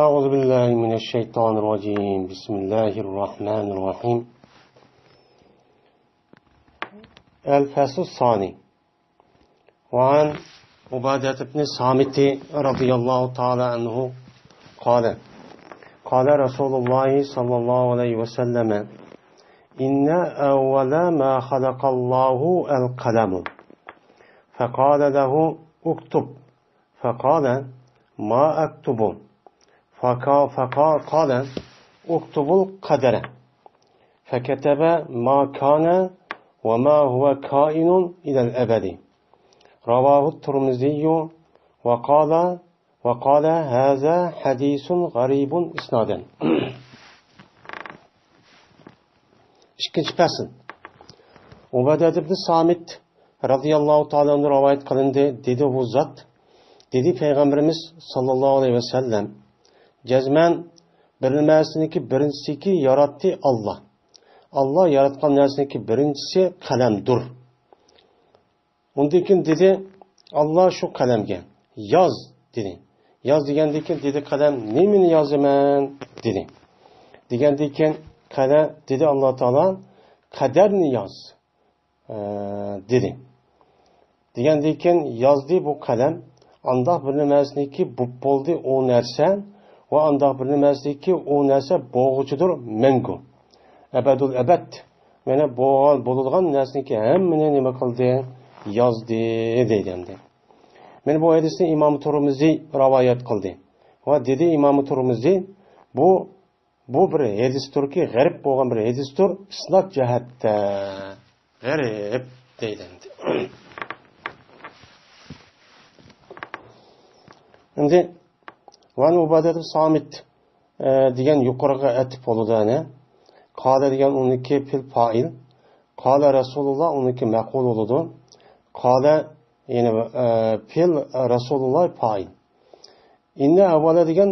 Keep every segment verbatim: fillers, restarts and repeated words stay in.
أعوذ بالله من الشيطان الرجيم. بسم الله الرحمن الرحيم. الفصل الثاني. وعن عبادة بن الصامت رضي الله تعالى عنه قال: قال رسول الله صلى الله عليه وسلم: إن أول ما خلق الله القلم، فقال له: اكتب، فقال: ما أكتب؟ فقا-، فقا-، قال: اكتب القدر. فكتب ما كان وما هو كائن إلى الأبد. رواه الترمذي وقال، وقال: هذا حديث غريب إسنادا. ئىككىنچى پەسىل. ئۇبادە ئىبن سامىت رەزىياللاھۇ تائالا ئەنھۇ رىۋايەت قىلىندى، دېدى بۇ زات، دېدى پەيغەمبىرىمىز ساللاللاھۇ ئەلەيھى ۋەسەللەم: جەزمەن بىر نەرسىنىڭكى بىرىنچىسىكى ياراتتى ئاللا. ئاللا ياراتقان نەرسىنىڭكى بىرىنچىسى قەلەمدۇر. ئۇندىن كېيىن دېدى ئاللا شۇ قەلەمگە: ياز، دېدى. ياز دېگەندىن كېيىن دېدى قەلەم: نېمىنى يازىمەن؟ دېدى. دېگەندىن كېيىن قەلەم دېدى ئاللا تائالا: قەدەرنى ياز، ئە، دېدى. دېگەندىن كېيىن يازدى بۇ قەلەم. ئانداق بىر نەرسىنىڭكى بوپ بولدى ئۇ نەرسە ۋە ئانداق بىر نەرسىنىڭكى ئۇ نەرسە بولغۇچىدۇر مەڭگۈ. ئەبەدۇل ئەبەد. مانا بولغان، بولىدىغان نەرسىنىڭكى ھەممىنى نېمە قىلدى؟ يازدى دەيدۇ ئەمدى. مانا بۇ ھەدىسنى ئىمام تۇرمۇزى رىۋايەت قىلدى. ۋە دېدى ئىمام تۇرمۇزى: بۇ، بۇ بىر ھەدىستۇركى، غەرىب بولغان بىر ھەدىستۇر، ئىسناد جەھەتتە غەرىب دەيدۇ ئەمدى. ئەمدى ۋەن ئۇبادەتۇ سامىت، ئە، دېگەن يۇقىرىغا ئەتىپ بولىدۇ، يەنى. قالە دېگەن ئۇنىڭكى پېئىل پائىل. قالە رەسۇلۇللا ئۇنىڭكى مەقۇل بولىدۇ. قالە، يەنى، ئە، پېئىل رەسۇلۇللا پائىل. ئىننە ئەۋۋەلە دېگەن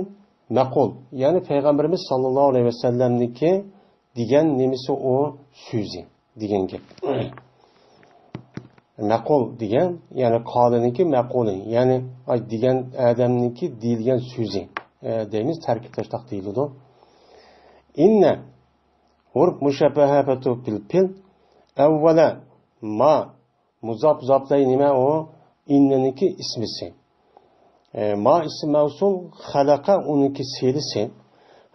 مەقۇل. يەنى پەيغەمبىرىمىز ساللاللاھۇ ئەلەيھى ۋەسەللەمنىڭكى دېگەن نېمىسى ئۇ سۆزى. دېگەن گەپ. مەقۇل دېگەن، يەنى قالىنىڭكى مەقۇلى، يەنى، ئاي، دېگەن ئادەمنىڭكى دېيىلگەن سۆزى، ئە، دەيمىز، تەركىبلەشتاق دېيىلىدۇ. ئىننە، ھۇرۇپ مۇشەببەھەتۇ بىل پېئىل، ئەۋۋەلە، ما، مۇزاپ، زاپلەي نېمە ئۇ؟ ئىننىنىڭكى ئىسمىسى. ئە، ما ئىسىم مەۋسۇل، خەلەقە ئۇنىڭكى سىلىسى.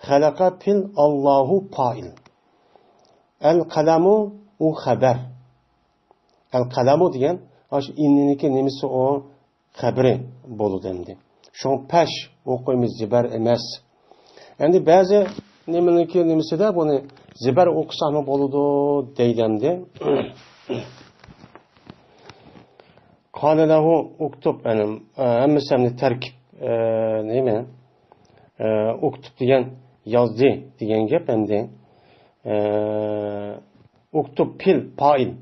خەلەقە پېئىل، ئاللاھۇ پائىل. ئەل قەلەمۇ، ئۇ خەۋەر. ئەل قەلەمۇ دېگەن، ئاشۇ ئىننىنىڭكى نېمىسى ئۇ؟ خەۋىرى بولىدۇ ئەمدى. شۇڭا پەش ئوقۇيمىز، زىبەر ئەمەس. ئەمدى بەزى نېمىنىڭكى نېمىسىدە بۇنى زىبەر ئوقۇساقمۇ بولىدۇ دەيدۇ ئەمدى. قالە لەھۇ ئۇكتۇب، يەنى، ئە، ھەممىسى ئەمدى تەركىب، ئە، نېمە؟ ئە، ئۇكتۇب دېگەن يازدى دېگەن گەپ ئەمدى. ئە، ئۇكتۇب پېئىل پائىل.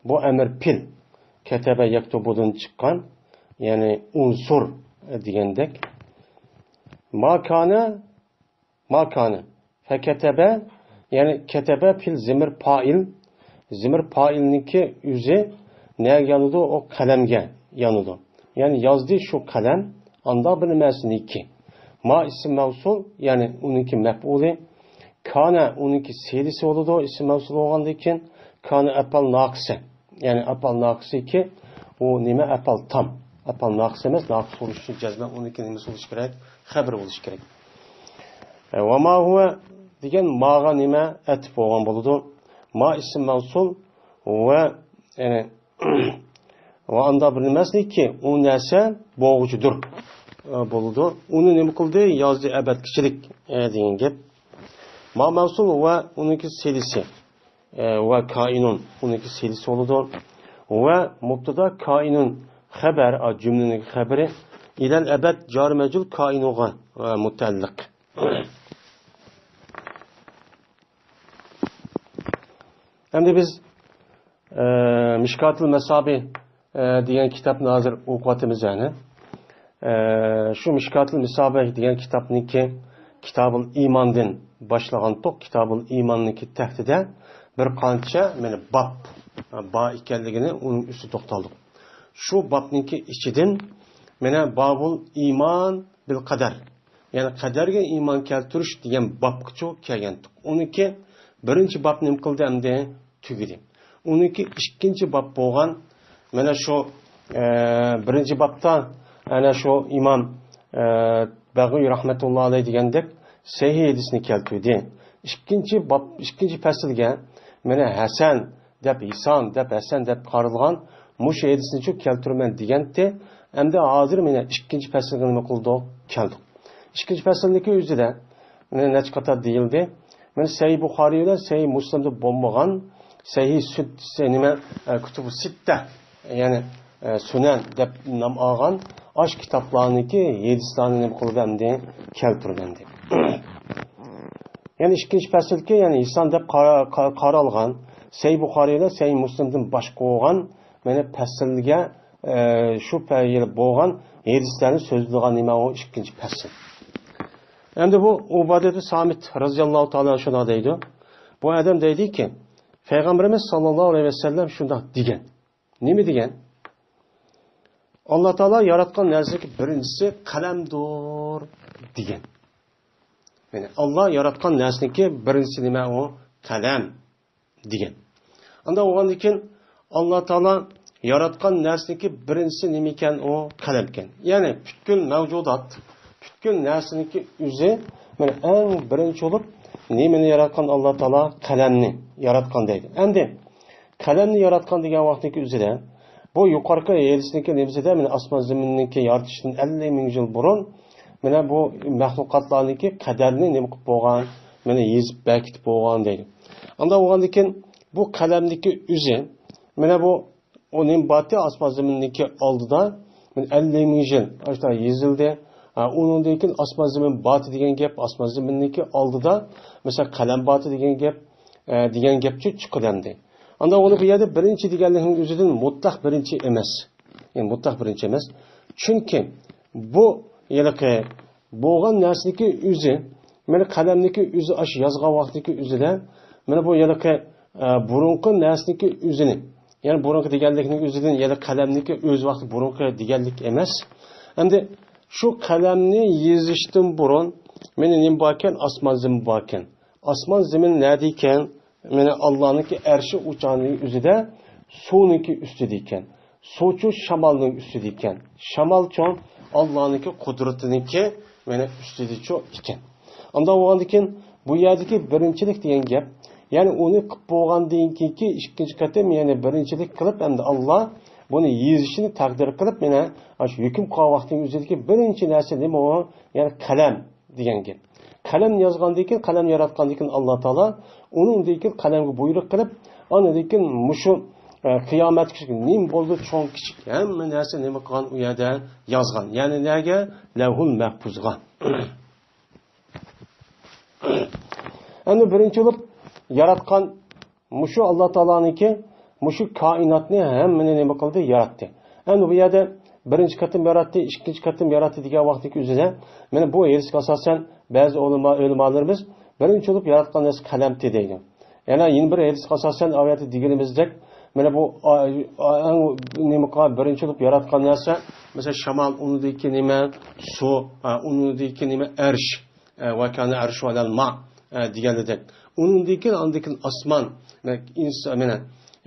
بۇ ئەمىر پېئىل. كەتەبە يەكتۇبۇدىن چىققان، يەنى ئۇنسۇر دېگەندەك. ما كانە، ما كانە. فەكەتەبە، يەنى كەتەبە پېئىل زىمىر پائىل. زىمىر پائىلنىڭكى ئۆزى نەگە يانىدۇ؟ ئۇ قەلەمگە يانىدۇ. يەنى يازدى شۇ قەلەم، ئانداق بىر نەرسىنىڭكى. ما ئىسىم مەۋسۇل، يەنى ئۇنىڭكى مەپئۇلى. كانە ئۇنىڭكى سىلىسى بولىدۇ، ئىسىم مەۋسۇل بولغاندىن كېيىن. كانە ئەپئال ناقىسە. يەنى ئەپئال ناقىسىكى، ئۇ نېمە؟ ئەپئال تام. ئەپئال ناقىس ئەمەس، ناقىس بولۇش ئۈچۈن جەزمەن ئۇنىڭكى نېمىسى بولۇشى كېرەك؟ خەبىرى بولۇشى كېرەك. ئە، ۋە ما ھۇۋە دېگەن ماغا نېمە؟ ئەتىپ بولغان بولىدۇ. ما ئىسىم مەۋسۇل ۋە، يەنى، ۋە ئاندا بىر نېمە ئەمەسكى، ئۇ نەرسە بولغۇچىدۇر، ئە، بولىدۇ. ئۇنى نېمە قىلدى؟ يازدى ئەبەدكىچىلىك، ئە، دېگەن گەپ. ما مەۋسۇل ۋە ئۇنىڭكى سىلىسى، ئە، ۋە كائىنۇن، ئۇنىڭكى سىلىسى بولىدۇ. ۋە مۇبتەدا كائىنۇن خەبەر، ئا، جۈملىنىڭ خەبىرى. ئىلەل ئەبەد جارى مەجرۇر كائىنۇغا، ئە، مۇتەئەللىق. ئەمدى بىز، ئە، مىشكاتۇل مەسابىھ، ئە، دېگەن كىتابنى ھازىر ئوقۇۋاتىمىز، يەنى. ئە، شۇ مىشكاتۇل مەسابىھ دېگەن كىتابنىڭكى كىتابۇل ئىماندىن باشلىغانتۇق. كىتابۇل ئىماننىڭكى تەھتىدە بىر قانچە، مانا، باب بار ئىكەنلىكىنى ئۇنىڭ ئۈستىدە توختالدۇق. شۇ بابنىڭكى ئىچىدىن، مانا، بابۇل ئىمان بىل قەدەر. يەنى قەدەرگە ئىمان كەلتۈرۈش دېگەن بابقىچۇ كەلگەنتۇق. ئۇنىڭكى بىرىنچى باب نېمە قىلدى ئەمدى؟ تۈگىدى. ئۇنىڭكى ئىككىنچى باب بولغان، مانا شۇ، ئە، بىرىنچى بابتا ئەنە شۇ ئىمام، ئە، بەغۋىي رەھمەتۇللا ئەلەيھ دېگەندەك سەھىھ ھەدىسنى كەلتۈردى. ئىككىنچى باب، ئىككىنچى پەسىلگە مانا ھەسەن دەپ، ھىسام دەپ، ھەسەن دەپ قارىلغان مۇشۇ ھەدىسنىچۇ كەلتۈرىمەن دېگەنتى. ئەمدى ھازىر مانا ئىككىنچى پەسىلگە نېمە قىلدۇق؟ كەلدۇق. ئىككىنچى پەسىلنىڭكى ئۆزىدە مانا نەچچە قاتار دېيىلدى. مانا سەھىھ بۇخارىي بىلەن سەھىھ مۇسلىمدا بولمىغان، سەھىھ سۈت، سە-، نېمە، ئە، كۇتۇبۇ سىتتە، يەنى، ئە، سۈنەن دەپ نام ئالغان ئاش كىتابلارنىڭكى ھەدىسلەرنى نېمە قىلدى ئەمدى؟ كەلتۈرمەمدى. يەنى ئىككىنچى پەسىلكى، يەنى ھىسام دەپ قارا-، قا-، قارالغان سەھىھ بۇخارىي بىلەن سەھىھ مۇسلىمدىن باشقا بولغان مانا پەسىلگە، ئە، شۇ پەيىل بولغان ھەدىسلەرنى سۆزلىگەن نېمە ئۇ ئىككىنچى پەسىل. ئەمدى بۇ ئۇبادەتۇ سامىت رەزىياللاھۇ تائالا شۇنداق دەيدۇ. بۇ ئادەم دەيدىكى، پەيغەمبىرىمىز ساللاللاھۇ ئەلەيھى ۋەسەللەم شۇنداق دېگەن. نېمە دېگەن؟ ئاللا تائالا ياراتقان نەرسىنىڭكى بىرىنچىسى قەلەمدۇر دېگەن. يەنى ئاللا ياراتقان نەرسىنىڭكى بىرىنچىسى نېمە ئۇ؟ قەلەم دېگەن. ئاندىن بولغاندىن كېيىن ئاللا تائالا ياراتقان نەرسىنىڭكى بىرىنچىسى نېمە ئىكەن؟ ئۇ قەلەم ئىكەن. يەنى پۈتكۈل مەۋجۇدات، پۈتكۈل نەرسىنىڭكى ئۆزى مانا ئەڭ بىرىنچى بولۇپ نېمىنى ياراتقان؟ ئاللا تائالا قەلەمنى ياراتقان دەيدۇ. ئەمدى قەلەمنى ياراتقان دېگەن ۋاقىتنىڭكى ئۆزىدە بۇ يۇقىرىقى ھەدىسنىڭكى نېمىسىدە مانا ئاسمان زېمىننىڭكى يارىتىشتىن ئەللىك مىڭ يىل بۇرۇن مانا بۇ مەخلۇقاتلارنىڭكى قەدەرنى نېمە قىلىپ بولغان؟ مانا يېزىپ بەكىتىپ بولغان دەيدۇ. ئانداق بولغاندىن كېيىن بۇ قەلەمنىڭكى ئۆزى مانا بۇ ئۇ نېمە بارتى ئاسمان زېمىننىڭكى ئالدىدا مانا ئەللىك مىڭ يىل ئاشۇنداق يېزىلدى. ھە، ئۇنىڭدىن كېيىن ئاسمان زېمىن بارتى دېگەن گەپ، ئاسمان زېمىننىڭكى ئالدىدا مەسىلەن قەلەم بارتى دېگەن گەپ، ئە، دېگەن گەپچۇ چىقىدۇ ئەمدى. ئانداق بولۇپ بۇ يەردە بىرىنچى دېگەنلىكنىڭ ئۆزىدىن مۇتلەق بىرىنچى ئەمەس. يەنى مۇتلەق بىرىنچى ئەمەس. چۈنكى بۇ ھېلىقى بولغان نەرسىنىڭكى ئۆزى، مانا قەلەمنىڭكى ئۆزى ئاشۇ يازغان ۋاقتىنىڭكى ئۆزىدە، مانا بۇ ھېلىقى، ئە، بۇرۇنقى نەرسىنىڭكى ئۆزىنى، يەنى بۇرۇنقى دېگەنلىكنىڭ ئۆزىدىن يەنە قەلەمنىڭكى ئۆز ۋاقتى بۇرۇنقى دېگەنلىك ئەمەس. ئەمدى شۇ قەلەمنى يېزىشتىن بۇرۇن مانا نېمە باركەن؟ ئاسمان زېمىن باركەن. ئاسمان زېمىن نەدە ئىكەن؟ مانا ئاللانىڭكى ئەرشى ئوچاقنىڭ ئۆزىدە، سۇنىڭكى ئۈستىدە ئىكەن. سۇچۇ شامالنىڭ ئۈستىدە ئىكەن. شامالچۇ ئاللانىڭكى قۇدرىتىنىڭكى مانا ئۈستىدىچۇ ئىكەن. ئانداق بولغاندىن كېيىن بۇ يەردىكى بىرىنچىلىك دېگەن گەپ، يەنى ئۇنى قىلىپ بولغاندىن كېيىنكى ئىككىنچى قېتىم يەنە بىرىنچىلىك قىلىپ، ئەمدى ئاللا بۇنى يېزىشنى تەقدىر قىلىپ، مانا شۇ ھۆكۈم قىلغان ۋاقتىنىڭ ئۆزىدىكى بىرىنچى نەرسە نېمە ئۇ؟ يەنى قەلەم دېگەن گەپ. قەلەم يازغاندىن كېيىن، قەلەم ياراتقاندىن كېيىن ئاللا تائالا ئۇنىڭدىن كېيىن قەلەمگە بۇيرۇق قىلىپ، ئاندىن كېيىن مۇشۇ، ئە، قىيامەتكىچە نېمە بولدى، چوڭ كىچىك ھەممە نەرسە نېمە قىلغان؟ ئۇ يەردە يازغان. يەنى نەگە؟ لەۋھۇل مەھپۇزغا. ئەمدى بىرىنچى بولۇپ ياراتقان مۇشۇ ئاللا تائالانىڭكى مۇشۇ كائىناتنى ھەممىنى نېمە قىلدى؟ ياراتتى. ئەمدى بۇ يەردە بىرىنچى قېتىم ياراتتى، ئىككىنچى قېتىم ياراتتى دېگەن ۋاقىتتىكى ئۆزىدە، مانا بۇ ھەدىسكە ئاساسەن بەزى ئۆلىما، ئۆلىمالىرىمىز بىرىنچى بولۇپ ياراتقان نەرسە قەلەمتى دەيدۇ. يەنە يەنە بىر ھەدىسكە ئاساسەن ئايەتتە دېگىنىمىزدەك، مانا بۇ ئا-، ئا-، ئەڭ نېمە قىلغان، بىرىنچى بولۇپ ياراتقان نەرسە، مەسىلەن، شامال، ئۇنىڭدىن كېيىن نېمە؟ سۇ، ئا، ئۇنىڭدىن كېيىن نېمە؟ ئەرش. ئە، ۋە كانە ئەرشۇ ئەلەل ما، ئە، دېگەنلىدەك. ئۇنىڭدىن كېيىن، ئاندىن كېيىن ئاسمان. مانا ئىنس-، مانا،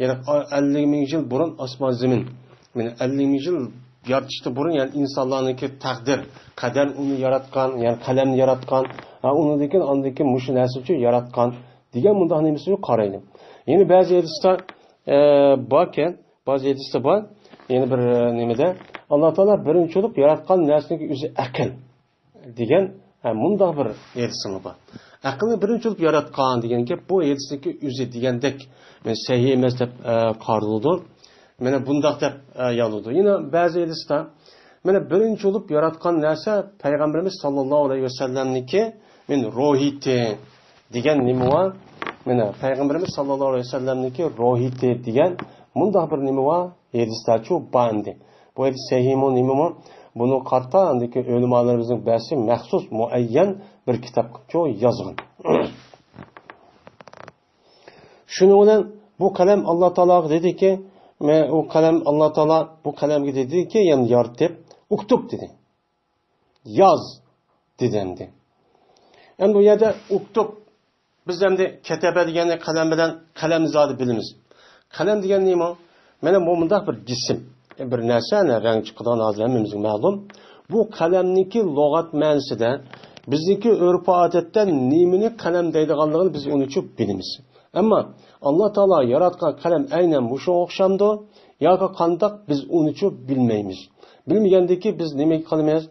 يەنى ئەللىك مىڭ يىل بۇرۇن ئاسمان زېمىن. مانا ئەللىك مىڭ يىل يارىتىشتىن بۇرۇن، يەنى ئىنسانلارنىڭكى تەقدىر، قەدەر ئۇنى ياراتقان، يەنى قەلەمنى ياراتقان، ھە، ئۇنىڭدىن كېيىن، ئاندىن كېيىن مۇشۇ نەرسىنى ياراتقان دېگەن مۇنداق نېمىسىگە قارايدۇ. يەنە بەزى ھەدىستە، ئە، باركەن، بەزى ھەدىستە بار. يەنە بىر، ئە، نېمىدە، ئاللا تائالا بىرىنچى بولۇپ ياراتقان نەرسىنىڭكى ئۆزى ئەقىل. دېگەن، ھە، مۇنداق بىر ھەدىسىمۇ بار. ئەقىلنى بىرىنچى بولۇپ ياراتقان دېگەن گەپ، بۇ ھەدىسنىڭكى ئۆزى دېگەندەك، مانا سەھىھ ئەمەس دەپ، ئە، قارىلىدۇ. مانا بۇنداق دەپ، ئە، يازىلىدۇ. يەنە بەزى ھەدىستە، مانا بىرىنچى بولۇپ ياراتقان نەرسە پەيغەمبىرىمىز ساللاللاھۇ ئەلەيھى ۋەسەللەمنىڭكى، مانا روھىيىتى دېگەن نېمە بار؟ مانا پەيغەمبىرىمىز ساللاللاھۇ ئەلەيھى ۋەسەللەمنىڭكى روھىيىتى دېگەن مۇنداق بىر نېمە بار؟ ھەدىستەچۇ بار ئەمدى. بۇ ھەدىس سەھىھمۇ، نېمىمۇ؟ بۇنىڭغا قارىتا ئاندىكى ئۆلىمالىرىمىزنىڭ بەزىسى مەخسۇس مۇئەييەن بىر كىتابچۇ يازغان. شۇنىڭ بىلەن بۇ قەلەم ئاللا تائالاغا دېدىكى، مە-، ئۇ قەلەم ئاللا تائالا بۇ قەلەمگە دېدىكى، يەنى يارىتىپ، ئۇكتۇب دېدى. ياز. دېدى ئەمدى. ئەمدى بۇ يەردە ئۇكتۇب، بىز ئەمدى كەتەبە دېگەننى قەلەم بىلەن، قەلەمنى زادى بىلىمىز. قەلەم دېگەن نېمە؟ مانا بۇ مۇنداق بىر جىسىم، بىر نەرسە، رەڭ چىقىدىغان، ھازىر ھەممىمىزگە مەلۇم. بۇ قەلەمنىڭكى لۇغەت مەنىسىدە بىزنىڭكى ئۆرپ-ئادەتتە نېمىنى قەلەم دەيدىغانلىقىنى بىز ئۇنىچۇ بىلىمىز. ئەمما ئاللا تائالا ياراتقان قەلەم ئەينەن مۇشۇغا ئوخشامدۇ ياكى قانداق، بىز ئۇنىچۇ بىلمەيمىز. بىلمىگەندىكى بىز نېمە قىلىمىز؟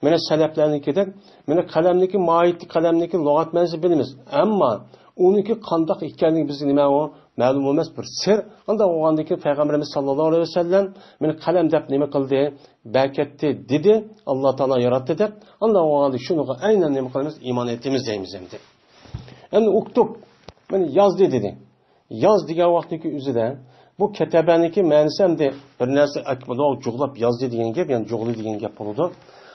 مانا سەلەپلەرنىڭكىدەك، مانا قەلەمنىڭكى ماھىيىتى، قەلەمنىڭكى لۇغەت مەنىسى بىلىمىز. ئەمما ئۇنىڭكى قانداق ئىكەنلىكى بىزگە نېمە ئۇ؟ مەلۇم ئەمەس، بىر سىر. ئانداق بولغاندىن كېيىن پەيغەمبىرىمىز ساللاللاھۇ ئەلەيھى ۋەسەللەم مانا قەلەم دەپ نېمە قىلدى؟ بەركەتتى دېدى، ئاللا تائالا ياراتتى دەپ. ئانداق بولغاندا شۇنىڭغا ئەينەن نېمە قىلىمىز؟ ئىمان ئېيتىمىز دەيمىز ئەمدى. ئەمدى ئۇكتۇب، مانا يازدى دېدى. ياز دېگەن ۋاقىتنىڭكى ئۆزىدە بۇ كەتەبەنىڭكى مەنىسى ئەمدى بىر نەرسە ئەكمىدۇ، جۇغلاپ يازدى دېگەن گەپ، يەنى جۇغلى دېگەن گەپ بولىدۇ.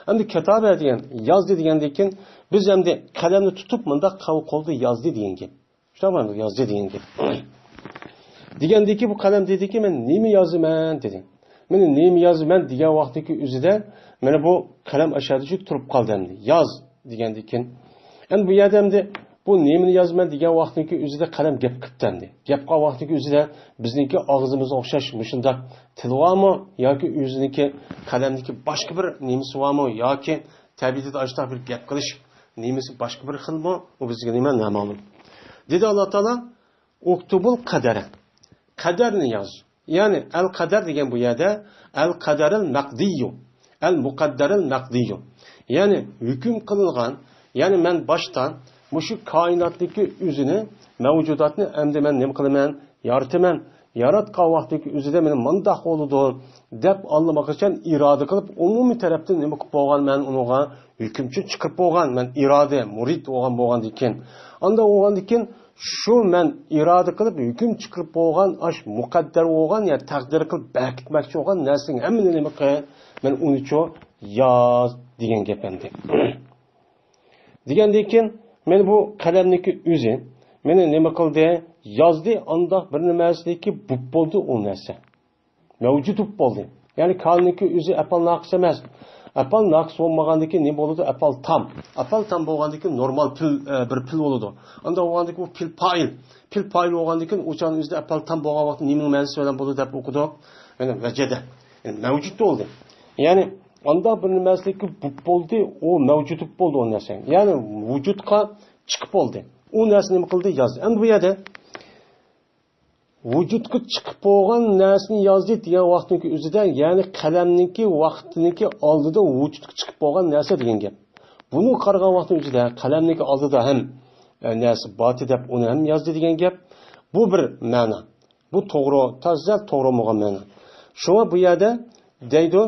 ئەمدى كەتابە دېگەن، يازدى دېگەندىن كېيىن بىز ئەمدى قەلەمنى تۇتۇپ مۇنداق قول-، قولدا يازدى دېگەن گەپ. شۇنداقمۇ؟ يازدى دېگەن گەپ. دېگەندىكى بۇ قەلەم دېدىكى، مەن نېمە يازىمەن دېدى. مانا نېمە يازىمەن دېگەن ۋاقىتنىڭكى ئۆزىدە مانا بۇ قەلەم ئاشۇ يەردە شۇ تۇرۇپ قالدى ئەمدى. ياز دېگەندىن كېيىن. ئەمدى بۇ يەردە ئەمدى بۇ نېمىنى يازىمەن دېگەن ۋاقىتنىڭكى ئۆزىدە قەلەم گەپ قىپتۇ ئەمدى. گەپ قىلغان ۋاقىتنىڭكى ئۆزىدە بىزنىڭكى ئاغزىمىزغا ئوخشاش مۇشۇنداق تىل بارمۇ ياكى ئۆزىنىڭكى قەلەمنىڭكى باشقا بىر نېمىسى بارمۇ ياكى تەبىئىتىدە ئاشۇنداق بىر گەپ قىلىش نېمىسى باشقا بىر خىلمۇ؟ ئۇ بىزگە نېمە؟ نامەلۇم. دېدى ئاللا تائالا، ئۇكتۇبۇل قەدەرە. قەدەرنى ياز. يەنى ئەل قەدەر دېگەن بۇ يەردە ئەل قەدەرىل مەقدىييۇ، ئەل مۇقەددەرىل مەقدىييۇ. يەنى ھۆكۈم قىلىنغان، يەنى مەن باشتا مۇشۇ كائىناتنىڭكى ئۆزىنى، مەۋجۇداتنى ئەمدى مەن نېمە قىلىمەن؟ يارىتىمەن. ياراتقان ۋاقتىدىكى ئۆزىدە مېنى مۇنداق بولىدۇ دەپ ئاللىماقىچان ئىرادە قىلىپ، ئومۇمىي تەرەپتىن نېمە قىلىپ بولغان، مەن ئۇنىڭغا ھۆكۈمچى چىقىرىپ بولغان، مەن ئىرادە، مۇرىد بولغان بولغاندىن كېيىن. ئاندىن بولغاندىن كېيىن شۇ مەن ئىرادە قىلىپ ھۆكۈم چىقىرىپ بولغان، ئاش مۇقەددەر بولغان، يا تەقدىر قىلىپ بەركىتمەكچى بولغان نەرسىنىڭ ھەممىنى نېمە قىل، مەن ئۇنىچۇ ياز دېگەن گەپ ئەمدى. دېگەندىن كېيىن مانا بۇ قەلەمنىڭكى ئۆزى مېنى نېمە قىلدى؟ يازدى، ئانداق بىر نېمەسىدىكى بۇپ بولدى ئۇ نەرسە. مەۋجۇت بولۇپ بولدى. يەنى كالنىڭكى ئۆزى ئەپەل ناقىس ئەمەس. ئەپەل ناقىس بولمىغاندىن كېيىن نېمە بولىدۇ؟ ئەپەل تام. ئەپەل تام بولغاندىن كېيىن نورمال پىل، ئە، بىر پىل بولىدۇ. ئانداق بولغاندىن كېيىن بۇ پىل پائىل. پىل پائىل بولغاندىن كېيىن ئۇ چاغنىڭ ئۆزىدە ئەپەل تام بولغان ۋاقىتتا نېمىنىڭ مەنىسى بىلەن بولىدۇ دەپ ئوقۇدۇق؟ يەنى ۋەجەدە. يەنى مەۋجۇت بولدى. يەنى ئانداق بىر نېمەسىدىكى بۇپ بولدى، ئۇ مەۋجۇت بولدى ئۇ نەرسە. يەنى ۋۇجۇدقا چىقىپ بولدى. ئۇ نەرسە نېمە قىلدى؟ يازدى. ئەمدى بۇ يەردە ۋۇجۇدقا چىقىپ بولغان نەرسىنى يازدى دېگەن ۋاقىتنىڭكى ئۆزىدە، يەنى قەلەمنىڭكى ۋاقتىنىڭكى ئالدىدا ۋۇجۇدقا چىقىپ بولغان نەرسە دېگەن گەپ. بۇنى قارىغان ۋاقىتنىڭ ئۆزىدە قەلەمنىڭكى ئالدىدا ھەم، ئە، نەرسە بارتى دەپ ئۇنى ھەم يازدى دېگەن گەپ. بۇ بىر مەنا. بۇ توغرا، تازا توغرا بولغان مەنا. شۇڭا بۇ يەردە دەيدۇ،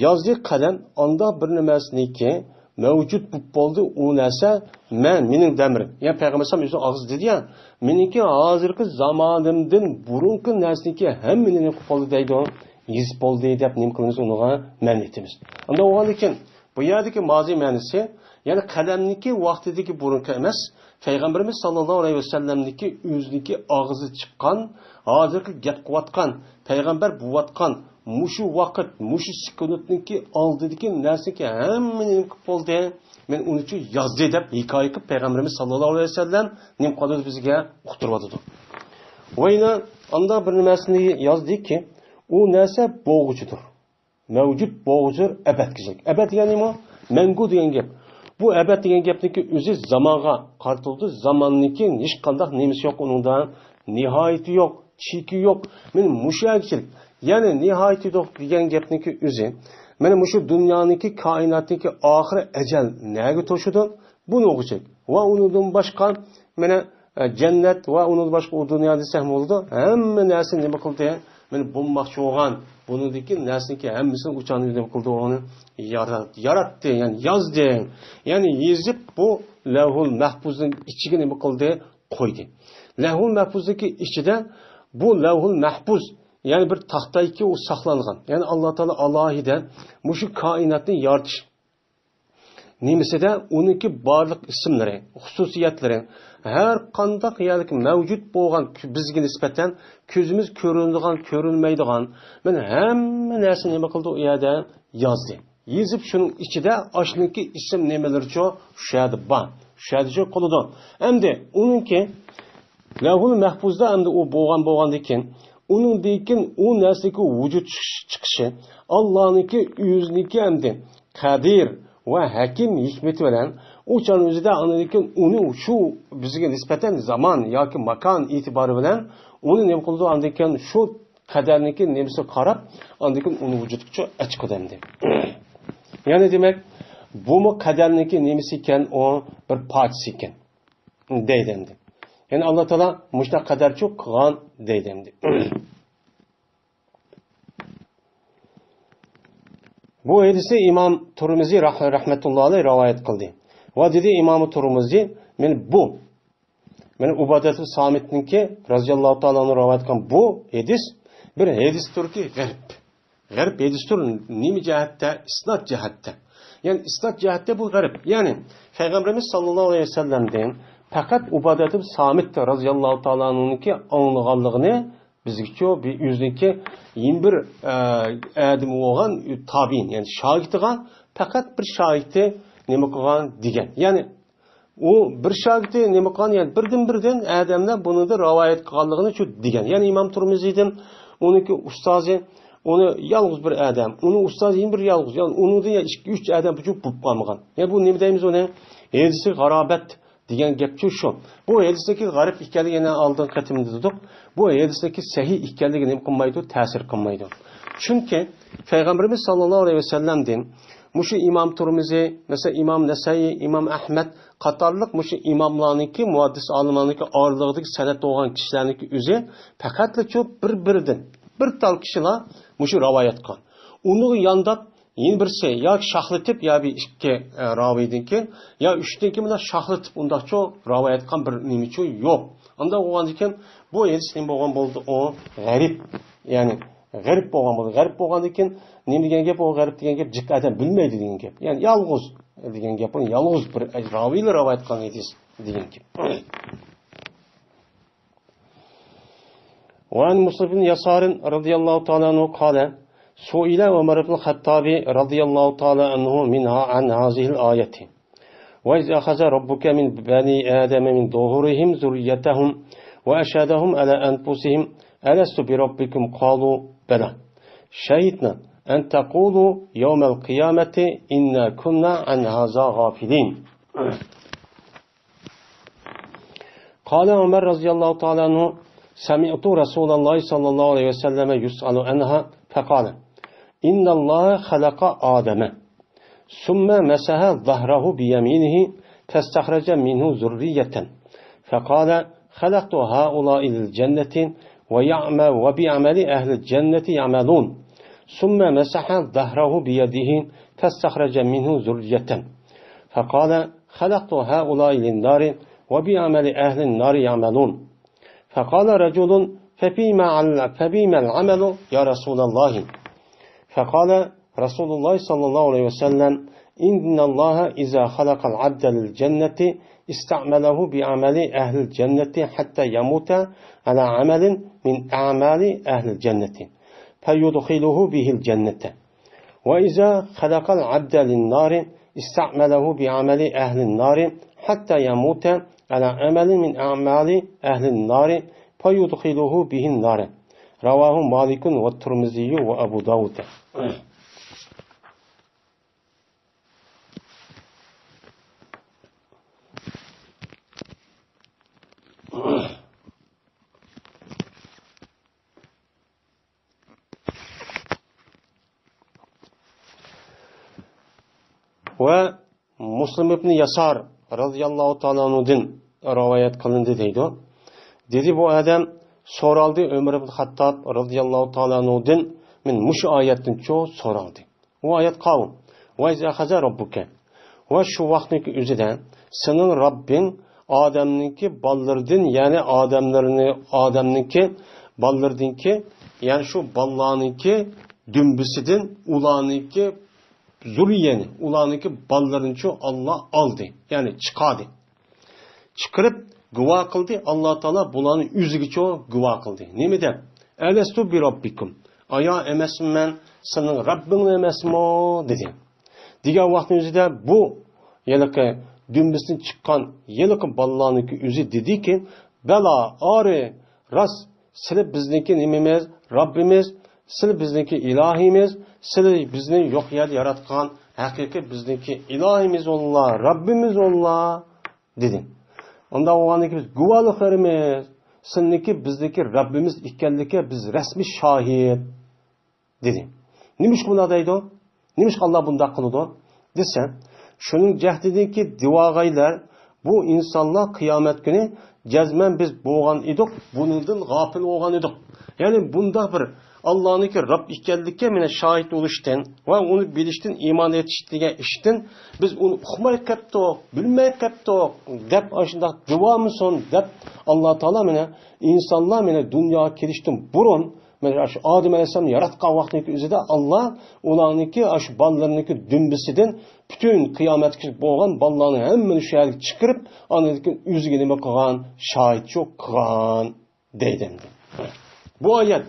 يازدى قەلەم ئانداق بىر نېمەسىنىكى مەۋجۇت بولۇپ بولدى، ئۇ نەرسە مەن، مېنىڭ دەمرىم. يەنى پەيغەمبەر ئەلەيھىسسالام ئۆزىنىڭ ئاغزىدا دېدى يا، مېنىڭكى ھازىرقى زامانىمدىن بۇرۇنقى نەرسىنىكى ھەممىنى نېمە قىلىپ بولدى دەيدۇ، يېزىپ بولدى دەپ نېمە قىلىمىز ئۇنىڭغا؟ مەن ئېيتىمىز. ئانداق بولغاندىن كېيىن بۇ يەردىكى مازى مەنىسى، يەنى قەلەمنىكى ۋاقتىدىكى بۇرۇنقى ئەمەس، پەيغەمبىرىمىز ساللاللاھۇ ئەلەيھى ۋەسەللەمنىكى ئۆزىنىڭكى ئاغزى چىققان، ھازىرقى گەپ قىلىۋاتقان، پەيغەمبەر بولۇۋاتقان مۇشۇ ۋاقىت، مۇشۇ سېكۇنتنىڭكى ئالدىدىكى نەرسىنىڭكى ھەممىنى نېمە قىلىپ بولدى؟ مەن ئۇنىچۇ يازدى دەپ ھېكايە قىلىپ پەيغەمبىرىمىز ساللاللاھۇ ئەلەيھى ۋەسەللەم نېمە قىلىۋاتىدۇ؟ بىزگە ئۇقتۇرۇۋاتىدۇ. ۋە يەنە ئانداق بىر نەرسىنى يازدىكى، ئۇ نەرسە بولغۇچىدۇر. مەۋجۇت بولغۇچىدۇر ئەبەدكىچىلىك. ئەبەد دېگەن نېمە؟ مەڭگۈ دېگەن گەپ. بۇ ئەبەد دېگەن گەپنىڭكى ئۆزى زامانغا قارىتىلىدۇ. زاماننىڭكى ھېچقانداق نېمىسى يوق ئۇنىڭدا. نىھايىتى يوق، چېكى يوق. مانا مۇشۇ يەرگىچىلىك. يەنى نىھايىتى يوق دېگەن گەپنىڭكى ئۆزى، مانا مۇشۇ دۇنيانىڭكى، كائىناتنىڭكى ئاخىرى ئەجەل نەگە توشىدۇ؟ بۇنىڭغىچىلىك. ۋە ئۇنىڭدىن باشقا، مانا، ئە، جەننەت ۋە ئۇنىڭدىن باشقا ئۇ دۇنيا دېسەكمۇ بولىدۇ. ھەممە نەرسىنى نېمە قىلدى؟ مانا بولماقچى بولغان، بۇنىڭدىكى نەرسىنىڭكى ھەممىسىنى ئۇ چاغنى نېمە قىلدى؟ ئۇنى يارات-، ياراتتى، يەنى يازدى. يەنى يېزىپ بۇ لەۋھۇل مەھپۇزنىڭ ئىچىگە نېمە قىلدى؟ قويدى. لەۋھۇل مەھپۇزنىڭكى ئىچىدە بۇ لەۋھۇل مەھپۇز، يەنى بىر تاختايكى ئۇ ساقلانغان. يەنى ئاللا تائالا ئالاھىدە مۇشۇ كائىناتنى يارىتىش نېمىسىدە ئۇنىڭكى بارلىق ئىسىملىرى، خۇسۇسىيەتلىرى، ھەر قانداق يەردىكى مەۋجۇت بولغان بىزگە نىسبەتەن كۆزىمىز كۆرۈنىدىغان، كۆرۈنمەيدىغان، مانا ھەممە نەرسە نېمە قىلدى؟ ئۇ يەردە يازدى. يېزىپ، شۇنىڭ ئىچىدە ئاشۇنىڭكى ئىسىم نېمىلىرىچۇ شۇ يەردە بار. شۇ يەردىچۇ قىلىدۇ. ئەمدى ئۇنىڭكى لەۋھۇل مەھپۇزدا ئەمدى ئۇ بولغان، بولغاندىن كېيىن، ئۇنىڭدىن كېيىن ئۇ نەرسىنىڭكى ۋۇجۇد چىقىش-، چىقىشى، ئاللانىڭكى ئۆزىنىڭكى ئەمدى قەدىر ۋە ھەكىم ھېكمىتى بىلەن، ئۇ چاغنىڭ ئۆزىدە ئاندىن كېيىن ئۇنى شۇ بىزگە نىسبەتەن زامان ياكى ماكان ئېتىبارى بىلەن ئۇنى نېمە قىلىدۇ؟ ئاندىن كېيىن شۇ قەدەرنىڭكى نېمىسىگە قاراپ، ئاندىن كېيىن ئۇنى ۋۇجۇدقىچۇ ئەچىقىدۇ ئەمدى. يەنى دېمەك، بۇمۇ قەدەرنىڭكى نېمىسى ئىكەن؟ ئۇ بىر پارچىسى ئىكەن. دەيدۇ ئەمدى. يەنى ئاللا تائالا مۇشۇنداق قەدەرچۇ قىلغان دەيدۇ ئەمدى. بۇ ھەدىسنى ئىمام تۇرمۇزى راھ-، رەھمەتۇللا ئەلەيھ رىۋايەت قىلدى. ۋە دېدى ئىمام تۇرمۇزى، مەن بۇ، مەن ئۇبادەتۇ سامىتنىڭكى رازىياللاھۇ تائالا ئەنھۇ رىۋايەت قىلغان بۇ ھەدىس بىر ھەدىستۇركى غەرىب. غەرىب ھەدىستۇر. نېمە جەھەتتە؟ ئىسناد جەھەتتە. يەنى ئىسناد جەھەتتە بۇ غەرىب. يەنى پەيغەمبىرىمىز ساللاللاھۇ ئەلەيھى ۋەسەللەمدىن پەقەت ئۇبادەت ئىبن سامىت رازىياللاھۇ تائالا ئەنھۇنىڭكى ئاڭلىغانلىقىنى بىزگىچۇ بىر ئۆزىنىڭكى يەنە بىر، ئە، ئادىمى بولغان تابىئىن، يەنى شاگىرتىغا پەقەت بىر شاگىرتى نېمە قىلغان دېگەن. يەنى ئۇ بىر شاگىرتى نېمە قىلغان، يەنى بىردىن بىردىن ئادەملەر بۇنىڭدىن رىۋايەت قىلغانلىقىنى شۇ دېگەن. يەنى ئىمام تۇرمۇزىدىن ئۇنىڭكى ئۇستازى، ئۇنى يالغۇز بىر ئادەم، ئۇنىڭ ئۇستازى يەنە بىر يالغۇز، يەنى ئۇنىڭدىن يەنە ئىككى، ئۈچ ئادەم بۇ بولۇپ قالمىغان. يەنى بۇ نېمە دەيمىز ئۇنى؟ ھەدىسى غارابەت دېگەن گەپچۇ شۇ. بۇ ھەدىستىكى غەرىب ئىكەنلىكىنى ئالدىنقى قېتىمدا دېدۇق. بۇ ھەدىستىكى سەھىھ ئىكەنلىكى نېمە قىلمايدۇ؟ تەسىر قىلمايدۇ. چۈنكى پەيغەمبىرىمىز ساللاللاھۇ ئەلەيھى ۋەسەللەمدىن مۇشۇ ئىمام تۇرمۇزى، مەسىلەن، ئىمام نەسەئىي، ئىمام ئەھمەد قاتارلىق مۇشۇ ئىماملارنىڭكى، مۇھەددىس ئالىملارنىڭكى ئارىلىقىدىكى سەنەد بولغان كىشىلەرنىڭكى ئۆزى پەقەتلا شۇ بىر-بىرىدىن بىر تال كىشىلەر مۇشۇ رىۋايەت قىلغان. ئۇنىڭغا يانداپ يەنە بىرسى ياكى شاخلىتىپ، يا بىر ئىككى، ئە، راۋىدىن كېيىن، يا ئۈچتىن كېيىن مۇنداق شاخلىتىپ ئۇنداقچۇ رىۋايەت قىلغان بىر نېمىچۇ يوق. ئۇنداق بولغاندىن كېيىن بۇ ھەدىس نېمە بولغان بولدى؟ ئۇ غەرىب. يەنى غەرىب بولغان بولدى. غەرىب بولغاندىن كېيىن نېمە دېگەن گەپ؟ ئۇ غەرىب دېگەن گەپ جىق ئادەم بىلمەيدۇ دېگەن گەپ. يەنى يالغۇز دېگەن گەپ. يالغۇز بىر راۋىيلا رىۋايەت قىلغان ھەدىس دېگەن گەپ. وعن مسلم بن يسار رضي الله تعالى عنه قال: سئل عمر بن الخطاب رضي الله تعالى عنه منها عن هذه الآية: وإذ أخذ ربك من بني آدم من ظهورهم ذريتهم وأشهدهم على أنفسهم ألست بربكم قالوا بلى شهدنا أن تقولوا يوم القيامة إنا كنا عن هذا غافلين. قال عمر رضي الله تعالى عنه: سمعت رسول الله صلى الله عليه وسلم يسأل عنها فقال: إن الله خلق آدم ثم مسح ظهره بيمينه فاستخرج منه ذرية فقال: خلقت هؤلاء للجنة ويعم-، وبعمل أهل الجنة يعملون. ثم مسح ظهره بيده فاستخرج منه ذرية فقال: خلقت هؤلاء للنار وبعمل أهل النار يعملون. فقال رجل: فبما عل-، فبما العمل يا رسول الله؟ فقال رسول الله صلى الله عليه وسلم: إن الله إذا خلق العبد للجنة استعمله بعمل أهل الجنة حتى يموت على عمل من أعمال أهل الجنة فيدخله به الجنة. وإذا خلق العبد للنار استعمله بعمل أهل النار حتى يموت على عمل من أعمال أهل النار فيدخله به النار. رواه مالك والترمذي وأبو داود. ۋە مۇسلىم ئىبنى ياسار رازىياللاھۇ تائالا ئەنھۇدىن رىۋايەت قىلىندى دەيدۇ. دېدى، بۇ ئادەم سورالدى، ئۆمەر ئىبن خاتتاب رازىياللاھۇ تائالا ئەنھۇدىن، مەن مۇشۇ ئايەتتىنچۇ سورالدى. ئۇ ئايەت قاۋۇ. ۋە ئىز ئەخەزە رەببۇكە. ۋە شۇ ۋاقىتنىڭكى ئۆزىدە سېنىڭ رەببىڭ ئادەمنىڭكى بالىلىرىدىن، يەنى ئادەملىرىنى، ئادەمنىڭكى بالىلىرىدىنكى، يەنى شۇ بالىلارنىڭكى دۈمبىسىدىن ئۇلارنىڭكى زۇررىيەنى، ئۇلارنىڭكى بالىلىرىنىچۇ ئاللا ئالدى، يەنى چىقاردى. چىقىرىپ گۇۋاھ قىلدى، ئاللا تائالا بۇلارنى ئۆزىگىچۇ گۇۋاھ قىلدى. نېمە دەپ؟ ئەلەستۇ بىرەببىكۇم. ئايا ئەمەسمەن مەن سېنىڭ رەببىڭ ئەمەسمۇ؟ دېدى. دېگەن ۋاقىتنىڭ ئۆزىدە بۇ ھېلىقى دۈمبىسىدىن چىققان ھېلىقى بالىلارنىڭكى ئۆزى دېدىكى، بالا، ئارى، راست، سىلى بىزنىڭكى نېمىمىز، رەببىمىز، سىلى بىزنىڭكى ئىلاھىمىز، سىلى بىزنى يوق يەردە ياراتقان ھەقىقىي بىزنىڭكى ئىلاھىمىز ئوللا، رەببىمىز ئوللا، دېدى. ئۇنداق بولغاندىكىن بىز گۇۋاھلىقلىرىمىز، سىلىنىڭكى بىزنىڭكى رەببىمىز ئىكەنلىكى بىز رەسمىي شاھىت، دېدى. نېمىشقا بۇنداق دەيدۇ؟ نېمىشقا ئاللا بۇنداق قىلىدۇ؟ دېسە، شۇنىڭ جەھىتىدىنكى دېۋاغايلار، بۇ ئىنسانلار قىيامەت كۈنى جەزمەن بىز بولغان ئىدۇق، بۇنىڭدىن غاپىل بولغان ئىدۇق. يەنى بۇنداق بىر ئاللانىڭكى رەب ئىكەنلىكى مانا شاھىت بولۇشتىن ۋە ئۇنى بىلىشتىن، ئىمان ئېيتىش دېگەن ئىشتىن بىز ئۇنى ئۇقماي قاپتۇق، بىلمەي قاپتۇق دەپ ئاشۇنداق دېۋامىسۇن دەپ ئاللا تائالا مانا ئىنسانلار مانا دۇنياغا كېلىشتىن بۇرۇن مانا شۇ ئادەم ئەلەيھىسسالامنى ياراتقان ۋاقتىنىڭكى ئۆزىدە ئاللا ئۇلارنىڭكى ئاشۇ بالىلىرىنىڭكى دۈمبىسىدىن پۈتۈن قىيامەتكىچە بولغان بالىلارنى ھەممىنى شۇ يەرگە چىقىرىپ، ئاندىن كېيىن ئۆزىگە نېمە قىلغان؟ شاھىتچى قىلغان دەيدۇ ئەمدى. بۇ ئايەت،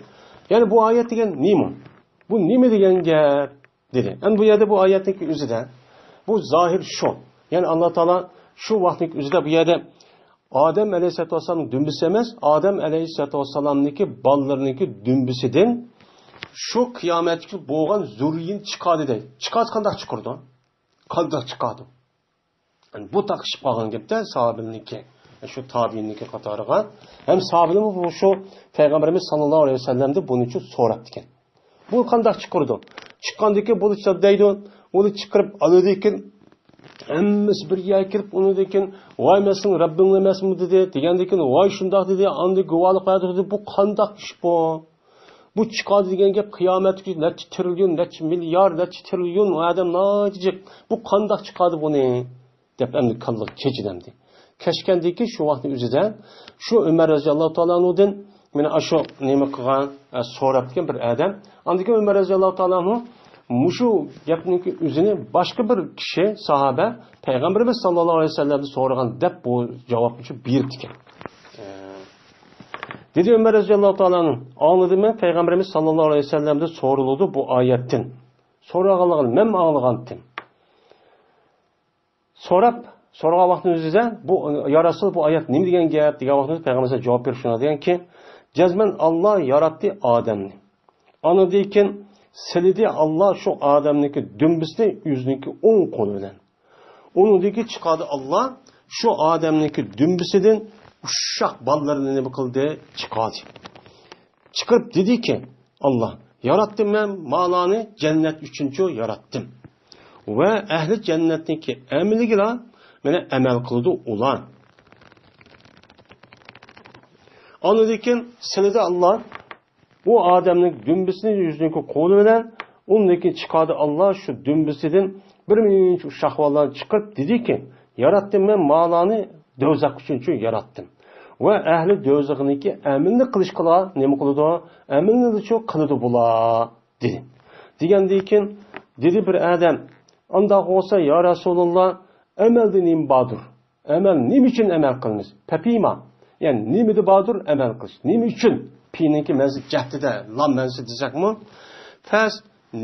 يەنى بۇ ئايەت دېگەن نېمە؟ بۇ نېمە دېگەن گەپ؟ دېدى. ئەمدى بۇ يەردە بۇ ئايەتنىڭكى ئۆزىدە، بۇ زاھىر شۇ. يەنى ئاللا تائالا شۇ ۋاقىتنىڭكى ئۆزىدە بۇ يەردە ئادەم ئەلەيھىسسالاتۇ ۋەسسالامنىڭ دۈمبىسى ئەمەس، ئادەم ئەلەيھىسسالاتۇ ۋەسسالامنىڭكى بالىلىرىنىڭكى دۈمبىسىدىن شۇ قىيامەتكە بولغان زۇررىيىنى چىقاردى دەيدۇ. چىقارسا قانداق چىقىرىدۇ؟ قانداق چىقاردى؟ بۇ تاقىشىپ قالغان گەپتە ساھابىلىرنىڭكى، شۇ تابىئىننىڭكى قاتارىغا. ھەم ساھابىلىرمۇ بۇ شۇ پەيغەمبىرىمىز ساللاللاھۇ ئەلەيھى ۋەسەللەمدىن بۇنى شۇ سوراپتىكەن. بۇ قانداق چىقىرىدۇ؟ چىققاندىن كېيىن بۇنى دەيدۇ، ئۇنى چىقىرىپ ئالىدىكىن، ھەممىسى بىر يەرگە كېلىپ، ئۇنىڭدىن كېيىن، ۋاي، مەن سېنىڭ رەببىڭ ئەمەسمۇ دېدى. دېگەندىن كېيىن، ۋاي، شۇنداق دېدى، ئاندىن گۇۋاھلىق بەردى دېدى. بۇ قانداق ئىش بۇ؟ بۇ چىقادۇ دېگەن گەپ قىيامەتتىكى نەچچە تىرىليون، نەچچە مىليارد، نەچچە تىرىليون ئادەم ناھايىتى جىق. بۇ قانداق چىقادۇ بۇنى؟ دەپ ئەمدى كاللىغا كېچىدى ئەمدى. كەچكەندىن كېيىن شۇ ۋاقىتنىڭ ئۆزىدە شۇ ئۆمەر رەزىياللاھۇ تائالا ئەنھۇدىن مانا ئاشۇ نېمە قىلغان، ئە، سوراپتىكەن بىر ئادەم. ئاندىن كېيىن ئۆمەر رەزىياللاھۇ تائالا ئەنھۇ مۇشۇ گەپنىڭكى ئۆزىنى باشقا بىر كىشى، ساھابە، پەيغەمبىرىمىز ساللاللاھۇ ئەلەيھى ۋەسەللەمدىن سورىغان دەپ بۇ جاۋابنى شۇ بېرىپتىكەن. دېدى ئۆمەر رەزىياللاھۇ تائالا ئەنھۇ، ئاڭلىدىم مەن پەيغەمبىرىمىز ساللاللاھۇ ئەلەيھى ۋەسەللەمدىن سورىلىدۇ بۇ ئايەتتىن. سورالغانلىقىنى مەنمۇ ئاڭلىغانتىم. سوراپ، سورىغان ۋاقتىمىزدا بۇ، يا رەسۇل، بۇ ئايەت نېمە دېگەن گەپ دېگەن ۋاقتىمىزدا پەيغەمبەرىمىز جاۋاب بېرىپ شۇنداق دېگەنكى، جەزمەن ئاللا ياراتتى ئادەمنى. ئاندىن كېيىن سىلىدى ئاللا شۇ ئادەمنىڭكى دۈمبىسىنى ئۆزىنىڭكى ئوڭ قولى بىلەن. ئۇنىڭدىن كېيىن چىقاردى ئاللا شۇ ئادەمنىڭكى دۈمبىسىدىن ئۇششاق بالىلىرىنى نېمە قىلدى؟ چىقاردى. چىقىرىپ دېدىكى، ئاللا، ياراتتىم مەن مالارنى جەننەت ئۈچۈنچۇ ياراتتىم. ۋە ئەھلى جەننەتنىڭكى ئەمىلىگىلا مانا ئەمەل قىلىدۇ ئۇلار. ئاندىن كېيىن سىلىدى ئاللا بۇ ئادەمنىڭ دۈمبىسىنى ئۆزىنىڭكى قولى بىلەن، ئۇندىن كېيىن چىقاردى ئاللا شۇ دۈمبىسىدىن بىر مۇنچە ئۇششاق بالىلارنى چىقىرىپ دېدىكى، ياراتتىم مەن مالارنى دوزاخ ئۈچۈنچۇ ياراتتىم. ۋە ئەھلى دوزاخنىڭكى ئەمىلىنى قىلىشقىلا نېمە قىلىدۇ؟ ئەمىلىنىچۇ قىلىدۇ بۇلار، دېدى. دېگەندىن كېيىن دېدى بىر ئادەم، ئانداق بولسا، يا رەسۇلاللا، ئەمەلدە نېمە باردۇر؟ ئەمەل نېمە ئۈچۈن ئەمەل قىلىمىز؟ پەپىما. يەنى نېمىدە باردۇر ئەمەل قىلىش؟ نېمە ئۈچۈن؟ پىنىڭكى مەنسى جەھدىدە، لام مەنسى دېسەكمۇ، پەس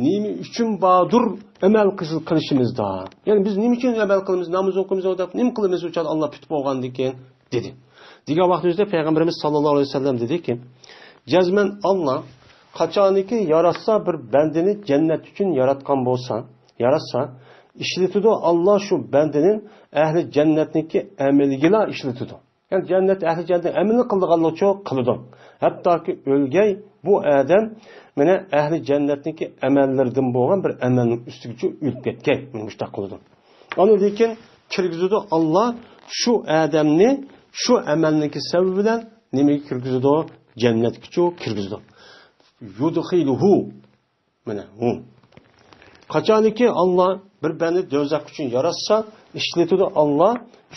نېمە ئۈچۈن باردۇر ئەمەل قىلىش-، قىلىشىمىزدا؟ يەنى بىز نېمە ئۈچۈن ئەمەل قىلىمىز؟ ناماز ئوقۇيمىز دەپ نېمە قىلىمىز ئۇ چاغدا ئاللا پۈتۈپ بولغاندىن كېيىن؟ دېدى. دېگەن ۋاقتىمىزدا پەيغەمبىرىمىز ساللاللاھۇ ئەلەيھى ۋەسەللەم دېدىكى، جەزمەن ئاللا قاچانكى ياراتسا بىر بەندىنى جەننەت ئۈچۈن ياراتقان بولسا، ياراتسا، ئىشلىتىدۇ ئاللا شۇ بەندىنى ئەھلى جەننەتنىڭكى ئەمىلىگىلا ئىشلىتىدۇ. يەنى جەننەت ئەھلى جەننەت ئەمىلىنى قىلىدىغانلىقچۇ قىلىدۇ. ھەتتاكى ئۆلگەي بۇ ئادەم مانا ئەھلى جەننەتنىڭكى ئەمەللىرىدىن بولغان بىر ئەمەلنىڭ ئۈستىگىچۇ ئۆلۈپ كەتكەي، مانا مۇشۇنداق قىلىدۇ. ئاندىن كېيىن كىرگۈزىدۇ ئاللا شۇ ئادەمنى شۇ ئەمەلنىڭكى سەۋەبى بىلەن نېمىگە كىرگۈزىدۇ؟ جەننەتكىچۇ كىرگۈزىدۇ. يۇدخىلۇھۇ. مانا، ھۇ. قاچانكى ئاللا بىر بەندە دوزاخ ئۈچۈن ياراتسا، ئىشلىتىدۇ ئاللا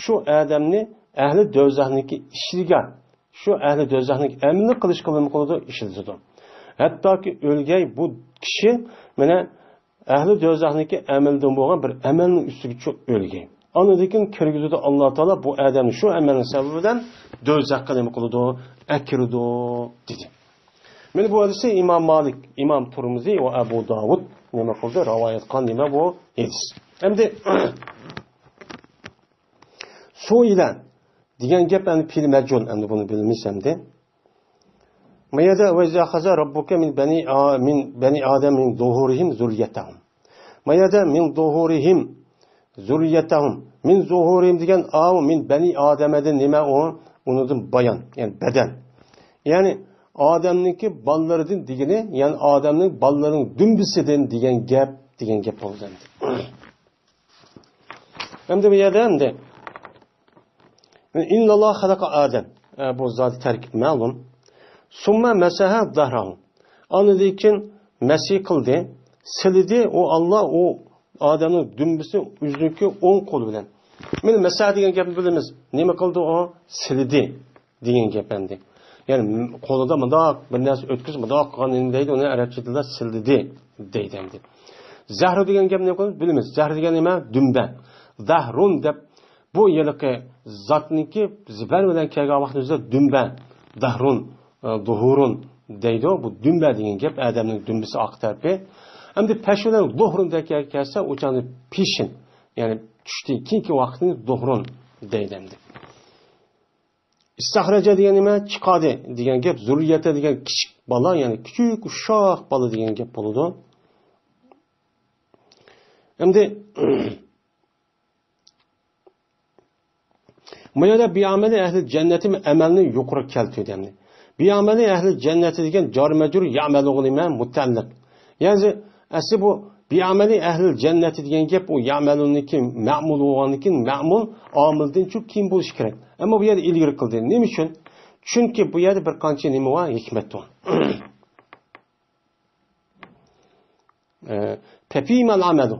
شۇ ئادەمنى ئەھلى دوزاخنىڭكى ئىشىگە، شۇ ئەھلى دوزاخنىڭكى ئەمىلىنى قىلىشقا نېمە قىلىدۇ؟ ئىشلىتىدۇ. ھەتتاكى ئۆلگەي بۇ كىشى، مانا، ئەھلى دوزاخنىڭكى ئەمىلىدىن بولغان بىر ئەمەلنىڭ ئۈستىگىچۇ ئۆلگەي. ئاندىن كېيىن كىرگۈزىدۇ ئاللا تائالا بۇ ئادەمنى شۇ ئەمەلنىڭ سەۋەبى بىلەن دوزاخقا نېمە قىلىدۇ؟ ئەكىرىدۇ، دېدى. مانا بۇ ھەدىسنى ئىمام مالىك، ئىمام تۇرمۇزى ۋە ئەبۇ داۋۇد نېمە قىلدى؟ رىۋايەت قىلغان نېمە بۇ ھەدىس. ئەمدى سۇئىلە دېگەن گەپ، ئەمدى پېئىل مەجھۇل، ئەمدى بۇنى بىلىمىز ئەمدى. ما يەردە، «ۋەئىز ئەخەزە رەببۇكە مىن بەنى ئا-، مىن بەنى ئادەم مىن زۇھۇرىھىم زۇررىيەتەھۇم.» ما يەردە «مىن زۇھۇرىھىم زۇررىيەتەھۇم»، «مىن زۇھۇرىھىم» دېگەن ئاۋۇ «مىن بەنى ئادەمە»دىن نېمە ئۇ؟ ئۇنىڭدىن بايان، يەنى بەدەل. يەنى ئادەمنىڭكى بالىلىرىدىن دېگىنى، يەنى ئادەمنىڭ بالىلىرىنىڭ دۈمبىسىدىن دېگەن گەپ، دېگەن گەپ بولدى ئەمدى. ئەمدى بۇ يەردە ئەمدى، «ئىنناللاھە خەلەقە ئادەم.» ئە، بۇ زادى تەركىب مەلۇم. «سۇممە مەسەھە زەھرەھۇ.» ئاندىن كېيىن مەسى قىلدى، سىلىدى ئۇ ئاللا، ئۇ ئادەمنىڭ دۈمبىسىنى ئۆزىنىڭكى ئوڭ قولى بىلەن. مانا مەسەھە دېگەن گەپنى بىلىمىز. نېمە قىلدى ئۇ؟ سىلىدى دېگەن گەپ ئەمدى. يەنى قولىدا مۇنداق بىر نەرسە ئۆتكۈزۈپ، مۇنداق قىلغان نېمە دەيدۇ، ئۇنى ئەرەبچە تىلدا سىلدىدى دەيدۇ ئەمدى. زەھرۇ دېگەن گەپنى بىلىمىز. زەھرۇ دېگەن نېمە؟ دۈمبە. زەھرۇن دەپ، بۇ ھېلىقى زاتنىڭكى زىبەر بىلەن كەلگەن ۋاقتىمىزدا دۈمبە، زەھرۇن، ئە، زۇھۇرۇن دەيدۇ. بۇ دۈمبە دېگەن گەپ ئادەمنىڭ دۈمبىسى ئارقا تەرىپى. ئەمدى پەش بىلەن زۇھرۇن دەپ كەلسە، ئۇ چاغدا پېشىن، يەنى چۈشتىن كېيىنكى ۋاقىتنى زۇھرۇن دەيدۇ ئەمدى. ئىستەخرەجە دېگەن نېمە؟ چىقاردى دېگەن گەپ. زۇررىيەتە دېگەن كىچىك بالا، يەنى كىچىك ئۇششاق بالا دېگەن گەپ بولىدۇ. ئەمدى بۇ يەردە بىئەمەلى ئەھلى جەننەتى ئەمەلنى يۇقىرى كەلتۈردى ئەمدى. بىئەمەلى ئەھلى جەننەتى دېگەن جار مەجرۇر يەئمەلۇغا نېمە؟ مۇتەئەللىق. يەنى ئەسلى بۇ بىئەمەلى ئەھلى جەننەتى دېگەن گەپ ئۇ يەئمەلۇنىڭكى مەئمۇل بولغاندىن كېيىن، مەئمۇل ئامىلدىن چۈ كېيىن بولۇشى كېرەك. ئەمما بۇ يەردە ئىلگىرى قىلدى. نېمە ئۈچۈن؟ چۈنكى بۇ يەردە بىر قانچە نېمە بار؟ ھېكمەت بار. ئە، پەپىمەل ئەمەلۇ.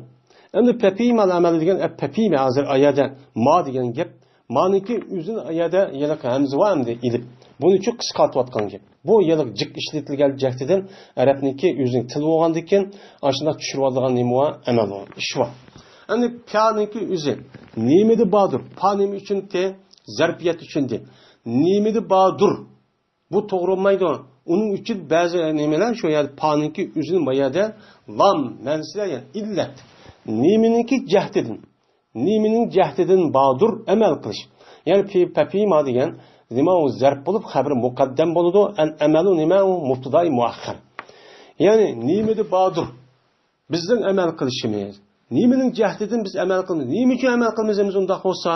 ئەمدى پەپىمەل ئەمەلۇ دېگەن، ئە، پەپىمە ھازىر ئايەدە ما دېگەن گەپ. مانىڭكى ئۆزىنىڭ ئايەدە ھېلىقى ھەمزە بار ئەمدى ئېلىپ. بۇنى چۈ قىسقارتىۋاتقان گەپ. بۇ ھېلىقى جىق ئىشلىتىلگەن جەھىتىدىن ئەرەبنىڭكى ئۆزىنىڭ تىلى بولغاندىكىن، ئاشۇنداق چۈشۈرۈۋالىدىغان نېمە بار؟ ئەمەل بار. ئىش بار. ئەمدى پانىڭكى ئۆزى نېمىدە باردۇر؟ پا نېمە ئۈچۈن دە؟ زەرپىيەت ئۈچۈن دە. نېمىدە باردۇر؟ بۇ توغرا بولمايدۇ. ئۇنىڭ ئۈچۈن بەزى نېمىلەر شۇ يەردە پانىڭكى ئۆزىنى ما يەردە لام مەنىسىدە، يەنى ئىللەت. نېمىنىڭكى جەھىتىدىن؟ نېمىنىڭ جەھىتىدىن باردۇر ئەمەل قىلىش؟ يەنى پى-، پەپىما دېگەن نېمە ئۇ زەرپ بولۇپ خەبىرى مۇقەددەم بولىدۇ. ئەل ئەمەلۇ نېمە ئۇ مۇبتىدائى مۇئەخخەر. يەنى نېمىدە باردۇر؟ بىزنىڭ ئەمەل قىلىشىمىز. نېمىنىڭ جەھىتىدىن بىز ئەمەل قىلىمىز؟ نېمە ئۈچۈن ئەمەل قىلىمىز ئەمىسە ئۇنداق بولسا؟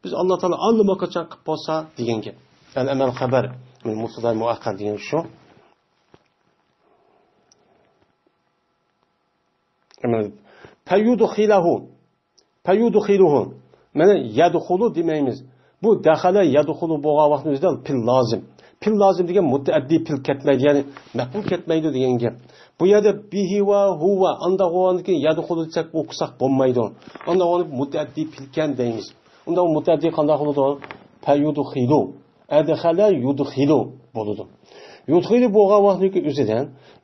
بىز ئاللا تائالا ئاللىماقاچان قىلىپ بولسا دېگەن گەپ. ئەل ئەمەل خەبەر مۇبتىدا مۇئەخخەر دېگەن شۇ. پەيۇدخىلەھۇ. پەيۇدخىلۇھۇ. مانا يەدخۇلۇ دېمەيمىز. بۇ دەخەلە يەدخۇلۇ بولغان ۋاقتىمىزدا پىل لازىم. پىل لازىم دېگەن مۇتەئەددى پىل كەتمەيدۇ، يەنى مەپئۇل كەتمەيدۇ دېگەن گەپ. بۇ يەردە بىھى ۋە ھۇۋە ئانداق بولغاندىكىن يەدخۇلۇ دېسەك ئوقۇساق بولمايدۇ. ئانداق بولغاندا مۇتەئەددى پىلكەن دەيمىز. ئۇنداق مۇتەئەددى قانداق بولىدۇ؟ پەيۇدخىلۇ. ئەدخەلە يۇدخىلۇ بولىدۇ. يۇدخىلۇ بولغان ۋاقتىدىكى ئۆزىدە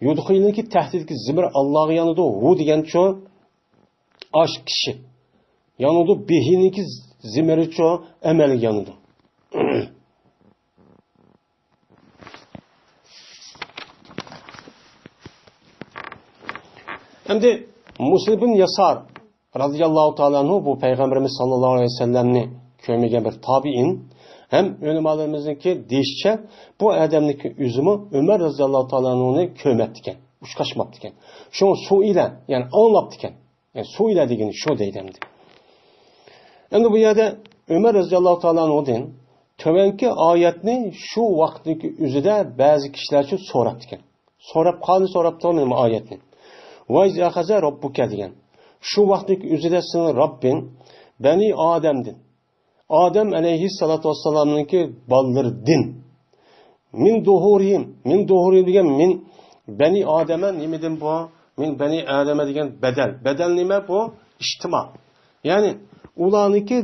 يۇدخىلۇنىڭكى تەھتىدىكى زىمىر ئاللاغا يانىدۇ، ھۇ دېگەنچۇ؟ ئاش كىشى. يانىدۇ، بىھىنىڭكى زىمىرىچۇ ئەمەلگە يانىدۇ. ئەمدى مۇسلىم بىن ياسار رازىياللاھۇ تائالا ئەنھۇ بۇ پەيغەمبىرىمىز ساللاللاھۇ ئەلەيھى ۋەسەللەمنى كۆرمىگەن بىر تابىئىن ھەم ئۆلىمالىرىمىزنىڭكى دېيىشىچە، بۇ ئادەمنىڭكى ئۆزىمۇ ئۆمەر رازىياللاھۇ تائالا ئەنھۇنى كۆرمەپتىكەن، ئۇچراشماپتىكەن. شۇڭا سۇئىلە، يەنى ئاڭلاپتىكەن. يەنى سۇئىلە دېگىنى شۇ دەيدۇ ئەمدى. ئەمدى بۇ يەردە ئۆمەر رەزىياللاھۇ تائالا ئەنھۇدىن تۆۋەنكى ئايەتنى شۇ ۋاقىتنىڭكى ئۆزىدە بەزى كىشىلەر ئۈچۈن سوراپتىكەن. سوراپ، قانى سوراپتۇ نېمە ئايەتنى؟ ۋەئىز ئەخەزە رەببۇكە دېگەن. شۇ ۋاقىتنىڭكى ئۆزىدە سېنىڭ رەببىڭ بەنى ئادەمدىن، ئادەم ئەلەيھىسسالاتۇ ۋەسسالامنىڭكى بالىلىرىدىن. مىن زۇھۇرىھىم. مىن زۇھۇرىھىم دېگەن مىن بەنى ئادەمە نېمىدىن بۇ؟ مىن بەنى ئادەمە دېگەن بەدەل. بەدەل نېمە بۇ؟ ئىھتىمال. يەنى ئۇلارنىڭكى،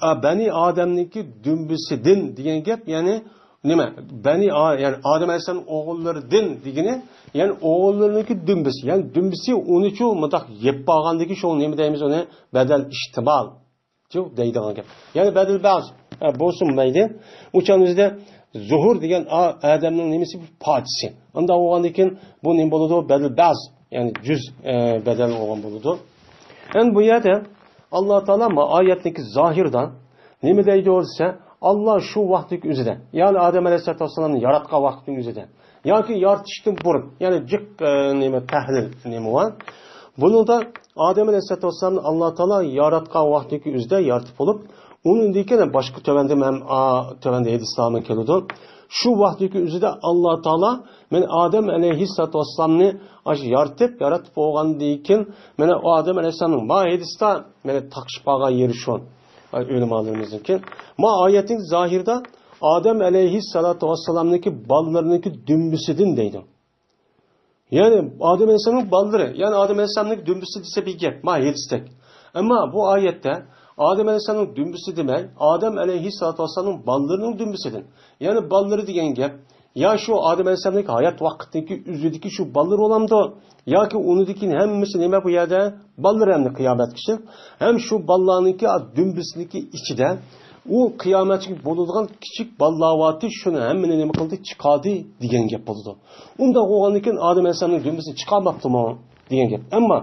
ئا، بەنى ئادەمنىڭكى دۈمبىسىدىن دېگەن گەپ، يەنى نېمە؟ بەنى ئا-، يەنى ئادەم ئەلەيھىسسالام ئوغۇللىرىدىن دېگىنى، يەنى ئوغۇللىرىنىڭكى دۈمبىسى. يەنى دۈمبىسى ئۇنىچۇ مۇنداق يەپ بارغاندىكىن شۇ نېمە دەيمىز ئۇنى؟ بەدەل ئىھتىمال. شۇ دەيدىغان گەپ. يەنى بەدەل بەز، ئە، بولسۇن مەيلى. ئۇ چاغنىڭ ئۆزىدە زۇھۇر دېگەن ئا-، ئادەمنىڭ نېمىسى؟ پارچىسى. ئۇنداق بولغاندىن كېيىن بۇ نېمە بولىدۇ؟ بەدەل بەز. يەنى جۈز، ئە، بەدەل بولغان بولىدۇ. ئەمدى بۇ يەردە ئاللا تائالا ما ئايەتنىڭكى زاھىرىدا نېمە دەيدۇ دېسە، ئاللا شۇ ۋاقىتتىكى ئۆزىدە، يەنى ئادەم ئەلەيھىسسالاتۇ ۋەسسالامنى ياراتقان ۋاقىتنىڭ ئۆزىدە ياكى يارىتىشتىن بۇرۇن، يەنى جىق، ئە، نېمە، تەھلىل نېمە بار. بۇنىڭدا ئادەم ئەلەيھىسسالاتۇ ۋەسسالامنى ئاللا تائالا ياراتقان ۋاقىتتىكى ئۆزىدە يارىتىپ بولۇپ، ئۇنىڭدىن كېيىن باشقا تۆۋەندە مەن، ئا، تۆۋەندە ھەدىسلەرمۇ كېلىدۇ. شۇ ۋاقىتتىكى ئۆزىدە ئاللا تائالا مەن ئادەم ئەلەيھىسسالاتۇ ۋەسسالامنى ئاشۇ يارىتىپ، ياراتىپ بولغاندىن كېيىن، مانا ئۇ ئادەم ئەلەيھىسسالامنىڭ ما ھەدىستە مانا تاقىشىپ قالغان يېرى شۇ. ئۆلىمالىرىمىزنىڭكى. ما ئايەتنىڭ زاھىرىدا ئادەم ئەلەيھىسسالاتۇ ۋەسسالامنىڭكى بالىلىرىنىڭكى دۈمبىسىدىن دەيدۇ. يەنى ئادەم ئەلەيھىسسالامنىڭ بالىلىرى، يەنى ئادەم ئەلەيھىسسالامنىڭ دۈمبىسى دېسە بىر گەپ، ما ھەدىستەك. ئەمما بۇ ئايەتتە ئادەم ئەلەيھىسسالامنىڭ دۈمبىسى دېمەي، ئادەم ئەلەيھىسسالاتۇ ۋەسسالامنىڭ بالىلىرىنىڭ دۈمبىسىدىن. يەنى بالىلىرى دېگەن گەپ، يا شۇ ئادەم ئەلەيھىسسالامنىڭ ھايات ۋاقتىدىكى ئۆزىدىكى شۇ بالىلىرى بولامدۇ؟ ياكى ئۇنىڭدىن كېيىن ھەممىسى نېمە بۇ يەردە؟ بالىلىرى ھەمدە قىيامەتكىچە. ھەم شۇ بالىلارنىڭكى دۈمبىسىنىڭكى ئىچىدە ئۇ قىيامەتكىچە بولىدىغان كىچىك بالىلار بارتى، شۇنى ھەممىنى نېمە قىلدى؟ چىقاردى دېگەن گەپ بولىدۇ. ئۇنداق بولغاندىن كېيىن ئادەم ئەلەيھىسسالامنىڭ دۈمبىسىنى چىقارماپتىمۇ دېگەن گەپ. ئەمما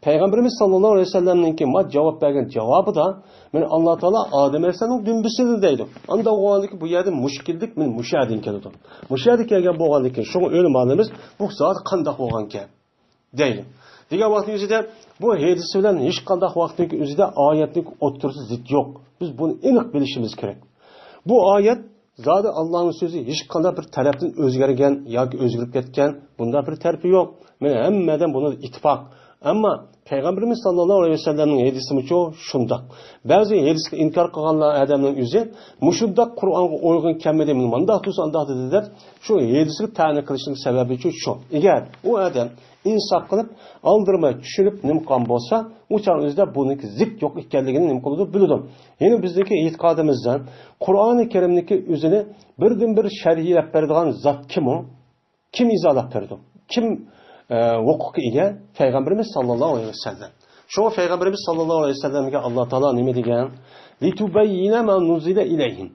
پەيغەمبىرىمىز ساللاللاھۇ ئەلەيھى ۋەسەللەمنىڭكى ما جاۋاب بەرگەن جاۋابىدا، مانا ئاللا تائالا ئادەم ئەلەيھىسسالامنىڭ دۈمبىسىنى دەيدۇ. ئانداق بولغاندىكىن بۇ يەردە مۇشكىللىك مانا مۇشۇ يەردىن كېلىدۇ. مۇشۇ يەردە كەلگەن بولغاندىكىن، شۇڭا ئۆلىمالىرىمىز بۇ زادى قانداق بولغانكەن دەيدۇ. دېگەن ۋاقىتنىڭ ئۆزىدە بۇ ھەدىس بىلەن ھېچقانداق ۋاقىتنىڭ ئۆزىدە ئايەتنىڭ ئوتتۇرىسى زىت يوق. بىز بۇنى ئېنىق بىلىشىمىز كېرەك. بۇ ئايەت زادى ئاللانىڭ سۆزى ھېچقانداق بىر تەرەپتىن ئۆزگەرگەن ياكى ئۆزگىرىپ كەتكەن بۇنداق بىر تەرىپى يوق. مانا ھەممە ئادەم بۇنىڭدا ئىتتىپاق. ئەمما پەيغەمبىرىمىز ساللاللاھۇ ئەلەيھى ۋەسەللەمنىڭ ھەدىسىمۇچۇ شۇنداق. بەزى ھەدىسكە ئىنكار قىلغانلار ئادەمنىڭ ئۆزى مۇشۇنداق قۇرئانغا ئۇيغۇن كەلمىدى، مۇنداق تۇرسا ئانداق دېدى دەپ شۇ ھەدىسكە تەنە قىلىشنىڭ سەۋەبىچۇ شۇ. ئەگەر ئۇ ئادەم ئىنساپ قىلىپ، ئالدىرىماي چۈشىنىپ نېمە قىلغان بولسا، ئۇ چاغ ئۆزىدە بۇنىڭكى زىت يوق ئىكەنلىكىنى نېمە قىلىدۇ؟ بىلىدۇ. يەنى بىزنىڭكى ئېتىقادىمىزدا قۇرئانى كەرىمنىڭكى ئۆزىنى بىردىنبىر شەرھلەپ بېرىدىغان زات كىم ئۇ؟ كىم ئىزاھلاپ بېرىدۇ؟ كىم، ئە، ھوقۇققا ئىگە؟ پەيغەمبىرىمىز ساللاللاھۇ ئەلەيھى ۋەسەللەم. شۇڭا پەيغەمبىرىمىز ساللاللاھۇ ئەلەيھى ۋەسەللەمگە ئاللا تائالا نېمە دېگەن؟ لىتۇبەييىنە ما نۇززىلە ئىلەيھىم.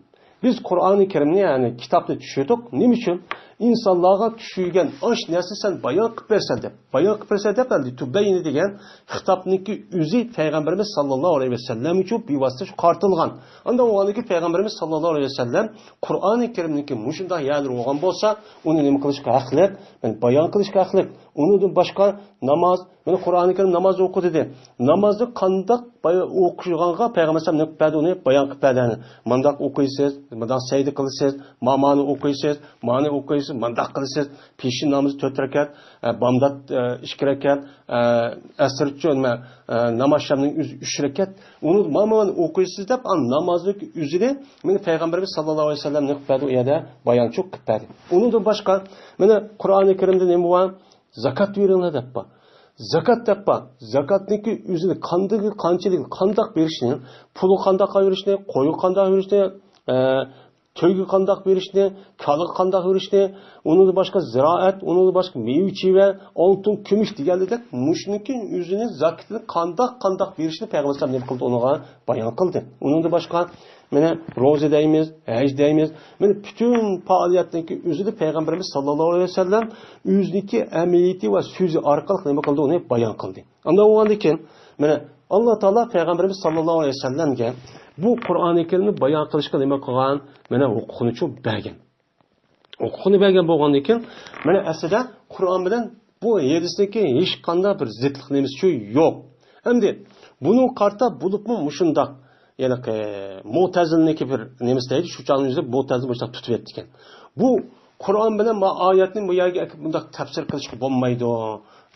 بىز قۇرئانى كەرىمنى، يەنى كىتابنى چۈشۈردۇق. نېمە ئۈچۈن؟ ئىنسانلارغا چۈشۈرگەن ئاش نەرسە سەن بايان قىلىپ بەرسەن دەپ. بايان قىلىپ بەرسەن دەپ، لىتۇبەييىنە دېگەن خىتابنىڭكى ئۆزى پەيغەمبىرىمىز ساللاللاھۇ ئەلەيھى ۋەسەللەمگىچۇ بىۋاسىتە شۇ قارىتىلغان. ئانداق بولغاندىكىن پەيغەمبىرىمىز ساللاللاھۇ ئەلەيھى ۋەسەللەم قۇرئانى كەرىمنىڭكى مۇشۇنداق يەرلىرى بولغان بولسا، ئۇنى نېمە قىلىشقا ھەقلىق؟ يەنى بايان قىلىشقا ھەقلىق. ئۇنىڭدىن باشقا ناماز، مانا قۇرئانى كەرىم ناماز ئوقۇ دېدى. نامازنى قانداق باي-، ئوقۇشىغانغا پەيغەمبەر ئەلەيھىسسالام نېمە قىلىپ بەردى؟ ئۇنى بايان قىلىپ بەردى. يەنى مانداق ئوقۇيسىز، مانداق سەجدە قىلىسىز، مامانى ئوقۇيسىز، مانى ئوقۇيسىز، مانداق قىلىسىز. پېشىن نامىزى تۆت رەكەت، ئە، بامدات، ئە، ئىككى رەكەت، ئە، ئەسىرچۇ نېمە، ئە، ناماز شامنىڭ ئۆزى ئۈچ رەكەت. ئۇنى مامان ئوقۇيسىز دەپ، ئان نامازنىڭ ئۆزىنى مانا پەيغەمبىرىمىز ساللاللاھۇ ئەلەيھى ۋەسەللەم نېمە قىلىپ بەردى؟ ئۇ يەردە بايانچۇ قىلىپ بەردى. ئۇنىڭدىن باشقا، مانا قۇرئانى كەرىمدە نېمە بار؟ زاكات بېرىڭلار دەپ بار. زاكات دەپ بار. زاكاتنىڭكى ئۆزىنى قاندىقى، قانچىلىك، قانداق بېرىشنى، پۇلى قانداق بېرىشنى، قويى قانداق بېرىشنى، ئە، تۆگە قانداق بېرىشنى، كالىغا قانداق بېرىشنى، ئۇنىڭدىن باشقا زىرائەت، ئۇنىڭدىن باشقا مېۋە-چېۋە، ئالتۇن، كۈمۈش دېگەنلىدەك، مۇشۇنىڭكى ئۆزىنى زاكىتىنى قانداق، قانداق بېرىشنى پەيغەمبەر ئەلەيھىسسالام نېمە قىلدى، ئۇنىڭغا بايان قىلدى. ئۇنىڭدىن باشقا، مانا، روزا دەيمىز، ھەج دەيمىز، مانا، پۈتۈن پائالىيەتنىڭكى ئۆزىدە پەيغەمبىرىمىز ساللاللاھۇ ئەلەيھى ۋەسەللەم ئۆزىنىڭكى ئەمەلىيىتى ۋە سۆزى ئارقىلىق نېمە قىلدى، ئۇنى بايان قىلدى. ئانداق بولغاندىن كېيىن، مانا، ئاللا تائالا پەيغەمبىرىمىز ساللاللاھۇ ئەلەيھى ۋەسەللەمگە بۇ قۇرئانى كەرىمنى بايان قىلىشقا نېمە قىلغان؟ مانا، ھوقۇقىنىچۇ بەرگەن. ھوقۇقىنى بەرگەن بولغاندىن كېيىن، مانا، ئەسلىدە قۇرئان بىلەن بۇ ھەدىسنىڭكى ھېچقانداق بىر زىتلىق نېمىسىچۇ يوق. ئەمدى بۇنىڭغا قارىتا بولۇپمۇ مۇشۇنداق، يەنى، ئە، مۇتەزىلىنىڭكى بىر نېمىسى دەيدۇ، شۇ چاغنىڭ ئۆزىدە مۇتەزىل مۇشۇنداق تۇتۇۋەتتىكەن. بۇ قۇرئان بىلەن ما ئايەتنى بۇ يەرگە ئەكىپ بۇنداق تەپسىر قىلىشقا بولمايدۇ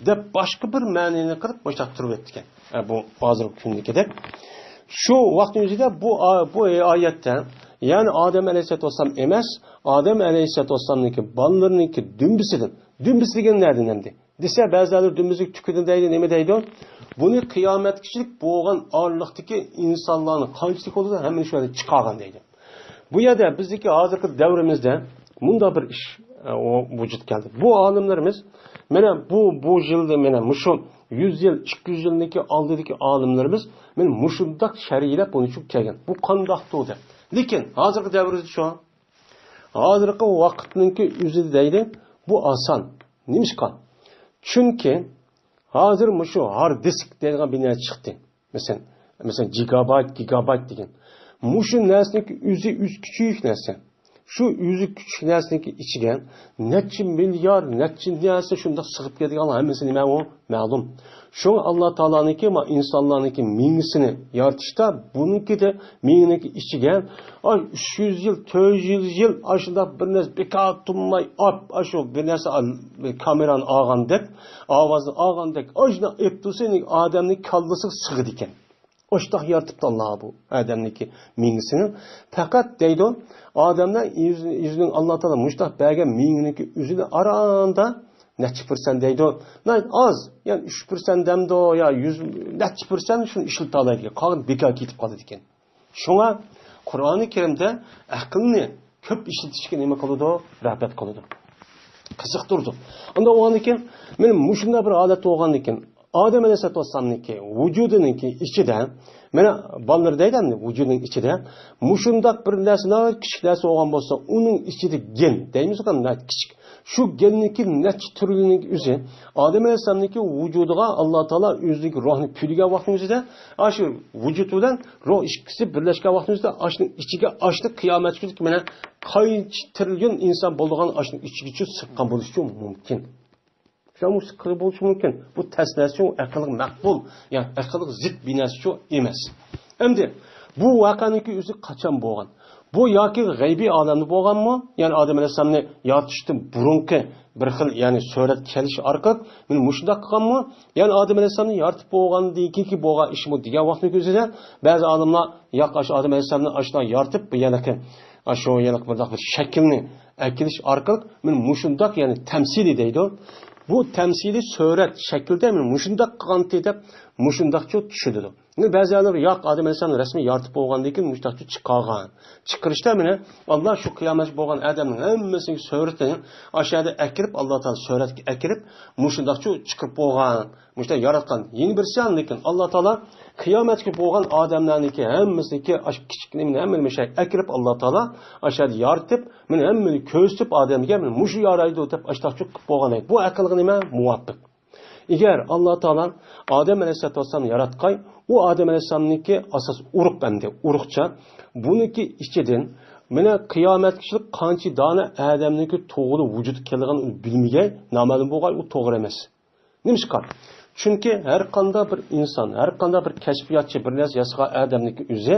دەپ باشقا بىر مەنىنى قىلىپ مۇشۇنداق تۇرۇۋەتتىكەن. ئە، بۇ ھازىرقى كۈندىكىدەك. شۇ ۋاقىتنىڭ ئۆزىدە بۇ ئا-، بۇ ئايەتتە، يەنى ئادەم ئەلەيھىسسالاتۇ ۋەسسالام ئەمەس، ئادەم ئەلەيھىسسالاتۇ ۋەسسالامنىڭكى بالىلىرىنىڭكى دۈمبىسىدىن، دۈمبىسى دېگەن نەدىن ئەمدى؟ دېسە، بەزىلەر دۈمبىسىگە تۈكىدۇ دەيدۇ، نېمە دەيدۇ؟ بۇنى قىيامەتكىچىلىك بولغان ئارىلىقتىكى ئىنسانلارنى قانچىلىك بولىدۇ، ھەممىنى شۇ يەردە چىقارغان دەيدۇ. بۇ يەردە بىزدىكى ھازىرقى دەۋرىمىزدە مۇنداق بىر ئىش، ئە، ئۇ ۋۇجۇدقا كەلدى. بۇ ئالىملىرىمىز، مانا بۇ، بۇ يىلدا، مانا مۇشۇ يۈز يىل، ئىككى يۈز يىلدىكى ئالدىدىكى ئالىملىرىمىز، مانا مۇشۇنداق شەرھلەپ بۇنى چۈشۈپ كەلگەن. بۇ قانداقتۇ دەپ. لېكىن ھازىرقى دەۋردە شۇ، ھازىرقى ۋاقىتنىڭكى ئۆزىدە دەيلى، بۇ ئاسان. نېمىشقا؟ چۈنكى ھازىر مۇشۇ ھارد دىسك دەيدىغان بىر نەرسە چىقتى. مەسىلەن، مەسىلەن، جىگابايت، گىگابايت دېگەن. مۇشۇ نەرسىنىڭكى ئۆزى، ئۆزى كىچىك نەرسە. شۇ ئۆزى كىچىك نەرسىنىڭكى ئىچىگە نەچچە مىليارد، نەچچە نەرسە شۇنداق سىغىپ كېتىدىغان ھەممىسى نېمە ئۇ؟ مەلۇم. شۇڭا ئاللا تائالانىڭكى، ما، ئىنسانلارنىڭكى مېڭىسىنى يارىتىشتا بۇنىڭكىدە مېڭىنىڭكى ئىچىگە، ئاي، ئۈچ يۈز يىل، تۆت يۈز يىل ئاشۇنداق بىر نەرسە بىكار تۇرماي ئاپ، ئاشۇ بىر نەرسە ئال-، كامېرانى ئالغاندەك، ئاۋازنى ئالغاندەك، ئاشۇنداق ئېپ تۇرسا، ئادەمنىڭ كاللىسىغا سىغىدىكەن. ئاشتاق يارىتىپتۇ ئاللا بۇ ئادەمنىڭكى مېڭىسىنى. پەقەت دەيدۇ، ئادەملەر يۈز-، يۈزىنىڭ ئاللا تائالا مۇشتاق بەرگەن مېڭىنىڭكى ئۆزىنى ئاراندا نەچچە پىرسەنت دەيدۇ. ناھايىتى ئاز، يەنى ئۈچ پىرسەنت دەمدۇ يا يۈز، نەچچە پىرسەنت شۇنى ئىشلىتالايدىكەن. قالغىنى بىكار كېتىپ قالىدىكەن. شۇڭا قۇرئانى كەرىمدە ئەقىلنى كۆپ ئىشلىتىشكە نېمە قىلىدۇ؟ رىغبەت قىلىدۇ. قىزىقتۇرىدۇ. ئۇنداق بولغاندىن كېيىن، مانا مۇشۇنداق بىر ھالەت بولغاندىن كېيىن، ئادەم ئەلەيھىسسالاتۇ ۋەسسالامنىڭكى ۋۇجۇدىنىڭكى ئىچىدە، مانا بالىلار دەيدۇ ئەمدى، ۋۇجۇدىنىڭ ئىچىدە مۇشۇنداق بىر نەرسىلەر، كىچىك نەرسە بولغان بولسا، ئۇنىڭ ئىچىدە گېن دەيمىز، كىچىك. شۇ گېننىڭكى نەچچە تىرىليوننىڭ ئۆزى ئادەم ئەلەيھىسسالامنىڭكى ۋۇجۇدىغا ئاللا تائالا ئۆزىنىڭكى روھىنى پۈۋلىگەن ۋاقتىنىڭ ئۆزىدە، ئاشۇ ۋۇجۇد بىلەن روھ ئىككىسى بىرلەشكەن ۋاقتىنىڭ ئۆزىدە، ئاشۇنىڭ ئىچىگە، ئاشۇنى قىيامەت كۈنى مانا قانچە تىرىليون ئىنسان بولىدىغان ئاشۇنىڭ ئىچىگىچە سىغقان بولۇشى مۇمكىن. شۇ سىغقان بولۇشى مۇمكىن. بۇ تەس نەرسىچۇ، ئەقىلگە مەقبۇل، يەنى ئەقىلگە زىت بىر نەرسىچۇ ئەمەس. ئەمدى بۇ ۋەقەنىڭكى ئۆزى قاچان بولغان؟ بۇ ياكى غەيبىي ئالەمدە بولغانمۇ؟ يەنى ئادەم ئەلەيھىسسالامنى يارىتىشتىن بۇرۇنقى بىر خىل، يەنى سۈرەتكە كېلىش ئارقىلىق مانا مۇشۇنداق قىلغانمۇ؟ يەنى ئادەم ئەلەيھىسسالامنى يارىتىپ بولغاندىن كېيىنكى بولغان ئىشمۇ دېگەن ۋاقىتنىڭ ئۆزىدە بەزى ئالىملار ياق، ئاشۇ ئادەم ئەلەيھىسسالامنى ئاشۇنداق يارىتىپ، بۇ يەنىكى، ئاشۇ يەنە بىر، بىر شەكىلنى ئەكېلىش ئارقىلىق مانا مۇشۇنداق، يەنى تەمسىلىي دەيدۇ. بۇ تەمسىلىي سۈرەت شەكىلدە مانا مۇشۇنداق قىلغانتى دەپ مۇشۇنداقچۇ چۈشىنىدۇ. بەزى ئادەملەر ياق، ئادەم ئەلەيھىسسالامنى رەسمىي يارىتىپ بولغاندىن كېيىن مۇشۇنداقچۇ چىقارغان. چىقىرىشتا مانا ئاللا شۇ قىيامەت بولغان ئادەمنىڭ ھەممىسىنىڭ سۈرىتىنى ئاشۇ يەردە ئەكىرىپ، ئاللا تائالا سۈرەتكە ئەكىرىپ، مۇشۇنداقچۇ چىقىرىپ بولغان، مۇشۇنداق ياراتقان. يەنە بىرسى، ئاندىن كېيىن ئاللا تائالا قىيامەتكە بولغان ئادەملەرنىڭكى ھەممىسىنىڭكى ئاشۇ كىچىك نېمىنى ھەممىنى مۇشۇ ئەكىرىپ، ئاللا تائالا ئاشۇ يەردە يارىتىپ، مانا ھەممىنى كۆرسىتىپ ئادەمگە، مانا مۇشۇ يارايدۇ دەپ ئاشۇنداقچۇ قىلىپ بولغان. بۇ ئەقىلگە نېمە؟ مۇۋاپىق. ئەگەر ئاللا تائالا ئادەم ئەلەيھىسسالاتۇ ۋەسسالامنى ياراتقاي، ئۇ ئادەم ئەلەيھىسسالامنىڭكى ئاساس ئۇرۇق ئەمدى، ئۇرۇقچە، بۇنىڭكى ئىچىدىن مانا قىيامەتكىچىلىك قانچە دانە ئادەمنىڭكى توغرا ۋۇجۇدقا كېلىدىغانلىقىنى بىلمىگەي، نامەلۇم بولغاي، ئۇ توغرا ئەمەس. نېمىشقا؟ چۈنكى ھەر قانداق بىر ئىنسان، ھەر قانداق بىر كەشپىياتچى بىر نەرسە ياسىغان ئادەمنىڭكى ئۆزى،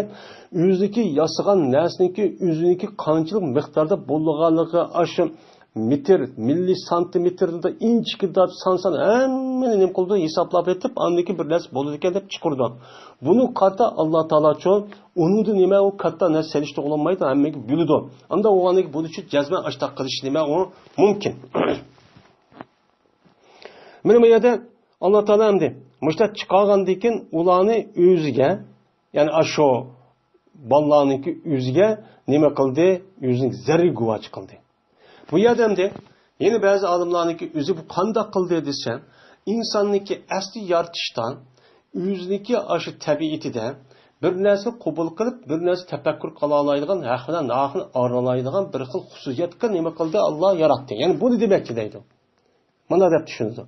ئۆزىنىڭكى ياسىغان نەرسىنىڭكى ئۆزىنىڭكى قانچىلىك مىقداردا بولغانلىقى، ئاشۇ مېتىر، مىللىي سانتىمېتىردا ئىنچىكىدە سان-سان ھەممىنى نېمە قىلىدۇ؟ ھېسابلاپ ئېتىپ، ئاندىن كېيىن بىر نەرسە بولىدىكەن دەپ چىقىرىدۇ. بۇنى قارىتا ئاللا تائالاچۇ، ئۇنىڭدا نېمە ئۇ كاتتا نەرسە سېلىشتۇرغىلى بولمايدۇ، ھەممىگە بۆلىدۇ. ئاندا بولغاندىن كېيىن بۇنىچۇ جەزمەن ئاشتاق قىلىش نېمە ئۇ مۇمكىن. مانا بۇ يەردە ئاللا تائالا ئەمدى مۇشۇنداق چىقارغاندىن كېيىن ئۇلارنى ئۆزىگە، يەنى ئاشۇ بالىلارنىڭكى ئۆزىگە نېمە قىلدى؟ ئۆزىنىڭ زەررىگە گۇۋاچى قىلدى. بۇ يەردە ئەمدى يەنە بەزى ئالىملارنىڭكى ئۆزى بۇ قانداق قىلدى دېسە، ئىنساننىڭكى ئەسلى يارىتىشتا ئۆزىنىڭكى ئاشۇ تەبىئىتىدە بىر نەرسىنى قوبۇل قىلىپ، بىر نەرسە تەپەككۇر قىلالايدىغان، ھەق بىلەن ناھەقنى ئايرىلالايدىغان بىر خىل خۇسۇسىيەتكە نېمە قىلدى؟ ئاللا ياراتتى. يەنى بۇنى دېمەكچى دەيدۇ. مانا دەپ چۈشىنىدۇ.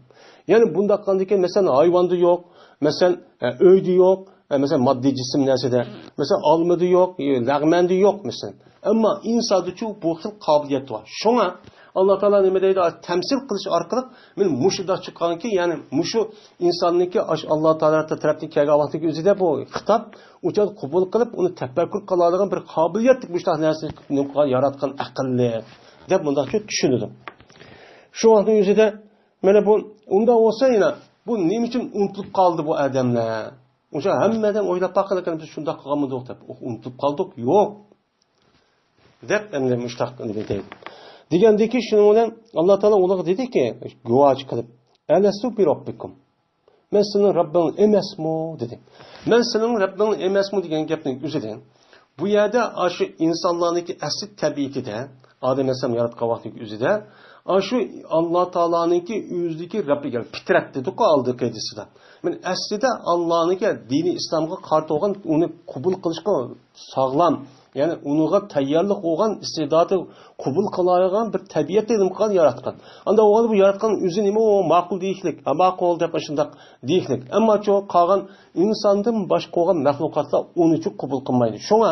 يەنى بۇنداق قىلغاندىن كېيىن، مەسىلەن، ھايۋاندا يوق، مەسىلەن، ئە، ئۆيدە يوق، ئە، مەسىلەن، ماددىي جىسىم نەرسىدە، مەسىلەن، ئالمىدا يوق، ئە، لەغمەندە يوق، مەسىلەن. ئەمما ئىنساندىچۇ بۇ خىل قابىلىيەت بار. شۇڭا ئاللا تائالا نېمە دەيدۇ؟ تەمسىل قىلىش ئارقىلىق مانا مۇشۇنداق چىققانكى، يەنى مۇشۇ ئىنساننىڭكى ئاش-، ئاللا تائالا تەرەپتىن كەلگەن ۋاقتىدىكى ئۆزىدە بۇ خىتاب ئۇچان قوبۇل قىلىپ، ئۇنى تەپەككۇر قىلالايدىغان بىر قابىلىيەتلىك مۇشۇنداق نەرسىنى نېمە قىلغان، ياراتقان ئەقىللىك دەپ مۇنداقچە چۈشىنىدۇ. شۇ ۋاقىتنىڭ ئۆزىدە مانا بۇ ئۇنداق بولسا يەنە بۇ نېمە ئۈچۈن ئۇنتۇلۇپ قالدى بۇ ئادەملەر؟ ئۇنچە ھەممە ئادەم ئويلاپ باققىنىكەن، بىز شۇنداق قىلغانمىدۇق دەپ. ئۇنتۇلۇپ قالدۇق؟ يوق. دەپ ئەمدى مۇشتاق دېدى. دېگەندىكى شۇنىڭ بىلەن ئاللا تائالا ئۇلارغا دېدىكى، گۇۋاچى قىلىپ، ئەلەستۇ بى رەببىكۇم؟ مەن سېنىڭ رەببىڭ ئەمەسمۇ؟ دېدى. مەن سېنىڭ رەببىڭ ئەمەسمۇ دېگەن گەپنىڭ ئۆزىدىن، بۇ يەردە ئاشۇ ئىنسانلارنىڭكى ئەسلى تەبىئىتىدە، ئادەم ئەلەيھىسسالام ياراتقان ۋاقتىدىكى ئۆزىدە، ئاشۇ ئاللا تائالانىڭكى ئۆزىدىكى رەببى، يەنى پىترەت دېدۇققۇ ئالدىقى ھەدىسىدە. مەن ئەسلىدە ئاللانىڭكى دىنى ئىسلامغا قارىتىۋالغان، ئۇنى قوبۇل قىلىشقا ساغلام، يەنى ئۇنىڭغا تەييارلىق بولغان، ئىستىداتى قوبۇل قىلالايدىغان بىر تەبىئەتنى نېمە قىلغان؟ ياراتقان. ئاندا بولغاندا بۇ ياراتقان ئۆزى نېمە؟ ئۇ ماقۇل دېيىشلىك، ھە، ماقۇل دەپ ئاشۇنداق دېيىشلىك. ئەمما چۇ قالغان ئىنساندىن باشقا بولغان مەخلۇقاتلار ئۇنىچۇ قوبۇل قىلمايدۇ. شۇڭا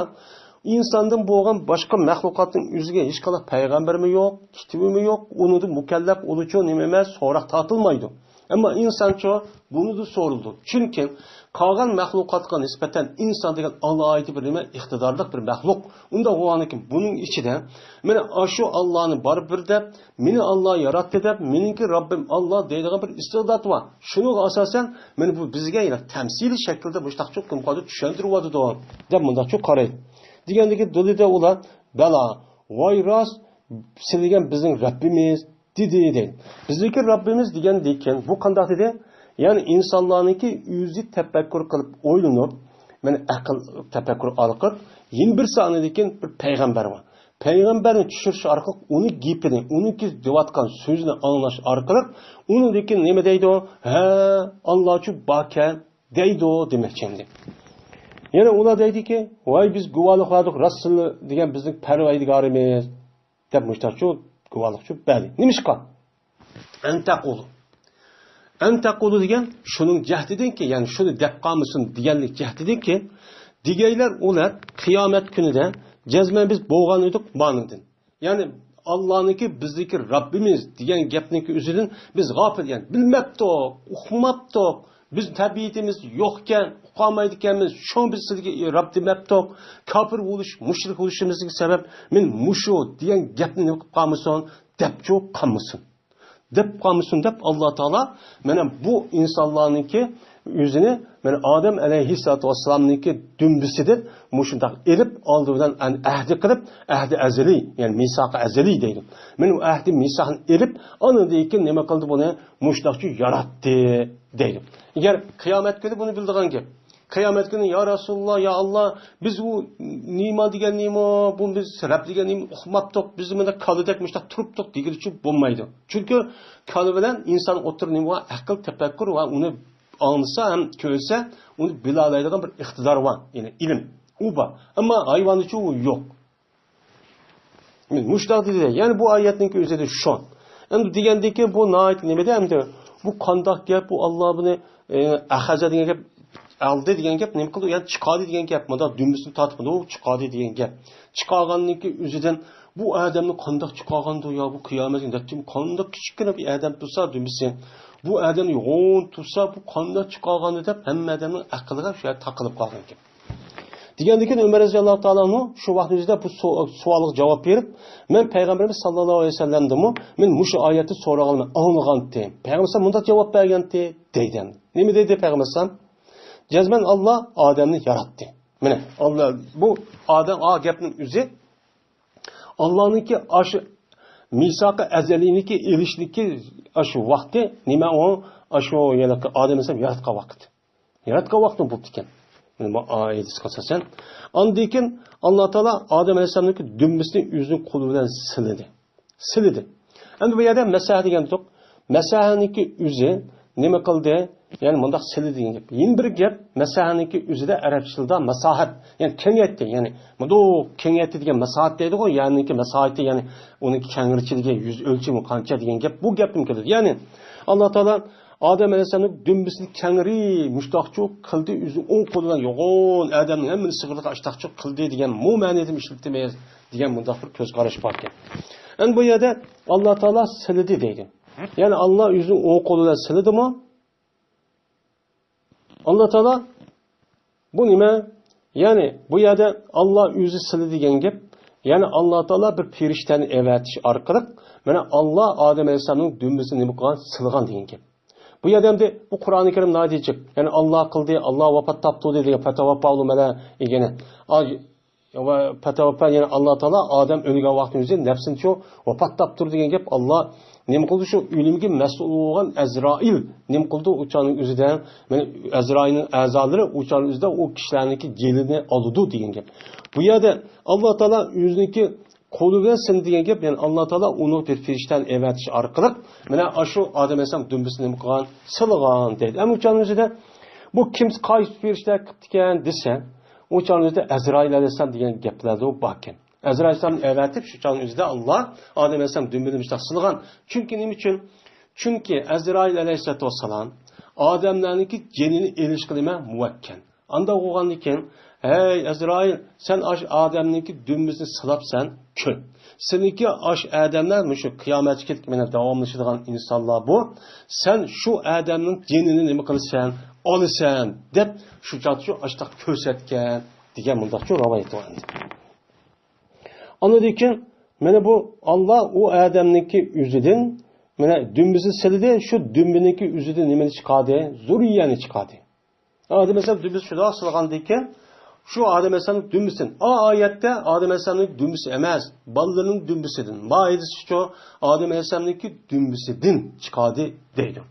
ئىنساندىن بولغان باشقا مەخلۇقاتنىڭ ئۆزىگە ھېچقانداق پەيغەمبەرمۇ يوق، كىتابىمۇ يوق، ئۇنىڭدىن مۇكەللەپ ئۇلىچۇ نېمە ئەمەس، سوراق تارتىلمايدۇ. ئەمما ئىنسانچۇ بۇنىدۇ سورىلىدۇ. چۈنكى قالغان مەخلۇقاتقا نىسبەتەن ئىنسان دېگەن ئالاھىدە بىر نېمە، ئىقتىدارلىق بىر مەخلۇق. ئۇنداق بولغاندىكىن بۇنىڭ ئىچىدە مانا ئاشۇ ئاللانى بار بىر دەپ، مېنى ئاللا ياراتتى دەپ، مېنىڭكى رەببىم ئاللا دەيدىغان بىر ئىستىدات بار. شۇنىڭغا ئاساسەن مانا بۇ بىزگە يەنە تەمسىلىي شەكىلدە مۇشۇنداقچۇ قىلىپ قالدى، چۈشەندۈرۈۋاتىدۇ دەپ مۇنداقچۇ قارايدۇ. دېگەندىكى دۇلىدا ئۇلار، بەلا، ۋاي راست، سىلىگەن بىزنىڭ رەببىمىز دېدى دەيدۇ. بىزنىڭكى رەببىمىز دېگەندىكىن بۇ قانداق دېدى؟ يەنى ئىنسانلارنىڭكى ئۆزى تەپەككۇر قىلىپ ئويلىنىپ، مانا ئەقىل تەپەككۇر ئارقىلىق يەنە بىرسى ئاندىن كېيىن بىر پەيغەمبەر بار. پەيغەمبەرنى چۈشۈرۈش ئارقىلىق ئۇنىڭ گېپىنى، ئۇنىڭكى دەۋاتقان سۆزىنى ئاڭلاش ئارقىلىق ئۇنىڭدىن كېيىن نېمە دەيدۇ؟ ھە، ئاللاچۇ باركەن دەيدۇ دېمەكچى ئەمدى. يەنە ئۇلار دەيدىكى، ۋاي بىز گۇۋاھلىق بەردۇق، راست سىلى دېگەن بىزنىڭ پەرۋەردىگارىمىز دەپ مۇشتاقچۇ گۇۋاھلىقچۇ بەردى. نېمىشقا؟ ئەن تەقۇلۇ. ئەن تەقۇلۇ دېگەن شۇنىڭ جەھىتىدىنكى، يەنى شۇنى دەپ قالمىسۇن دېگەنلىك جەھىتىدىنكى، دېگەيلەر ئۇلار قىيامەت كۈنىدە جەزمەن بىز بولغان ئىدۇق مانىڭدىن. يەنى ئاللانىڭكى بىزنىڭكى رەببىمىز دېگەن گەپنىڭكى ئۆزىدىن بىز غاپىل، يەنى بىلمەپتۇق، ئۇقماپتۇق. بىز تەبىئىتىمىز يوقكەن، ئۇقالمايدىكەنمىز، شۇڭا بىز سىزگە رەب دېمەپتۇق. كاپىر بولۇش، مۇشرىك بولۇشىمىزدىكى سەۋەب، مەن مۇشۇ دېگەن گەپنى نېمە قىلىپ قالمىسۇن، دەپچۇ قالمىسۇن. دەپ قالمىسۇن دەپ، ئاللا تائالا مانا بۇ ئىنسانلارنىڭكى ئۆزىنى، مانا ئادەم ئەلەيھىسسالاتۇ ۋەسسالامنىڭكى دۈمبىسىدىن مۇشۇنداق ئېلىپ، ئالدى بىلەن ئەن-، ئەھدى قىلىپ، ئەھدى ئەزەلىي، يەنى مىساقى ئەزەلىي دەيدۇ. مانا ئۇ ئەھدى مىساقنى ئېلىپ، ئاندىن كېيىن نېمە قىلدى بۇنى؟ مۇشۇنداقچۇ ياراتتى دەيدۇ. ئەگەر قىيامەت كۈنى بۇنى بىلىدىغان گەپ. قىيامەت كۈنى، يا رەسۇلاللا، يا ئاللا، بىز ئۇ نېمە دېگەن نېمە، بۇ بىز رەب دېگەن نېمە ئۇقماپتۇق، بىز مۇنداق كالىدەك مۇشۇنداق تۇرۇپتۇق دېگىلىچۇ بولمايدۇ. چۈنكى كالا بىلەن ئىنسان ئوتتۇرا نېمە بار؟ ئەقىل، تەپەككۇر ۋە ئۇنى ئاڭلىسا ھەم كۆرسە، ئۇنى بىلالايدىغان بىر ئىقتىدار بار، يەنى ئىلىم. ئۇ بار. ئەمما ھايۋاننىچۇ ئۇ يوق. مۇشۇنداق دېدى. يەنى بۇ ئايەتنىڭكى ئۆزىدە شۇ. ئەمدى دېگەندىكى بۇ ناھايىتى نېمىدە ئەمدى؟ بۇ قانداق گەپ؟ بۇ ئاللا بۇنى، ئە، ئەخەزە دېگەن گەپ، ئالدى دېگەن گەپ، نېمە قىلدى؟ يەنى چىقاردى دېگەن گەپ. مۇنداق دۈمبىسىنى تارتمىدى، ئۇ چىقاردى دېگەن گەپ. چىقارغاندىكى ئۆزىدىن بۇ ئادەمنى قانداق چىقارغاندۇ يا؟ بۇ قىيامەت كۈنى قانداق كىچىككىنە بىر ئادەم تۇرسا دۈمبىسى، بۇ ئادەمنى يوغان تۇرسا، بۇ قانداق چىقارغاندۇ دەپ ھەممە ئادەمنىڭ ئەقلىگە شۇ يەردە تاقىلىپ قالغان گەپ. دېگەندىكىن ئۆمەر رەزىياللاھۇ تائالا ئەنھۇ شۇ ۋاقىتنىڭ ئۆزىدە بۇ سو-، سوئالغا جاۋاب بېرىپ، مەن پەيغەمبىرىمىز ساللاللاھۇ ئەلەيھى ۋەسەللەمدىنمۇ مەن مۇشۇ ئايەتنى سورىغانلىقىنى ئاڭلىغانتىم. پەيغەمبەر مۇنداق جاۋاب بەرگەنتى دەيدۇ. نېمە دەيدۇ پەيغەمبەر ئەلەيھىسسالام؟ جەزمەن ئاللا ئادەمنى ياراتتى. مانا، ئاللا، بۇ ئادەم، ئا، گەپنىڭ ئۆزى ئاللانىڭكى ئاشۇ مىساقى ئەزەلىينىكى ئېلىشنىكى ئاشۇ ۋاقتى، نېمە ئۇ، ئاشۇ يەنە ئادەم ئەلەيھىسسالام ياراتقان ۋاقىت. ياراتقان ۋاقتىدا بوپتىكەن. مانا بۇ ھەدىسكە ئاساسەن. ئاندىن كېيىن ئاللا تائالا ئادەم ئەلەيھىسسالامنىڭكى دۈمبىسىنى ئۆزىنىڭ قولى بىلەن سىلىدى. سىلىدى. ئەمدى بۇ يەردە مەسەھە دېگەن يوق. مەسەھەنىڭكى ئۆزى نېمە قىلدى؟ يەنى مۇنداق سىلىدى دېگەن گەپ. يەنە بىر گەپ، مەسەھەنىڭكى ئۆزىدە ئەرەب تىلىدا مەساھەت، يەنى كېڭەيتتى. يەنى مۇنداق كېڭەيتتى دېگەن مەساھەت دەيدىغۇ، يەرنىڭكى مەساھىتى، يەنى ئۇنىڭكى كەڭرىچىلىكى، يۈز ئۆلچىمى قانچە دېگەن گەپ، بۇ گەپتىن كېلىدۇ. يەنى ئاللا تائالا ئادەم ئەلەيھىسسالامنىڭ دۈمبىسىنى كەڭرى مۇشتاقچۇ قىلدى، ئۆزىنىڭ ئوڭ قولى بىلەن يوغان ئادەمنىڭ ھەممىنى سىغىرلىق ئاشتاقچۇ قىلدى دېگەن مۇ مەنىدىن ئىشلىتىمىز دېگەن مۇنداق بىر كۆز قاراش باركەن. ئەمدى بۇ يەردە ئاللا تائالا سىلىدى دەيدۇ. يەنى ئاللا ئۆزىنىڭ ئوڭ قولى بىلەن سىلىدىمۇ؟ ئاللا تائالا بۇ نېمە؟ يەنى بۇ يەردە ئاللا ئۆزى سىلىدى دېگەن گەپ. يەنى ئاللا تائالا بىر پېرىشتەنى ئەۋەتىش ئارقىلىق، مانا ئاللا ئادەم ئەلەيھىسسالامنىڭ دۈمبىسىنى نېمە قىلغان؟ سىلىغان دېگەن گەپ. بۇ يەردە ئەمدى بۇ قۇرئانى كەرىم ناھايىتى ئېچىق. يەنى ئاللا قىلدى، ئاللا ۋاپات تاپتۇردى دېگەن، فتوفاهم الملائكة دېگىنى. ۋە پەتەۋەپپە، يەنى ئاللا تائالا ئادەم ئۆلگەن ۋاقىتنىڭ ئۆزى نەپسىنى شۇ ۋاپات تاپتۇر دېگەن گەپ. ئاللا نېمە قىلدى؟ شۇ ئۆلۈمگە مەسئۇل بولغان ئەزرائىل نېمە قىلدى؟ ئۇ چاغنىڭ ئۆزىدە، مانا، ئەزرائىلنىڭ ئەزالىرى ئۇ چاغنىڭ ئۆزىدە ئۇ كىشىلەرنىڭكى جېنىنى ئالىدۇ دېگەن گەپ. بۇ يەردە ئاللا تائالا ئۆزىنىڭكى قولى بىلەن سىلدى دېگەن گەپ، يەنى ئاللا تائالا ئۇنىڭ بىر پېرىشتەنى ئەۋەتىش ئارقىلىق، مانا، ئاشۇ ئادەم ئەلەيھىسسالام دۈمبىسىنى نېمە قىلغان؟ سىلىغان دەيدۇ. ئەمما ئۇ چاغنىڭ ئۆزىدە بۇ كىم، قايسى پېرىشتە قىپتىكەن دېسە، ئۇ چاغنىڭ ئۆزىدە ئەزرائىل ئەلەيھىسسالام دېگەن گەپلەردە ئۇ باركەن. ئەزرائىل ئەلەيھىسسالامنى ئەۋەتىپ، شۇ چاغنىڭ ئۆزىدە ئاللا ئادەم ئەلەيھىسسالام دۈمبىنى مۇشۇنداق سىلىغان. چۈنكى نېمە ئۈچۈن؟ چۈنكى ئەزرائىل ئەلەيھىسسالاتۇ ۋەسسالام ئادەملەرنىڭكى جېنىنى ئېلىشقا نېمە؟ مۇۋەككەل. ئانداق بولغاندىكىن، ھەي ئەزرائىل، سەن ئاش ئادەمنىڭكى دۈمبىسىنى سىلاپسەن، كۆن. سېنىڭكى ئاش ئادەملەر مۇشۇ قىيامەتكە كېلىپ مانا داۋاملىشىدىغان ئىنسانلار بۇ. سەن شۇ ئادەمنىڭ جېنىنى نېمە قىلىسەن؟ ئالىسەن، دەپ شۇ چاغدا شۇ ئاشتاق كۆرسەتكەن دېگەن مۇنداقچۇ رىۋايەت بار ئەمدى. ئاندىن كېيىن مانا بۇ ئاللا ئۇ ئادەمنىڭكى ئۆزىدىن مانا دۈمبىسى سىلىدى، شۇ دۈمبىنىڭكى ئۆزىدىن نېمىنى چىقاردى؟ زۇررىيەنى چىقاردى. ئادەم ئەلەيھىسسالام دۈمبىسى شۇنداق سىلىغاندىكىن، شۇ ئادەم ئەلەيھىسسالامنىڭ دۈمبىسىدىن، ئا ئايەتتە ئادەم ئەلەيھىسسالامنىڭ دۈمبىسى ئەمەس، بالىلىرىنىڭ دۈمبىسىدىن، مائىدىسىچۇ، ئادەم ئەلەيھىسسالامنىڭكى دۈمبىسىدىن چىقاردى دەيدۇ.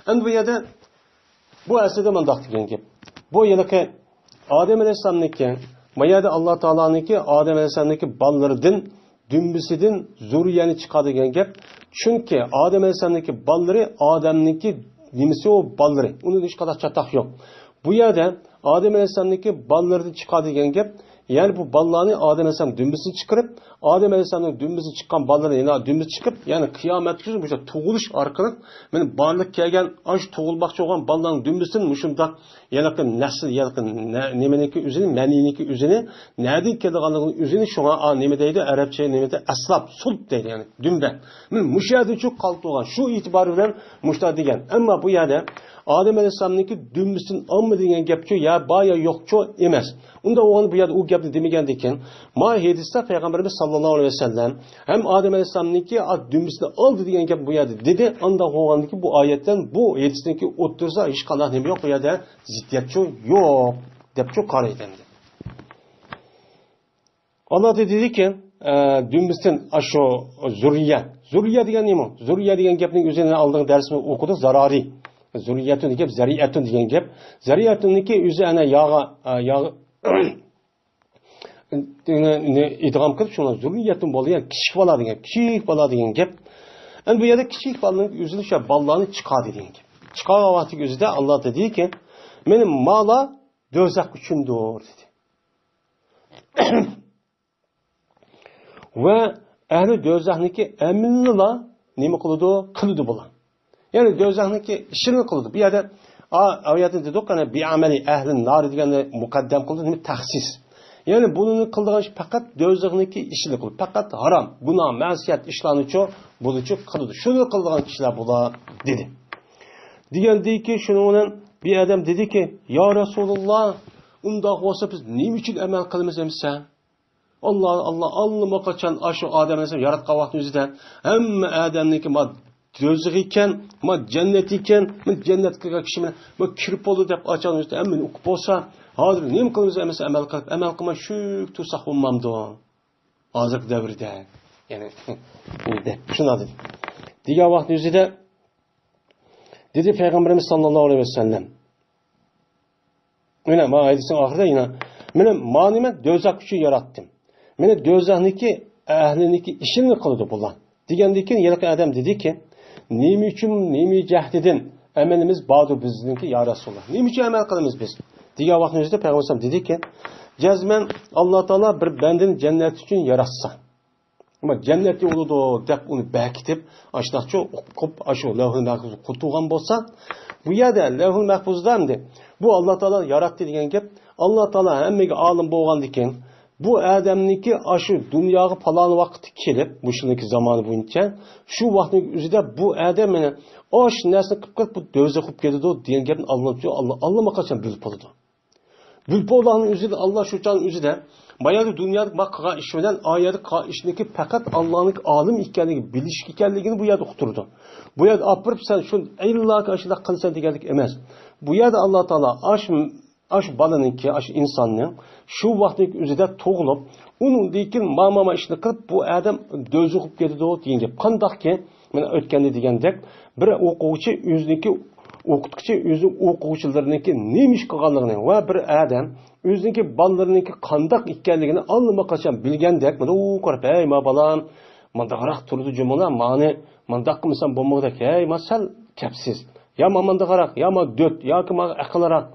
ئەمدى بۇ يەردە بۇ ئەسلىدە مۇنداق دېگەن گەپ. بۇ ھېلىقى ئادەم ئەلەيھىسسالامنىڭكى، ما يەردە ئاللا تائالانىڭكى ئادەم ئەلەيھىسسالامنىڭكى بالىلىرىدىن، دۈمبىسىدىن زۇررىيەنى چىقار دېگەن گەپ. چۈنكى ئادەم ئەلەيھىسسالامنىڭكى بالىلىرى ئادەمنىڭكى نېمىسى ئۇ بالىلىرى. ئۇنىڭ ھېچقانداق چاتاق يوق. بۇ يەردە ئادەم ئەلەيھىسسالامنىڭكى بالىلىرىدىن چىقار دېگەن گەپ. يەنى بۇ بالىلارنى ئادەم ئەلەيھىسسالام دۈمبىسىدىن چىقىرىپ، ئادەم ئەلەيھىسسالامنىڭ دۈمبىسىدىن چىققان بالىلىرى يەنە دۈمبىسى چىقىپ، يەنى قىيامەتكىچە مۇشۇ تۇغۇلۇش ئارقىلىق مانا بارلىققا كەلگەن، ئاشۇ تۇغۇلماقچى بولغان بالىلارنىڭ دۈمبىسىدىن مۇشۇنداق ھېلىقى نەسىل، ھېلىقى نە-، نېمىنىڭكى ئۆزىنى، مەنىينىڭكى ئۆزىنى، نەدىن كېلىدىغانلىقىنى ئۆزىنى، شۇڭا، ئا، نېمە دەيدۇ، ئەرەبچە نېمە دەيدۇ، ئەسلاپ، سۇلب دەيدۇ، يەنى دۈمبە. مانا مۇشۇ يەردىن چۈشۈپ قالىپ تۇرغان، شۇ ئېتىبارى بىلەن مۇشۇنداق دېگەن. ئەمما بۇ يەردە ئادەم ئەلەيھىسسالامنىڭكى دۈمبىسىدىن ئالما دېگەن گەپچۇ، يا بار يا يوقچۇ ئەمەس. ئۇنداق بولغاندا بۇ يەردە ئۇ گەپنى دېمىگەندىكىن، ما ھەدىستە پەيغەمبىرىمىز ساللاللاھۇ ئەلەيھى ۋەسەللەم ھەم ئادەم ئەلەيھىسسالامنىڭكى ئا-، دۈمبىسىنى ئالدى دېگەن گەپ بۇ يەردە دېدى. ئانداق بولغاندىكىن بۇ ئايەتتىن بۇ ھەدىستىنكى ئوتتۇرىسىدا ھېچقانداق نېمە يوق، بۇ يەردە زىددىيەتچۇ يوق دەپچۇ قارايدۇ ئەمدى. ئاللا دېدىكى، ئە، دۈمبىسىدىن ئاشۇ زۇررىيە. زۇررىيە دېگەن نېمە؟ زۇررىيە دېگەن گەپنىڭ ئۆزىنى ئالدىنقى دەرسىمىزدە ئوقۇدۇق، زارارى. زۇررىيەتۇن دېگەن گەپ، زەرىئەتۇن دېگەن گەپ. زەرىئەتۇننىڭكى ئۆزى ئەنە ياغا، ئە، ياغ-، ئېيتىدىغان قىلىپ، شۇنىڭ زۇررىيەتۇن بولدى، يەنى كىچىك بالا دېگەن، كىچىك بالا دېگەن گەپ. ئەمدى بۇ يەردە كىچىك بالىنىڭ ئۆزىنى شۇ بالىلارنى چىقاردى دېگەن گەپ. چىقارغان ۋاقتىدىكى ئۆزىدە ئاللا دېدىكى، مېنىڭ مالا دوزاخ ئۈچۈندۇر دېدى. ۋە ئەھلى دوزاخنىكى ئەمىلىلا نېمە قىلىدۇ؟ قىلىدۇ بۇلار. يەنى دوزاخنىكى ئىشىنى قىلىدۇ. بۇ يەردە، ئا، ئايەتنى دېدۇق، يەنى بىئەمەلى ئەھلى نارى دېگەننى مۇقەددەم قىلدى، نېمە تەخسىس. يەنى بۇنى قىلىدىغان ئىش پەقەت دوزاخنىكى ئىشىنى قىلىدۇ. پەقەت ھارام، گۇناھ، مەسىيەت ئىشلارنىچۇ، بۇنىچۇ قىلىدۇ. شۇنى قىلىدىغان كىشىلەر بۇلار، دېدى. دېگەندىكى، شۇنىڭ بىلەن بىر ئادەم دېدىكى، يا رەسۇلاللا، ئۇنداق بولسا بىز نېمە ئۈچۈن ئەمەل قىلىمىز ئەمىسە؟ ئاللا، ئاللا ئاللىماقاچان ئاشۇ ئادەم ئەلەيھىسسالام ياراتقان ۋاقتى ئۆزىدە ھەممە ئادەمنىڭكى ما دوزىخى ئىكەن، ما جەننىتى ئىكەن، ما جەننەتكە كىرگەن كىشى مانا ما كىرىپ بولدى دەپ ئاچان ئۆزىدە ھەممىنى ئۇقۇپ بولسا، ھازىر نېمە قىلىمىز ئەمىسە ئەمەل قىلىپ، ئەمەل قىلماي شۈك تۇرساق بولمامدۇ؟ ھازىرقى دەۋردە. يەنى، شۇنداق دېدى. دېگەن ۋاقتى ئۆزىدە دېدى پەيغەمبىرىمىز ساللاللاھۇ ئەلەيھى ۋەسەللەم. مانا، ما ھەدىسنىڭ ئاخىرىدا يەنە، مانا، مانى مەن دوزاخ ئۈچۈن ياراتتىم. مانا دوزاخنىكى ئەھلىنىكى ئىشىنى قىلىدۇ بۇلار. دېگەندىن كېيىن ھېلىقى ئادەم دېدىكى، نېمە ئۈچۈن، نېمە جەھەتتىن ئەمەلىمىز باردۇ بىزنىڭكى، يا رەسۇلاللا؟ نېمە ئۈچۈن ئەمەل قىلىمىز بىز؟ دېگەن ۋاقتىنىڭ ئۆزىدە پەيغەمبەر دېدىكى، جەزمەن ئاللا تائالا بىر بەندىنى جەننەت ئۈچۈن ياراتسا، ئەمما جەننەتتە بولىدۇ دەپ ئۇنى بەكىتىپ، ئاشۇنداقچۇ ئۇقۇپ، ئاشۇ لەۋھۇل مەھپۇزغا قوتۇلغان بولسا، بۇ يەردە لەۋھۇل مەھپۇزدا ئەمدى بۇ ئاللا تائالا ياراتتى دېگەن گەپ، ئاللا تائالا ھەممىگە ئالىم بولغاندىكىن، بۇ ئادەمنىڭكى ئاشۇ دۇنياغا پالان ۋاقىتتا كېلىپ، مۇشۇنىڭكى زامانى بويىچە، شۇ ۋاقىتنىڭ ئۆزىدە بۇ ئادەم مانا ئاشۇ نەرسىنى قىلىپ قىلىپ، بۇ دوزاخ بولۇپ كېتىدۇ دېگەن گەپنى ئاللا، ئاللا، ئاللىماقاچان بىلىپ بولىدۇ. بىلىپ بولغاننىڭ ئۆزىدە، ئاللا شۇ چاغنىڭ ئۆزىدە، بايا دۇنيادا ما قىلغان ئىش بىلەن ئا يەردە قىلغان ئىشنىڭكى پەقەت ئاللانىڭكى ئالىم ئىكەنلىكى، بىلىش ئىكەنلىكىنى بۇ يەردە ئۇقتۇرىدۇ. بۇ يەردە ئاپىرىپ سەن شۇ ئىللاكى ئاشۇنداق قىلىسەن دېگەنلىك ئەمەس. بۇ يەردە ئاللا تائالا ئاش، ئاش بالىنىڭكى، ئاش ئىنساننىڭ شۇ ۋاقىتنىڭ ئۆزىدە تۇغۇلۇپ، ئۇنىڭدىن كېيىن ما، ما، ما ئىشنى قىلىپ، بۇ ئادەم دوزاخ بولۇپ كېتىدۇ دېگەن گەپ. قانداقكى، مانا ئۆتكەندە دېگەندەك، بىر ئوقۇغۇچى ئۆزىنىڭكى ئوقۇتقۇچى ئۆزىنىڭ ئوقۇغۇچىلىرىنىڭكى نېمە ئىش قىلغانلىقىنى ۋە بىر ئادەم ئۆزىنىڭكى بالىلىرىنىڭكى قانداق ئىكەنلىكىنى ئاللىماقاچان بىلگەندەك، مانا ئۇ قاراپ، ھەي، ما بالام، مانداقراق تۇرىدۇ جۇمۇلا، مانى مانداق قىلمىسام بولمىغۇدەك، ھەي، ما سەل كەپسىز، يا ما مانداقراق، يا ما دۆت، ياكى ما ئەقىلراق،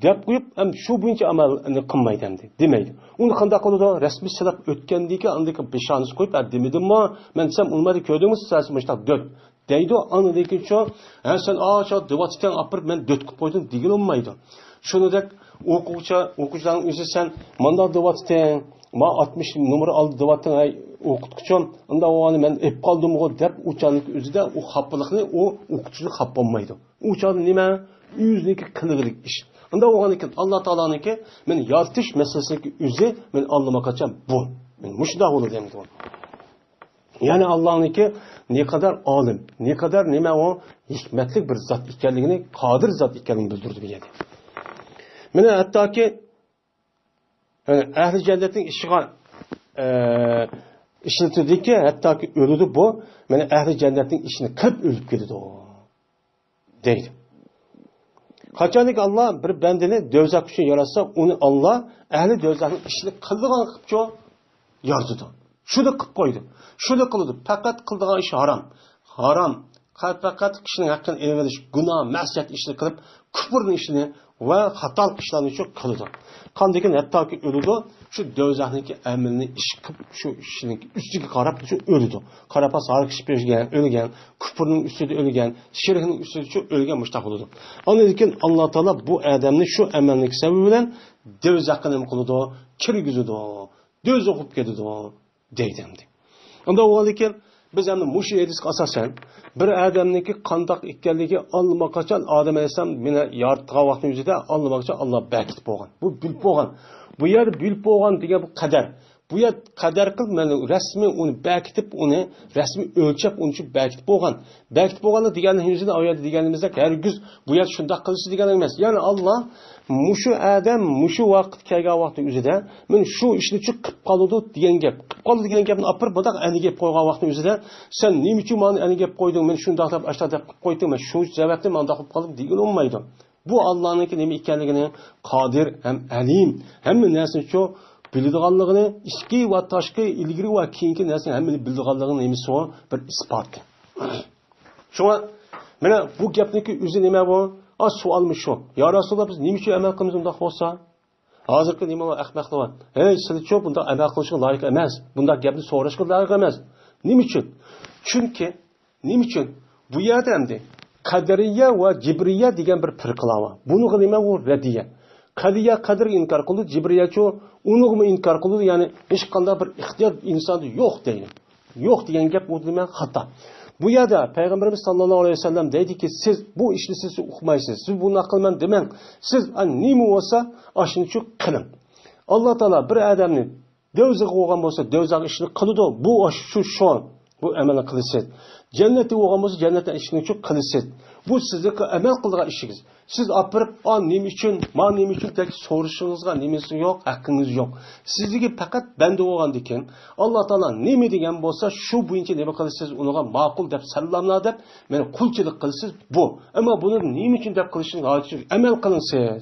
دەپ قويۇپ، ئەمدى شۇ بويىچە ئەمەلنى قىلمايدۇ ئەمدى، دېمەيدۇ. ئۇنى قانداق قىلىدۇ؟ رەسمىي سىلاپ ئۆتكەندىن كېيىن ئاندىن كېيىن پېشانىسى قويۇپ، ھە، دېمىدىممۇ؟ مەن دېسەم، ئۇنىمايدۇ، كۆردۈڭمۇ سىز، مۇشۇنداق دۆت دەيدۇ. ئاندىن كېيىن شۇ، ھە، سەن ئاشۇ دەۋاتىتەن ئاپىرىپ، مەن دۆت قىلىپ قويدۇم دېگىلى بولمايدۇ. شۇنىدەك ئوقۇغۇچى، ئوقۇغۇچىلارنىڭ ئۆزى، سەن مانداق دەۋاتىتەن، ما ئاتمىش نومۇر ئالدى دەۋاتىتەن، ھەي ئوقۇتقۇچىم، ئۇنداق بولغاندا مەن ئېلىپ قالدىمغۇ دەپ، ئۇ چاغنىڭ ئۆزىدە ئۇ خاپىلىقنى ئۇ ئوقۇتقۇچى خاپا بولمايدۇ. ئۇ چاغدا نېمە؟ ئۆزىنىڭكى قىلغىلىك ئىش. ئۇنداق بولغاندىكىن ئاللا تائالانىڭكى مېنى يارىتىش مەسىلىسىنىڭكى ئۆزى مېنى ئاللىماقاچان بۇ. مېنى مۇشۇنداق بولىدۇ دەيمىز. يەنى ئاللانىڭكى نەقەدەر ئالىم، نەقەدەر نېمە ئۇ ھېكمەتلىك بىر زات ئىكەنلىكىنى، قادىر زات ئىكەنلىكىنى بىلدۈرىدۇ بۇ يەردە. مانا ھەتتاكى، يەنى ئەھلى جەننەتنىڭ ئىشىغا، ئە، ئىشلىتىدىكى، ھەتتاكى ئۆلىدۇ بۇ، مانا ئەھلى جەننەتنىڭ ئىشىنى قىلىپ ئۆلۈپ كېتىدۇ. دەيدۇ. قاچانكى ئاللا بىر بەندىنى دوزاخ ئۈچۈن ياراتسا، ئۇنى ئاللا ئەھلى دوزاخنىڭ ئىشىنى قىلىدىغان قىلىپ يارىتىدۇ. شۇنى قىلىپ قويىدۇ. شۇنى قىلىدۇ. پەقەت قىلىدىغان ئىش ھارام. ھارام. پەقەت كىشىنىڭ ھەققىنى ئېلىۋېلىش، گۇناھ، مەسىيەت ئىشىنى قىلىپ، كۇپۇرنىڭ ئىشىنى ۋە خاتالىق ئىشلارنى شۇ قىلىدۇ. قاندىكىن ھەتتاكى ئۆلىدۇ، شۇ دوزاخنىڭكى ئەمىلىنى ئىش قىلىپ، شۇ ئىشنىڭ ئۈستىگە قاراپ شۇ ئۆلىدۇ. قاراپ قالسا، ھاراق ئىچىپ ئۆلگەن، ئۆلگەن، كۇپۇرنىڭ ئۈستىدە ئۆلگەن، شىركنىڭ ئۈستىدە شۇ ئۆلگەن، مۇشتاق بولىدۇ. ئاندىن كېيىن ئاللا تائالا بۇ ئادەمنى شۇ ئەمەلنىڭ سەۋەبى بىلەن دوزاخقا نېمە قىلىدۇ؟ كىرگۈزىدۇ. دوزاخ بولۇپ كېتىدۇ. دەيدۇ ئەمدى. ئۇنداق بولغاندىن كېيىن بىز ئەمدى مۇشۇ ھەدىسكە ئاساسەن بىر ئادەمنىڭكى قانداق ئىكەنلىكى ئاللىماقاچان ئادەم ئەلەيھىسسالام مېنى ياراتقان ۋاقتىنىڭ ئۆزىدە ئاللىماقاچان ئاللا بەكىتىپ بولغان. بۇ بىلىپ بولغان. بۇ يەردە بىلىپ بولغان دېگەن بۇ قەدەر. بۇ يەر قەدەر قىلىپ، مانا رەسمىي ئۇنى بەكىتىپ، ئۇنى رەسمىي ئۆلچەپ، ئۇنى شۇ بەكىتىپ بولغان. بەكىتىپ بولغانلىق دېگەننىڭ ئۆزىدە ئۇ يەردە دېگىنىمىزدەك ھەرگىز بۇ يەردە شۇنداق قىلسا دېگەن ئەمەس. يەنى ئاللا مۇشۇ ئادەم مۇشۇ ۋاقىت كەلگەن ۋاقىتنىڭ ئۆزىدە مەن شۇ ئىشنى شۇ قىلىپ قالىدۇ دېگەن گەپ. قىلىپ قالىدۇ دېگەن گەپنى ئاپىرىپ بۇنداق ئەنگە ئېلىپ قويغان ۋاقىتنىڭ ئۆزىدە سەن نېمە ئۈچۈن مانا ئەنگە ئېلىپ قويدۇڭ، مەن شۇنداق دەپ ئاشۇنداق دەپ قىلىپ قويدۇم، مەن شۇ سەۋەبتىن مانداق قىلىپ قالدىم دېگىلى بولمايدۇ. بۇ ئاللانىڭكى نېمە ئىكەنلىكىنى، قادىر ھەم ئەلىم، ھەممە نەرسىنى شۇ بىلىدىغانلىقىنى، ئىچكى ۋە تاشقى، ئىلگىرى ۋە كېيىنكى نەرسىنى ھەممىنى بىلىدىغانلىقىنىڭ نېمىسى بۇ؟ بىر ئىسپاتى. شۇڭا مانا بۇ گەپنىڭكى ئۆزى نېمە بۇ؟ ئا، سوئالمۇ شۇ. يا رەسۇلاللا، بىز نېمە ئۈچۈن ئەمەل قىلىمىز ئۇنداق بولسا؟ ھازىرقى نېمە بار، ئەخمەقلەر بار. ھەي، سىلىچۇ بۇنداق ئەمەل قىلىشقا لايىق ئەمەس. بۇنداق گەپنى سوراشقا لايىق ئەمەس. نېمە ئۈچۈن؟ چۈنكى، نېمە ئۈچۈن؟ بۇ يەردە ئەمدى قەدىرىيە ۋە جىبرىيە دېگەن بىر پىرقىلار بار. بۇنىڭغا نېمە ئۇ رەددىيە. قەدىرىيە قەدىرگە ئىنكار قىلىدۇ، جىبرىيەچۇ ئۇنىڭغىمۇ ئىنكار قىلىدۇ، يەنى ھېچقانداق بىر ئىختىيار ئىنساندا يوق دەيدۇ. يوق دېگەن گەپ ئۇ نېمە خاتا. بۇ يەردە پەيغەمبىرىمىز ساللاللاھۇ ئەلەيھى ۋەسەللەم دەيدىكى، سىز بۇ ئىشنى سىز ئۇقمايسىز، سىز بۇنداق قىلىمەن دېمەڭ، سىز ئا، نېمە بولسا ئاشۇنى شۇ قىلىڭ. ئاللا تائالا بىر ئادەمنى دوزاخ بولغان بولسا، دوزاخ ئىشىنى قىلىدۇ. بۇ ئاشۇ شۇ، بۇ ئەمەلنى قىلىسىز. جەننەتتە بولغان بولسا، جەننەتتە ئىشىنى شۇ قىلىسىز. بۇ سىزنىڭكى ئەمەل قىلىدىغان ئىشىڭىز. سىز ئاپىرىپ، ئا، نېمە ئۈچۈن، ما نېمە ئۈچۈن دەپ سورىشىڭىزغا نېمىسى يوق، ھەققىڭىز يوق. سىزدىكى پەقەت بەندە بولغاندىكىن، ئاللا تائالا نېمە دېگەن بولسا، شۇ بويىچە نېمە قىلىسىز، ئۇنىڭغا ماقۇل دەپ ساللاملا دەپ، مانا قۇلچىلىق قىلىسىز، بۇ. ئەمما بۇنى نېمە ئۈچۈن دەپ قىلىشىڭىز ھاجىتى يوق. ئەمەل قىلىڭ سىز.